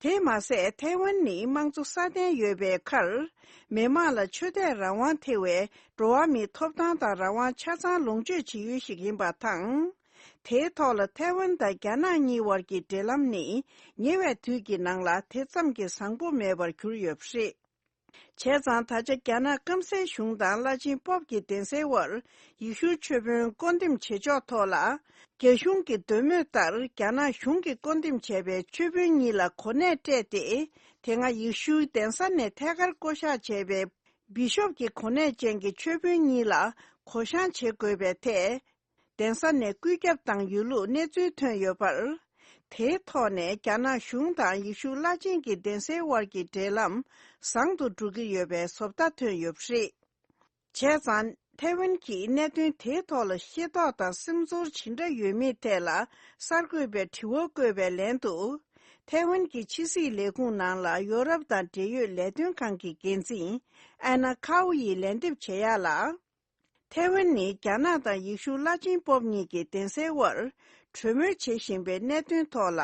དེས་མ་ཟད་ཐའེ་ཝན་ནི་དམངས་གཙོ་སྲ་བརྟན་ཡོད་པའི་ཁར། མི་དམངས་ལ་ཆོས་དད་རང་དབང་ཐེ་བའི་འགྲོ་བ་མིའི་ཐོབ་ཐང་དང་རང་དབང་ཆ་ཚང་ལོངས་སྤྱོད་བྱེད་ཡུལ་ཞིག་ཡིན་པ་དང་། དེའི་ཐོག་ལ་ཐའེ་ཝན་དང་རྒྱ་ནག་གཉིས་བར་གྱི་འབྲེལ་ལམ་ནི་ཉེ་བའི་དུས་ཀྱི་ནང་ལ་དེ་ཙམ་གྱི་བཟང་པོ་མེད་པར་གྱུར་ཡོད་པ་རེད། བྱས་ཙང་ད་ཆ་རྒྱ་ནག་སྐམ་སའི་གཞུང་དང་བླ་ཆེན་པོབ་ཀྱི་གདན་སའི་དབར་ཡེ་ཤུའི་ཆོས་དཔོན་བསྐོ་འདེམས་བྱེད་ཕྱོགས་ཐོག་ལ། རྒྱ་གཞུང་གི་འདོད་མོས་ལྟར་རྒྱ་ནག་གཞུང་གིས་བསྐོ་འདེམས་བྱས་པའི་ཆོས་དཔོན་གཉིས་ལ་གོ་གནས་སྤྲད་དེ། དེ་སྔ་ཡེ་ཤུའི་གདན་ས་ནས་ཐད་ཀར་བསྐོ་གཞག་བྱས་པའི་བི་ཤོབ་ཀྱི་གོ་གནས་ཅན་གྱི་ཆོས་དཔོན་གཉིས་ལ་གོ་བཤང་བྱེད་དགོས་པའི་ཐད། གདན་ས་ནས་བཀོད་ཁྱབ་བཏང་ཡོད་ལུགས་གནས་ཚུལ་ཐོན་ཡོད་པར། དེའི་ཐོག་ནས་རྒྱ་ནག་གཞུང་དང་ཡེ་ཤུ་བླ་ཆེན་གྱི་གདན་སའི་དབར་གྱི་འབྲེལ་ལམ་བཟང་དུ་འགྲོ་གི་ཡོད་པའི་བཟོ་ལྟ་ཐོན་ཡོད་པ་རེད། བྱས་ཙང་ཐའེ་ཝན་གྱིས་གནད་དོན་དེའི་ཐོག་ལ་ཤེས་རྟོགས་དང་སེམས་ཚོར་ཇི་འདྲ་ཡོད་མེད་ཐད་ལ་གསར་འགོད་པས་དྲི་བ་བཀོད་པའི་ལན་དུ། ཐའེ་ཝན་གྱི་ཕྱི་སྲིད་ལས་ཁུངས་ནང་ལ་ཡོ་རོབ་དང་འབྲེལ་ཡོད་ལས་དོན་ཁང་གི་འགན་འཛིན་ཨན་ན་ཁའོ་ཡིས་ལན་འདེབས་བྱེད་ཡག་ལ། ཐའེ་ཝན་ནི་རྒྱ་ནག་དང་ཡེ་ཤུ་བླ་ཆེན་པོབ་གཉིས་ཀྱི་གདན་སའི་དབར་གྲོས་མོལ་བྱེད་བཞིན་པའི་གནད་དོན་ཐོག་ལ་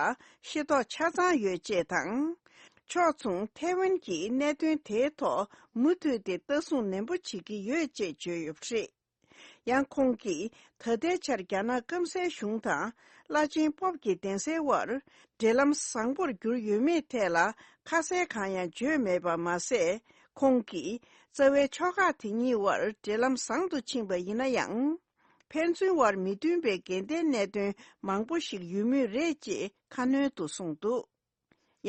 ཤེས་རྟོགས་ཆ་ཚང་ཡོད་ཅེས་དང་། ཕྱོགས་མཚུངས་ཐའེ་ཝན་གྱིས་གནད་དོན་དེའི་ཐོག་མུ་མཐུད་དེ་ལྟ་སྲུང་ནན་པོ་བྱེད་ཀྱི་ཡོད་ཅེས་བརྗོད་ཡོད་པ་རེད། ཡང་ཁོང་གིས་ད་ལྟའི་ཆར་རྒྱ་ནག་སྐམ་སའི་གཞུང་དང་བླ་ཆེན་པོབ་ཀྱི་གདན་སའི་དབར་འབྲེལ་ལམ་བཟང་པོར་གྱུར་ཡོད་མེད་ཐད་ལ་ཁ་གསལ་གང་ཡང་བརྗོད་མེད་པ་མ་ཟད། ཁོང་གིས་རྩ་བའི་ཕྱོགས་ཁག་དེ་གཉིས་དབར་འབྲེལ་ལམ་བཟང་དུ་ཕྱིན་པ་ཡིན་ན་ཡང་། ཕན་ཚུན་དབར་མི་མཐུན་པའི་འགལ་ཟླའི་གནད་དོན་མང་པོ་ཞིག་ཡོད་མུས་རེད་ཅེས་ཁ་སྣོན་དུ་གསུངས་འདུག་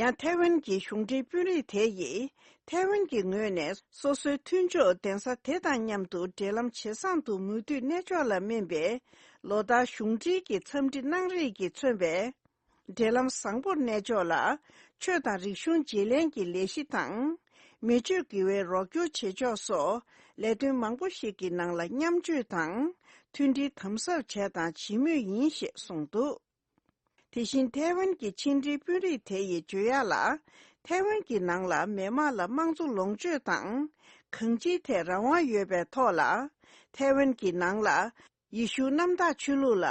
ཡང་ཐའེ་ཝན་གྱི་གཞུང་འབྲེལ་དཔོན་རིགས་དེ་ཡིས་ཐའེ་ཝན་གྱི་ངོས་ནས་སོ་སོའི་མཐུན་ཕྱོགས་གདན་ས་དེ་དང་མཉམ་དུ་འབྲེལ་ལམ་ཇེ་བཟང་དུ་མུ་མཐུད་གནས་ཕྱོགས་ལ་སྨིན་པའི་ལོ་ལྟར་གཞུང་འབྲེལ་གྱི་འཚམས་འདྲི་གནང་རེས་ཀྱིས་མཚོན་པའི་འབྲེལ་ལམ་བཟང་པོར་གནས་ཕྱོགས་ལ་ཆོས་དང་རིག་གཞུང་བརྗེ་ལེན་གྱི་ལས་གཞི་དང་། མི་སྤྱོད་དགེ་བའི་རོགས་སྐྱོར་བྱེད་ཕྱོགས་སོགས་ལས་དོན་མང་པོ་ཞིག་གི་ནང་ལ་མཉམ་སྤྱོད་དང་མཐུན་སྒྲིལ་དམ་ཟབ་བྱས་དང་བྱེད་མུས་ཡིན་ཞེས་གསུངས་འདུག་དེ་བཞིན་ཐའེ་ཝན་གྱི་ཕྱི་འབྲེལ་དཔོན་རིགས་དེ་ཡིས་བརྗོད་ཡག་ལ། ཐའེ་ཝན་གྱི་ནང་ལ་མི་དམངས་ལ་དམངས་གཙོ་ལོངས་སྤྱོད་དང་། གང་ཅིའི་ཐད་རང་དབང་ཡོད་པའི་ཐོག་ལ། ཐའེ་ཝན་གྱི་ནང་ལ་ཡེ་ཤུ་གནམ་བདག་ཆོས་ལུགས་ལ་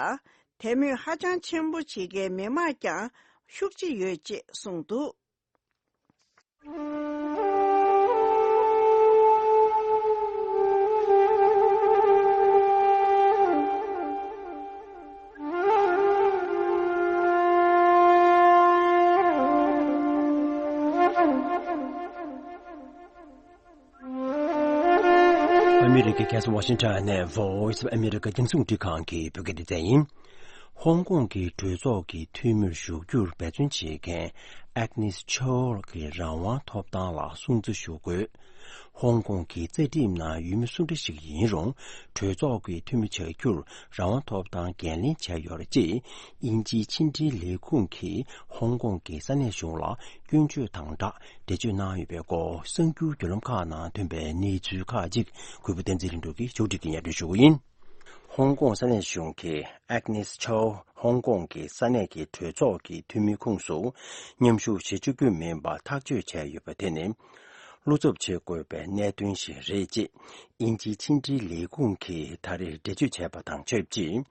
དད་མོས་ཧ་ཅང་ཆེན་པོ་བྱེད་མཁན་མི་དམངས་ཀྱང་ཤུགས་ཆེ་ཡོད་ཅེས་གསུངས་འདུག་ཨ་མི་རི་ཀའི་རྒྱལ་ས་ཝ་ཤིང་ཊོན་ནས་Voice of America རྒྱང་སྲིང་རླུང་འཕྲིན་ཁང་གི་བོད་སྐད་སྡེ་ཚན་ཡིན། ཧོང་ཀོང་གི་གྲོས་ཚོགས་ཀྱི་འཐུས་མིར་ཞུགས་རྒྱུར་འབད་བརྩོན་བྱེད་མཁན་Agnes Chow གི་རང་དབང་ཐོབ་ཐང་ལ་སྲུང་བརྩི་ཞུ་དགོས། ཧོང་ཀོང་གི་རྩ་ཁྲིམས་ནང་ཡུལ་མི་སུ་འདྲ་ཞིག་ཡིན་རུང་གྲོས་ཚོགས་ཀྱི་འཐུས་མི་བྱ་རྒྱུར་རང་དབང་ཐོབ་ཐང་འགན་ལེན་བྱས་ཡོད་རེད་ཅེས་དབྱིན་ཇིའི་ཕྱི་འབྲེལ་ལས་ཁུངས་ཀྱིས་ཧོང་ཀོང་གི་ས་གནས་གཞུང་ལ་སྐྱོན་བརྗོད་དང་སྦྲགས་འགྲེལ་བརྗོད་གནང་ཡོད་པའི་སྐོར་གསར་འགྱུར་བརྒྱུད་ལམ་ཁག་ནང་ཐོན་པའི་གནས་ཚུལ་ཁག་ཅིག་གུས་པ་བསྟན་འཛིན་ལྷུན་གྲུབ་ཀྱིས་ཕྱོགས་སྒྲིག་གིས་སྙན་སྒྲོན་ཞུ་གི་ཡིན། ཧོང་ཀོང་ས་གནས་གཞུང་གིས་Agnes Chow ཧོང་ཀོང་གི་ས་གནས་ཀྱི་གྲོས་ཚོགས་ཀྱི་འཐུས་མི་ཁོངས་སུ་མཉམ་ཞུགས་བྱེད་བཅུག་རྒྱུ་མིན་པ་ཐག་གཅོད་བྱས་ཡོད་པ་དེ་ནི། བློ་འཚབ་བྱེད་དགོས་པའི་གནད་དོན་ཞིག་རེད་ཅེས་དབྱིན་ཇིའི་ཕྱི་འབྲེལ་ལས་ཁུངས་ཀྱིས་ད་རེས་འགྲེལ་བརྗོད་བྱས་པ་དང་ཆབས་ཅིག་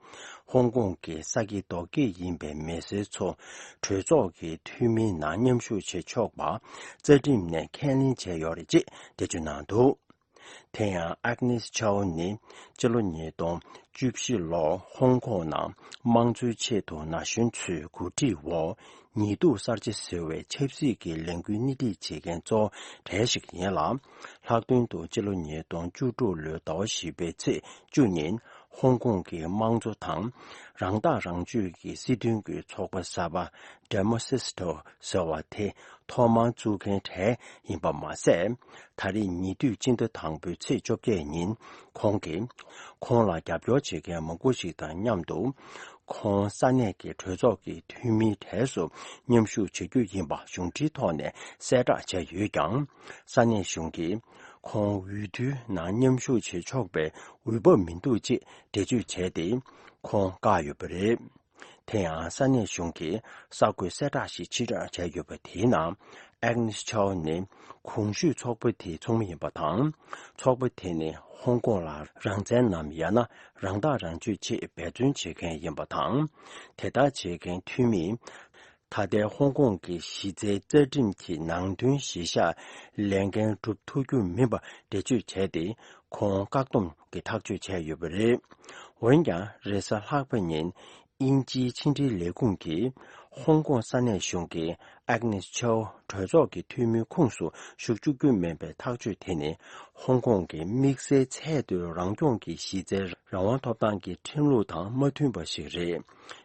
ཧོང་ཀོང་གི་ས་དགེ་རྡོ་སྐྱེས་ཡིན་པའི་མི་སེར་ཚོ་གྲོས་ཚོགས་ཀྱི་འཐུས་མིའི་ནང་མཉམ་ཞུགས་བྱེད་ཆོག་པ་རྩ་ཁྲིམས་ནས་ཁས་ལེན་བྱས་ཡོད་རེད་ཅེས་འགྲེལ་བརྗོད་གནང་འདུག་དེ་ཡང་Agnes Chow ནི་སྤྱི་ལོ་ཉིས་སྟོང་བཅུ་བཞི་ལོར་ཧོང་ཀོང་ནང་དམངས་གཙོའི་ཆེད་དུ་ན་གཞོན་ཚོའི་གོ་སྒྲིག་འོག་ ཉིས་གཏུག་གསར་བརྗེ་ཟེར་བའི་ཆབ་སྲིད་ཀྱི་ལས་འགུལ་སྣེ་ཁྲིད་བྱེད་མཁན་གཙོ་བོ་གྲས་ཤིག་ཡིན་ལ། ལྷག་དོན་དུ་ཕྱི་ལོ་ཉིས་སྟོང་བཅུ་དྲུག་ལོའི་ཟླ་བ་བཞི་པའི་ཚེས་བཅུ་ཉིན་ཧོང་ཀོང་གི་དམངས་གཙོ་དང་རང་ཐག་རང་གཅོད་ཀྱི་སྲིད་དོན་གྱི་ཚོགས་པ་གསར་པ་Demosistho ཟེར་བ་དེ་ཐོག་མར་བཙུགས་མཁན་གྲས་ཡིན་པ་མ་ཟད། ད་རེས་ཉེ་དུས་སྤྱི་ཟླ་དང་པོའི་ཚེས་བཅོ་བརྒྱད་ཉིན་ཁོང་གིས་ཁོང་ལ་རྒྱབ་སྐྱོར་བྱེད་མཁན་མང་པོ་ཞིག་དང་མཉམ་དུ། ཁོང་ས་གནས་ཀྱི་གྲོས་ཚོགས་ཀྱི་འཐུས་མིའི་གྲས་སུ་མཉམ་ཞུགས་བྱ་རྒྱུ་ཡིན་པ་གཞུང་འབྲེལ་ཐོག་ནས་གསལ་བསྒྲགས་བྱས་ཡོད་ཀྱང་། ས་གནས་གཞུང་གིས་ཁོང་འོས་བསྡུའི་ནང་མཉམ་ཞུགས་བྱེད་ཆོག་པའི་འོས་བབ་མི་འདུག་ཅེས་འགྲེལ་བརྗོད་བྱས་ཏེ། ཁོང་བཀག་ཡོད་པ་རེད། དེ་ཡང་ས་གནས་གཞུང་གིས་གསར་འགོད་གསལ་བསྒྲགས་ཤིག་ཕྱིར་བསྒྲགས་བྱས་ཡོད་པ་དེའི་ནང་། Agnes Chow ནི་གོང་ཞུས་ཚོགས་པ་དེའི་ཚོགས་མི་ཡིན་པ་དང་། ཚོགས་པ་དེ་ནི་ཧོང་ཀོང་ལ་རང་བཙན་ནམ་ཡང་ན་རང་ཐག་རང་གཅོད་ཆེད་འབད་བརྩོན་བྱེད་མཁན་ཡིན་པ་དང་། དེ་ལྟར་བྱེད་མཁན་འཐུས་མིས། ད་ལྟའི་ཧོང་ཀོང་གི་གཞི་རྩའི་རྩ་ཁྲིམས་ཀྱི་ནང་དོན་གཞིར་བཞག་ལས་འགན་སྒྲུབ་ཐུབ་རྒྱུ་མིན་པ་འགྲེལ་བརྗོད་བྱས་ཏེ། ཁོང་བཀག་སྡོམ་གྱི་ཐག་གཅོད་བྱས་ཡོད་པ་རེད། འོན་ཀྱང་། རེས་གཟའ་ལྷག་པ་ཉིན། དབྱིན་ཇིའི་ཕྱི་འབྲེལ་ལས་ཁུངས་ཀྱིས། ཧོང་ཀོང་ས་གནས་གཞུང་གིས་Agnes Chow གྲོས་ཚོགས་ཀྱི་འཐུས་མིའི་ཁོངས་སུ་ཞུགས་བཅུག་རྒྱུ་མིན་པའི་ཐག་གཅོད་དེ་ནི། ཧོང་ཀོང་གི་དམིགས་བསལ་ཚད་མཐོའི་རང་སྐྱོང་གི་གཞི་རྩའི་རང་དབང་ཐོབ་ཐང་གི་ཁྲིམས་ལུགས་དང་མ་མཐུན་པ་ཞིག་རེད།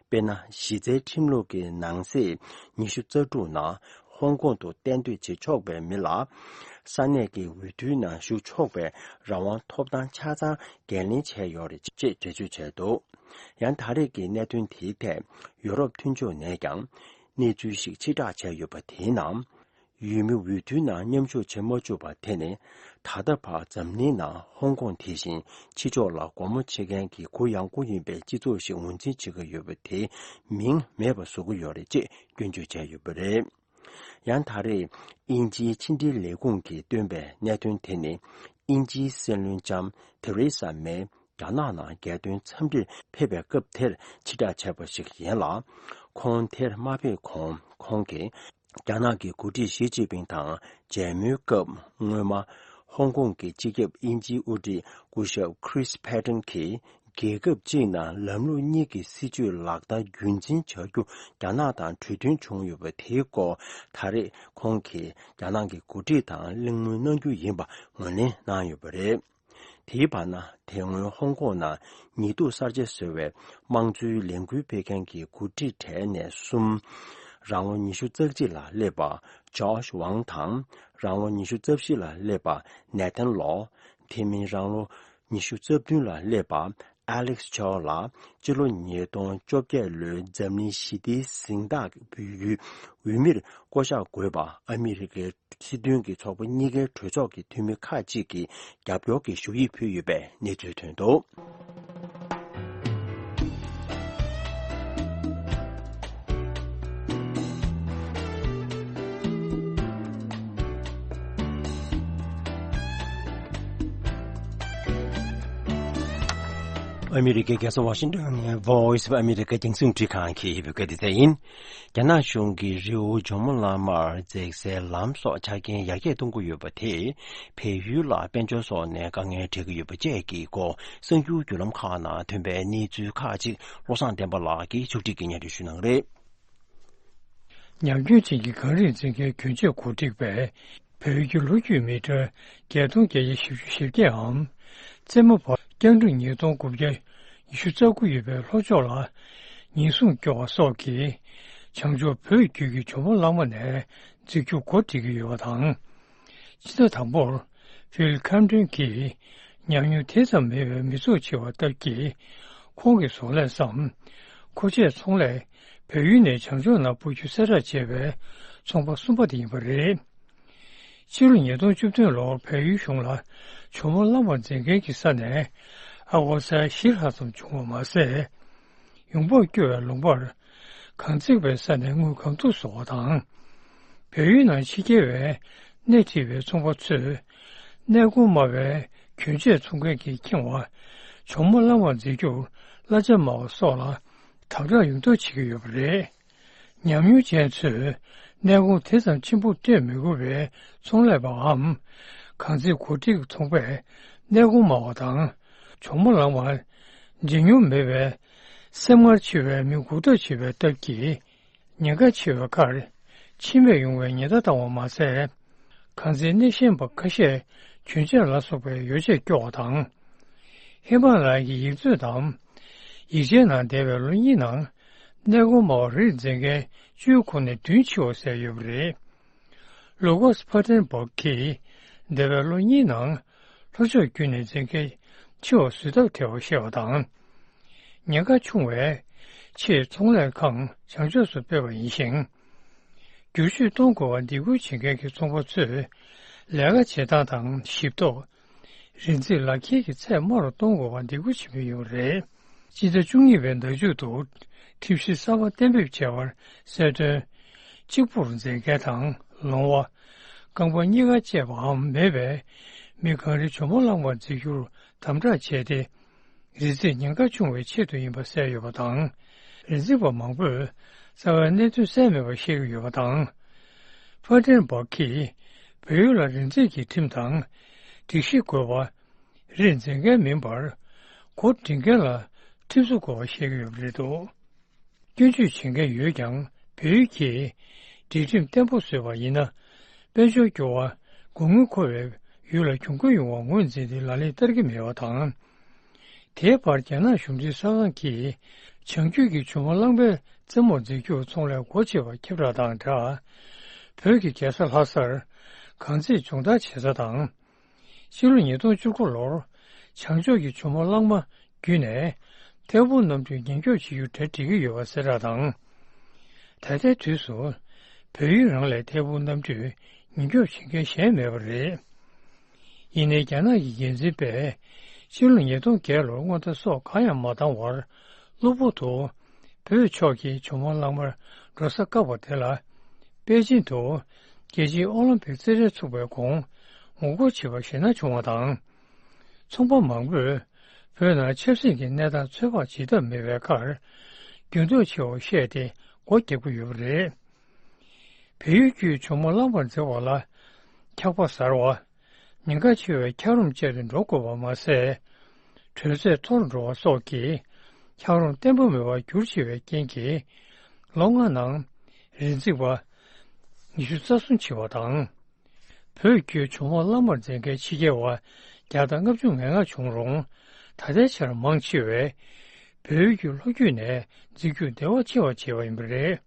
དཔེར་ན། གཞི་རྩའི་ཁྲིམས་ལུགས་ཀྱི་ནང་གསེས་ཉི་ཤུ་རྩ་དྲུག་ནང་ཧོང་ཀོང་དུ་གཏན་སྡོད་བྱེད་ཆོག་པའི་མི་ལ། ས་གནས་ཀྱི་འོས་བསྡུའི་ནང་ཞུགས་ཆོག་པའི་རང་དབང་ཐོབ་ཐང་ཆ་ཚང་འགན་ལེན་བྱས་ཡོད་རེད་ཅེས་འགྲེལ་བརྗོད་བྱས་འདུག་ཡང་ད་རེས་ཀྱི་གནད་དོན་དེའི་ཐད་ཡུ་རོབ་མཐུན་ཕྱོགས་ནས་ཀྱང་གནས་ཚུལ་ཞིག་ཕྱིར་བསྒྲགས་བྱས་ཡོད་པ་དེའི་ནང་། འོས་མི་འོས་བསྡུའི་ནང་མཉམ་ཞུགས་བྱེད་མ་བཅུག་པ་དེ་ནི། ད་ལྟ་བར་འཛམ་གླིང་ནང་ཧོང་ཀོང་དེ་བཞིན་ཕྱི་ཕྱོགས་ལ་སྒོ་མོ་ཕྱེ་མཁན་གྱི་གུ་ཡངས་པོ་ཡིན་པའི་སྤྱི་ཚོགས་ཤིག་ངོས་འཛིན་བྱེད་ཀྱི་ཡོད་པ་དེའི་མིང་མེད་པ་བཟོ་གི་ཡོད་རེད་ཅེས་སྐྱོན་བརྗོད་བྱས་ཡོད་པ་རེད། ཡང་ད་རེས་དབྱིན་ཇིའི་ཕྱི་འབྲེལ་ལས་ཁུངས་ཀྱིས་བཏོན་པའི་གནད་དོན་དེ་ནི། དབྱིན་ཇིའི་སྲིད་བློན་ལྕམ་ཐེ་རེ་ས་མེ་རྒྱ་ནག་ནང་རྒྱལ་དོན་འཚམས་འདྲིར་ཕེབས་པའི་སྐབས་དེར་ཕྱིར་བསྒྲགས་བྱས་པ་ཞིག་ཡིན་ལ། ཁོང་དེར་མ་ཕེབས་གོང་ཁོང་གིས་རྒྱ་ནག་གི་འགོ་ཁྲིད་ཞི་ཅིན་ཕིང་དང་མཇལ་མོལ་སྐབས། སྔོན་མ་ཧོང་ཀོང་གི་སྤྱི་ཁྱབ་དབྱིན་ཇིའི་དབུ་ཁྲིད་སྐུ་ཞབས་Chris Patten གྱིས། རྒྱལ་ཁབ་གཅིག་ནང་ལམ་ལུགས་གཉིས་ཀྱི་སྲིད་བྱུས་ལག་བསྟར་རྒྱུན་འཛིན་བྱ་རྒྱུ་རྒྱ་ནག་དང་གྲོས་མཐུན་བྱུང་ཡོད་པ་དེའི་སྐོར། ད་རེས་ཁོང་གིས་རྒྱ་ནག་གི་འགོ་ཁྲིད་དང་གླེང་མོལ་གནང་རྒྱུ་ཡིན་པ་ངོས་ལེན་གནང་ཡོད་པ་རེད། དེའི་བར་ན། དེ་སྔོན་ཧོང་ཀོང་ནང་ཉེས་གཏུག་གསར་བརྗེ་ཟེར་བའི་དམངས་གཙོའི་ལས་འགུལ་སྤེལ་མཁན་གྱི་འགོ་ཁྲིད་གྲས་ནས་གསུམ། རང་ལོ་ཉི་ཤུ་རྩ་གཅིག་ལ་སླེབས་པ་Josh Wong དང་། རང་ལོ་ཉི་ཤུ་རྩ་བཞི་ལ་སླེབས་པ་Nathan Law། དེ་མིན་རང་ལོ་ཉི་ཤུ་རྩ་བདུན་ལ་སླེབས་པ་Alex Chow ལ། སྤྱི་ལོ་ཉིས་སྟོང་བཅོ་བརྒྱད་ལོའི་འཛམ་གླིང་ཞི་བདེའི་གཟེངས་རྟགས་འབུལ་རྒྱུའི་འོས་མིར་བསྐོ་གཞག་དགོས་པ་ཨ་མི་རི་ཀའི་སྲིད་དོན་གྱི་ཚོགས་པ་གཉིས་ཀའི་གྲོས་ཚོགས་ཀྱི་འཐུས་མི་ཁག་ཅིག་གིས་རྒྱབ་སྐྱོར་གྱི་ཞུ་ཡིག་ཕུལ་ཡོད་པའི་གནས་ཚུལ་ཐོན་འདུག་ཨ་མི་རི་ཀའི་རྒྱལ་ས་ཝ་ཤིང་ཏོན་ནས་Voice of America རྒྱང་སྲིང་འཕྲིན་ཁང་གི་བོད་སྐད་སྡེ་ཚན་ཡིན། རྒྱ་ནག་གཞུང་གིས་རི་བོ་ཇོ་མོ་གླང་མར་འཛེག་སའི་ལམ་སོགས་ཆ་རྐྱེན་ཡར་རྒྱས་གཏོང་གི་ཡོད་པ་དེས། བལ་ཡུལ་ལ་དཔལ་འབྱོར་སོགས་ནས་དཀའ་ངལ་འཕྲད་ཀྱི་ཡོད་པ་བཅས་ཀྱི་སྐོར་གསར་འགྱུར་བརྒྱུད་ལམ་ཁག་ནང་ཐོན་པའི་གནས་ཚུལ་ཁག་ཅིག་བློ་བཟང་བསྟན་པ་ལགས་ཀྱིས་ཕྱོགས་སྒྲིག་གིས་སྙན་སྒྲོན་ཞུ་གནང་གི་རེད། ཉམས་མྱོང་ཅན་གྱི་གངས་རིའི་འཛིན་མཁན་གྱོན་ཆས་གོ་སྒྲིག་པས། བལ་ཡུལ་གྱི་ལོ་རྒྱུས་མི་སྟོན་བརྒྱད་སྟོང་བརྒྱད་བརྒྱ་བཞི་བཅུ་ཞེ་བརྒྱད་འམ། རྩེ་མོ་བར་བརྒྱ་འབྲུ་ཉིས་སྟོང་དགུ་བརྒྱ་ཉི་ཤུ་རྩ་དགུ་ཡོད་པའི་ལྷོ་ཕྱོགས་ལ་ཉེན་སྲུང་སྐྱོར་བ་སོགས་ཀྱིས་བྱང་ཕྱོགས་བོད་བརྒྱུད་ཀྱི་ཇོ་མོ་གླང་མ་ནས་འཛེགས་རྒྱུ་འགོ་ཁྲིད་ཀྱི་ཡོད་པ་དང་། སྤྱི་ཟླ་དང་པོར་ཕིལ་ཁམ་ཏོན་གྱིས་ཉམས་མྱོང་དེ་ཙམ་མེད་པའི་མི་ཚོགས་ཆེ་བ་སྟབས་ཀྱིས་ཁོང་གི་བཟོ་ལས་སམ། མཁོ་ཆས་ཚོང་ལས་བལ་ཡུལ་ནས་བྱང་ཕྱོགས་ནང་སྤོ་རྒྱུ་གསལ་བསྒྲགས་བྱས་པའི་ཚོང་པ་གསུམ་པ་དེ་ཡིན་པ་རེད། ཕྱི་ལོ་ཉིས་སྟོང་བཅུ་བདུན་ལོར་བལ་ཡུལ་གཞུང་ལ་ཇོ་མོ་གླང་མ་འཛེག་མཁན་གྱི་ས་ནས་ཨ་ཀོ་སའི་བཞི་ལྷག་ཙམ་བྱུང་བ་མ་ཟད། ཡོང་འབབ་སྐྱོ་བའི་ལུང་པར་གངས་འཛེགས་པའི་ས་ནས་དངུལ་གང་ཐུབ་བཟོ་བ་དང་། བལ་ཡུལ་ནང་ཕྱི་རྒྱལ་བའི་སྣེ་ཁྲིད་པའི་ཚོང་པ་ཚོས་གནས་གོང་དམའ་བའི་གྱོན་ཆས་ཚོང་མཁན་གྱིས་འཁྱེར་བ་ཇོ་མོ་གླང་མ་འཛེགས་རྒྱུར་གླ་ཆ་དམའ་བ་སོགས་ལ་དམ་དྲག་ཡོང་ཐབས་བྱེད་ཀྱི་ཡོད་པ་རེད། ཉམས་མྱོང་ཅན་ཚོས་གནས་གོང་དེ་ཙམ་ཆེན་པོ་སྤྲད་མི་དགོས་པའི་ཚོང་ལས་པའམ། གངས་འཛེགས་གོ་སྒྲིག་ཚོང་པས་གནས་གོང་དམའ་བ་དང་། ཇོ་མོ་གླང་མ་འཛེགས་མྱོང་མེད་པའི་སེམས་ངར་ཆེ་བའི་མི་འགུག་ཐབས་བྱེད་པའི་སྟབས་ཀྱིས། ཉེན་ཁ་ཆེ་བའི་ཁར་འཆི་རྨས་ཡོང་བའི་ཉེན་བརྡ་བཏང་བ་མ་ཟད། གངས་འཛིན་སྣེ་ཤན་པ་ཁ་ཤས་གྱོན་ཆས་ལ་སོགས་པའི་ཡོ་བྱད་སྐྱོར་བ་དང་། ཧི་མ་ལ་ཡའི་ཡིག་མཛོད་དང་། ཡིག་ཆའི་ནང་འདས་པའི་ལོ་གཉིས་ནང་གནས་སྐོར་སྨྲ་བ་རིགས་འཛིན་མཁན་བཅུའི་ཁོངས་ནས་བདུན་འཆི་བ་གསལ་ཡོད་པ་རེད། ལུ་ཀོས་ཕ་ཏན་སྦག་གིས་འདས་པའི་ལོ་གཉིས་ནང་ལྷོ་ཕྱོགས་བརྒྱུད་ནས་འཛིན་མཁན་འཆི་བ་བཟོད་ཐབས་བྲལ་བ་བཤད་པ་དང་། ཉེན་ཁ་ཆུང་བའི་ཆེད་ཚོང་ལས་ཁང་བྱང་ཕྱོགས་སུ་སྤོས་པ་ཡིན་ཞིང་། བསྒྱུར་བཅོས་གཏོང་དགོས་པར་སྡིགས་སྐུལ་བྱེད་མཁན་གྱི་ཚོང་པ་ཚོས་ལས་ཀ་བྱེད་སྟངས་དང་ཞིབ་ཐོ། རིན་རྩིས་ལག་ཁྱེར་གྱི་ཚད་དམའ་རུ་གཏོང་དགོས་པར་སྡིགས་སྐུལ་བྱེད་ཀྱི་ཡོད་པ་རེད། སྤྱི་ཟླ་བཅུ་གཉིས་པའི་ཟླ་མཇུག་ཏུ་ཁྲིམས་གཞི་གསར་པ་གཏན་འབེབས་བྱས་པར་གསལ་སྟོན། གཅིག་པུར་འཛིན་མཁན་དང་ལོང་བ། རྐང་པ་གཉིས་ཀ་བཅད་པའམ་མེད་པའི་མི་གངས་རི་ཇོ་མོ་གླང་མར་འཛེགས་རྒྱུར་དམ་དྲག་བྱས་ཏེ། རིན་རྩིས་ཉེན་ཁ་ཆུང་བའི་ཆེད་དུ་ཡིན་པ་གསལ་ཡོད་པ་དང་། རིན་རྩིས་པ་མང་པོས་རྩ་བའི་གནད་དོན་གསལ་མེད་པ་བཤད་ཀྱི་ཡོད་པ་དང་། ཕ་ཏན་སྦག་གིས་བལ་ཡུལ་ལ་རིན་རྩིས་ཀྱི་ཁྲིམས་དང་སྒྲིག་གཞི་དགོས་པ། རིགས་འཛིན་མཁན་མིན་པར་སྒོ་སྒྲིག་མཁན་ལ་ཁྲིམས་བཟོ་དགོས་པ་བཤད་ཀྱི་ཡོད་པ་རེད་འདུག་སྐྱོན་བརྗོད་བྱེད་མཁན་ཡོད་ཀྱང་། བལ་ཡུལ་གྱིས་སྒྲིག་ཁྲིམས་བརྟན་པོ་བཟོས་པ་ཡིན་ན། དཔལ་འབྱོར་སྐྱོ་བ། དགོས་དངུལ་མཁོ་བའི་ཡུལ་ལ་གྱོང་གུན་ཡོང་བ་ངོས་འཛིན་ཏེ་ལག་ལེན་བསྟར་གྱི་མེད་པ་དང་། དེའི་བར་རྒྱ་ནག་གཞུང་འབྲེལ་གསར་ཁང་གིས་བྱང་རྒྱུད་ཀྱི་ཇོ་མོ་གླང་མའི་རྩེ་མོར་འཛེགས་རྒྱུར་ཚོང་ལས་སྒོ་ཕྱེ་བ་ཁྱབ་བསྒྲགས་དང་སྦྲགས། བོད་ཀྱི་རྒྱལ་ས་ལྷ་སར་གངས་འཛེགས་སྦྱོང་བརྡར་བྱེད་ས་དང་། ཕྱི་ལོ་ཉིས་སྟོང་བཅུ་དགུ་ལོར་བྱང་ཕྱོགས་ཀྱི་ཇོ་མོ་གླང་མ་བརྒྱུད་ནས་ཐད་འཕུར་གནམ་གྲུས་ཉེན་སྐྱོབ་བྱེད་རྒྱུ་གྲ་སྒྲིག་གི་ཡོད་པ་གསལ་བསྒྲགས་དང་། ད་ལྟའི་དུས་སུ་བལ་ཡུལ་རང་ལས་ཐད་འཕུར་གནམ་གྲུས་ཉེན་སྐྱོབ་བྱེད་མཁན་གཞན་མེད་པ་རེད། ཡིན་ནའི་རྒྱ་ནག་གི་འགན་འཛིན་པས་ཕྱི་ལོ་ཉིས་སྟོང་བརྒྱད་ལོར་སྔོན་བརྡ་སོགས་གང་ཡང་མ་བཏང་བར་གློ་བུར་དུ་བོད་ཕྱོགས་ཀྱི་ཇོ་མོ་གླང་མར་འགྲོ་ས་བཀག་པ་དེ་ལ། པེ་ཅིན་དུ་རྒྱལ་སྤྱིའི་ཨོ་ལིམ་པིག་རྩེད་འགྲན་ཚུགས་པའི་གོང་ངོ་རྒོལ་བྱེད་པ་ཞེད་སྣང་བྱུང་བ་དང་། ཚོང་པ་མང་པོས་བོད་ནང་ཆབ་སྲིད་ཀྱི་གནས་སྟངས་ཚོད་དཔག་བྱེད་ཐབས་མེད་པའི་ཁར། འགྱུར་ལྡོག་ཆེ་བ་བཤད་དེ་སྒོ་བརྒྱབ་ཀྱི་ཡོད་པ་རེད། བལ་ཡུལ་བརྒྱུད་ཇོ་མོ་གླང་མར་འཛེགས་པ་ལ་འཁྱག་པ་ཟར་བ། ཉེན་ཁ་ཆེ་བའི་འཁྱགས་རོམ་བཅད་དེ་འགྲོ་དགོས་པ་མ་ཟད། དྲོད་ཚད་མཐོ་རུ་འགྲོ་བ་སོགས་ཀྱིས་འཁྱགས་རོམ་བརྟན་པོ་མེད་པར་འགྱུར་ཆེ་བའི་རྐྱེན་གྱིས། ལོ་ལྔ་ནང་རིན་རྩིས་པ་ཉི་ཤུ་རྩ་གསུམ་འཆི་བ་དང་། བོད་བརྒྱུད་ཇོ་མོ་གླང་མར་འཛེགས་མཁན་ཕྱི་རྒྱལ་བ་བརྒྱ་དང་ལྔ་བཅུ་ང་ལྔ་བྱུང་རུང་། ད་ལྟའི་ཆར་མང་ཆེ་བས་བལ་ཡུལ་གྱི་ལྷོ་རྒྱུད་ནས་འཛེགས་རྒྱུར་འདོད་པ་ཆེ་བ་བྱས་པ་ཡིན་པ་རེད།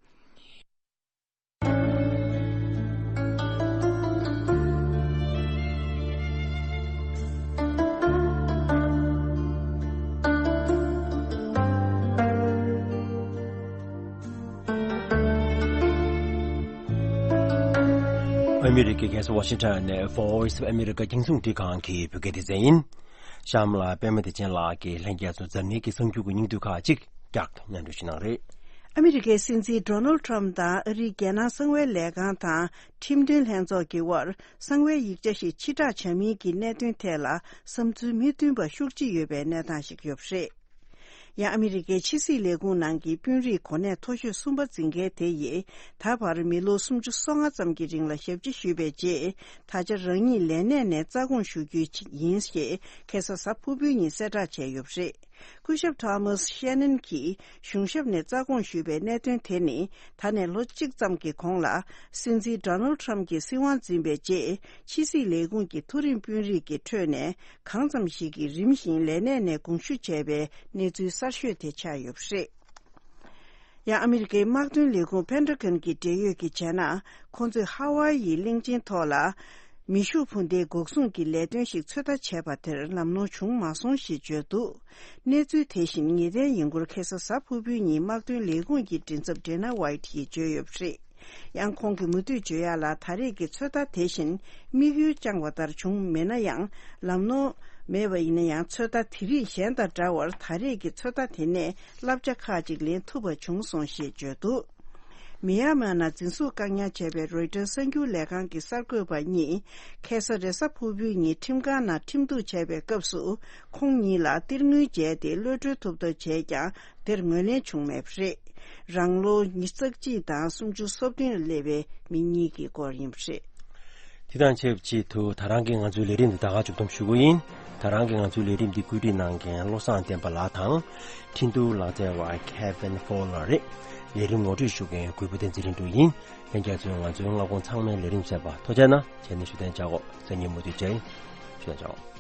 ཨ་མི་རི་ཀའི་རྒྱལ་ས་ཝ་ཤིང་ཊོན་ནས་Voice of America རྒྱང་སྲིང་རླུང་འཕྲིན་ཁང་གི་བོད་སྐད་སྡེ་ཚན་ཡིན། གཤམ་ལ་པད་མ་བདེ་ཆེན་ལགས་ཀྱིས་ལྷན་རྒྱས་ཚོར་འཛམ་གླིང་གི་གསར་འགྱུར་གྱི་སྙིང་བསྡུས་ཁག་ཅིག་བསྐྱར་དུ་སྙན་སྒྲོན་ཞུ་གནང་རེད། ཨ་མི་རི་ཀའི་སྲིད་འཛིན་ཌོ་ནལ་ཊམ་དང་ཨ་རིའི་རྒྱལ་ནང་གསང་བའི་ལས་ཁང་དང་ཁྲིམས་དོན་ལྷན་ཚོགས་ཀྱི་དབར་གསང་བའི་ཡིག་ཆ་ཞིག་ཕྱིར་བསྒྲགས་བྱ་མིན་གྱི་གནད་དོན་ཐད་ལ་བསམ་ཚུལ་མི་མཐུན་པ་ཤུགས་ཆེ་ཡོད་པའི་གནས་སྟངས་ཤིག་ཡོད་པ་རེད། ཡང་ཨ་མི་རི་ཀའི་ཕྱི་སྲིད་ལས་ཁུངས་ནང་གི་དཔོན་རིགས་གོ་གནས་མཐོ་ཤོས་གསུམ་པ་འཛིན་མཁན་དེ་ཡིས་ད་བར་མི་ལོ་སུམ་ཅུ་སོ་ལྔ་ཙམ་གྱི་རིང་ལ་ཞབས་ཕྱི་ཞུས་པའི་རྗེས། ད་ཆ་རང་ཉིད་ལས་གནས་ནས་རྩ་དགོངས་ཞུ་རྒྱུ་ཡིན་ཞེས་ཁ་སང་གཟའ་ཕུར་བུའི་ཉིན་གསལ་བསྒྲགས་བྱས་ཡོད་པ་རེད། སྐུ་ཞབས་ཐོ་མཱས་ཤེ་ནན་གྱིས་གཞུང་ཞབས་ནས་རྩ་དགོངས་ཞུས་པའི་གནད་དོན་དེ་ནི། ད་ནས་ལོ་གཅིག་ཙམ་གྱི་གོང་ལ། སྲིད་འཛིན་ཌོ་ནལ་ཊམ་གྱིས་སྲིད་དབང་འཛིན་པའི་རྗེས། ཕྱི་སྲིད་ལས་ཁུངས་ཀྱི་མཐོ་རིམ་དཔོན་རིགས་ཀྱི་ཁྲོད་ནས་གང་ཙམ་ཞིག་གིས་རིམ་བཞིན་ལས་གནས་ནས་དགོངས་ཞུ་བྱས་པའི་གནས་ཚུལ་གསར་ཤོས་དེ་ཆགས་ཡོད་པ་རེད། ཡང་ཨ་མི་རི་ཀའི་དམག་དོན་ལས་ཁུངས་ཕེན་ཊ་གོན་གྱི་འབྲེལ་ཡོད་ཀྱིས་བྱས་ན། ཁོང་ཚོས་ཧ་ཝཱ་ཡིའི་གླིང་ཆེན་ཐོག་ལ། མེ་ཤུགས་འཕུར་མདེལ་འགོག་སྲུང་གི་ལས་དོན་ཞིག་ཚོད་ལྟ་བྱས་པ་དེར་ལམ་ལྷོང་བྱུང་མ་སོང་ཞེས་བརྗོད་འདུག་གནས་ཚུལ་དེ་བཞིན་ངེས་གཏན་ཡིན་སྐོར་ཁ་སང་གཟའ་ཕུར་བུའི་ཉིན་དམག་དོན་ལས་ཁུངས་ཀྱི་མགྲིན་ཚབ་ཌེ་ན་ཝའི་ཊི་ཡིས་བརྗོད་ཡོད་པ་རེད། ཡང་ཁོང་གིས་མུ་མཐུད་བརྗོད་ཡག་ལ། ད་རེས་ཀྱི་ཚོད་ལྟ་དེ་བཞིན་དམིགས་ཡུལ་བཅངས་པ་ལྟར་བྱུང་མེད་ན་ཡང་། ལམ་ལྷོང་མེད་པ་ཡིན་ན་ཡང་། ཚོད་ལྟ་དེ་རིགས་གཞན་དང་འདྲ་བར། ད་རེས་ཀྱི་ཚོད་ལྟ་དེ་ནས་བསླབ་བྱ་ཁག་ཅིག་ལེན་ཐུབ་པ་བྱུང་སོང་ཞེས་བརྗོད་འདུག་མི་ཡན་མར་ནང་འཛིན་བཟུང་བཀག་ཉར་བྱས་པའི་རོའི་ཊར་གསར་འགྱུར་ལས་ཁང་གི་གསར་འགོད་པ་གཉིས་ཁ་སང་རེས་གཟའ་ཕུར་བུའི་ཉིན་ཁྲིམས་ཁང་ནང་ཁྲིམས་གཏུག་བྱས་པའི་སྐབས་སུ། ཁོང་གཉིས་ལ་གཏེར་དངུལ་འཇལ་ཏེ་གློད་གྲོལ་ཐུབ་ཐབས་བྱས་ཀྱང་། དེར་ངོས་ལེན་བྱུང་མེད་པ་རེད། རང་ལོ་ཉི་ཤུ་རྩ་གཅིག་དང་སུམ་ཅུ་སོ་བདུན་ལ་སླེབས་པའི་མི་གཉིས་ཀྱི་སྐོར་ཡིན་པ་རེད། དེ་དང་ཆབས་ཅིག་ཏུ་ད་རང་གི་ང་ཚོའི་ལས་རིམ་འདི་ད་ག་མཇུག་བསྡོམས་ཞུ་གི་ཡིན། ད་རང་གི་ང་ཚོའི་ལས་རིམ་འདི་བཀོད་སྒྲིག་གནང་མཁན་བློ་བཟང་བསྟན་པ་ལགས་དང་། འཕྲིན་གཏོང་ལག་རྩལ་བ་Kevin Fowler་རེད། ལས་རིམ་ངོ་སྤྲོད་ཞུ་མཁན་གུས་པ་བསྟན་འཛིན་རིན་གྲོ་ཡིན། ལྷན་རྒྱས་ཚོས་ང་ཚོའི་སྔ་དགོང་ཚང་མའི་ལས་རིམ་གསན་པ་ཐུགས་རྗེ་གནང་། བྱས་ནས་བཞུགས་གདན་འཇགས་གོ། སང་ཉིན་མུ་མཐུད་མཇལ་ཡིན། བཞུགས་གདན་འཇགས་གོ།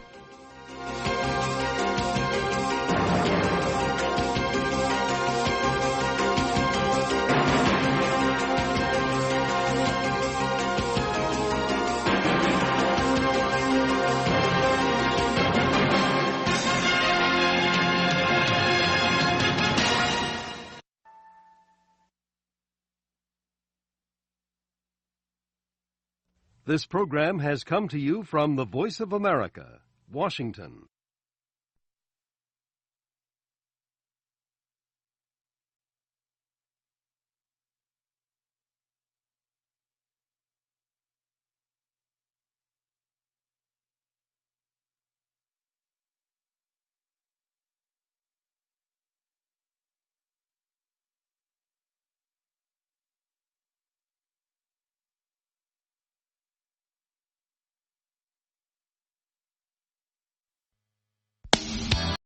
This program has come to you from the Voice of America, Washington.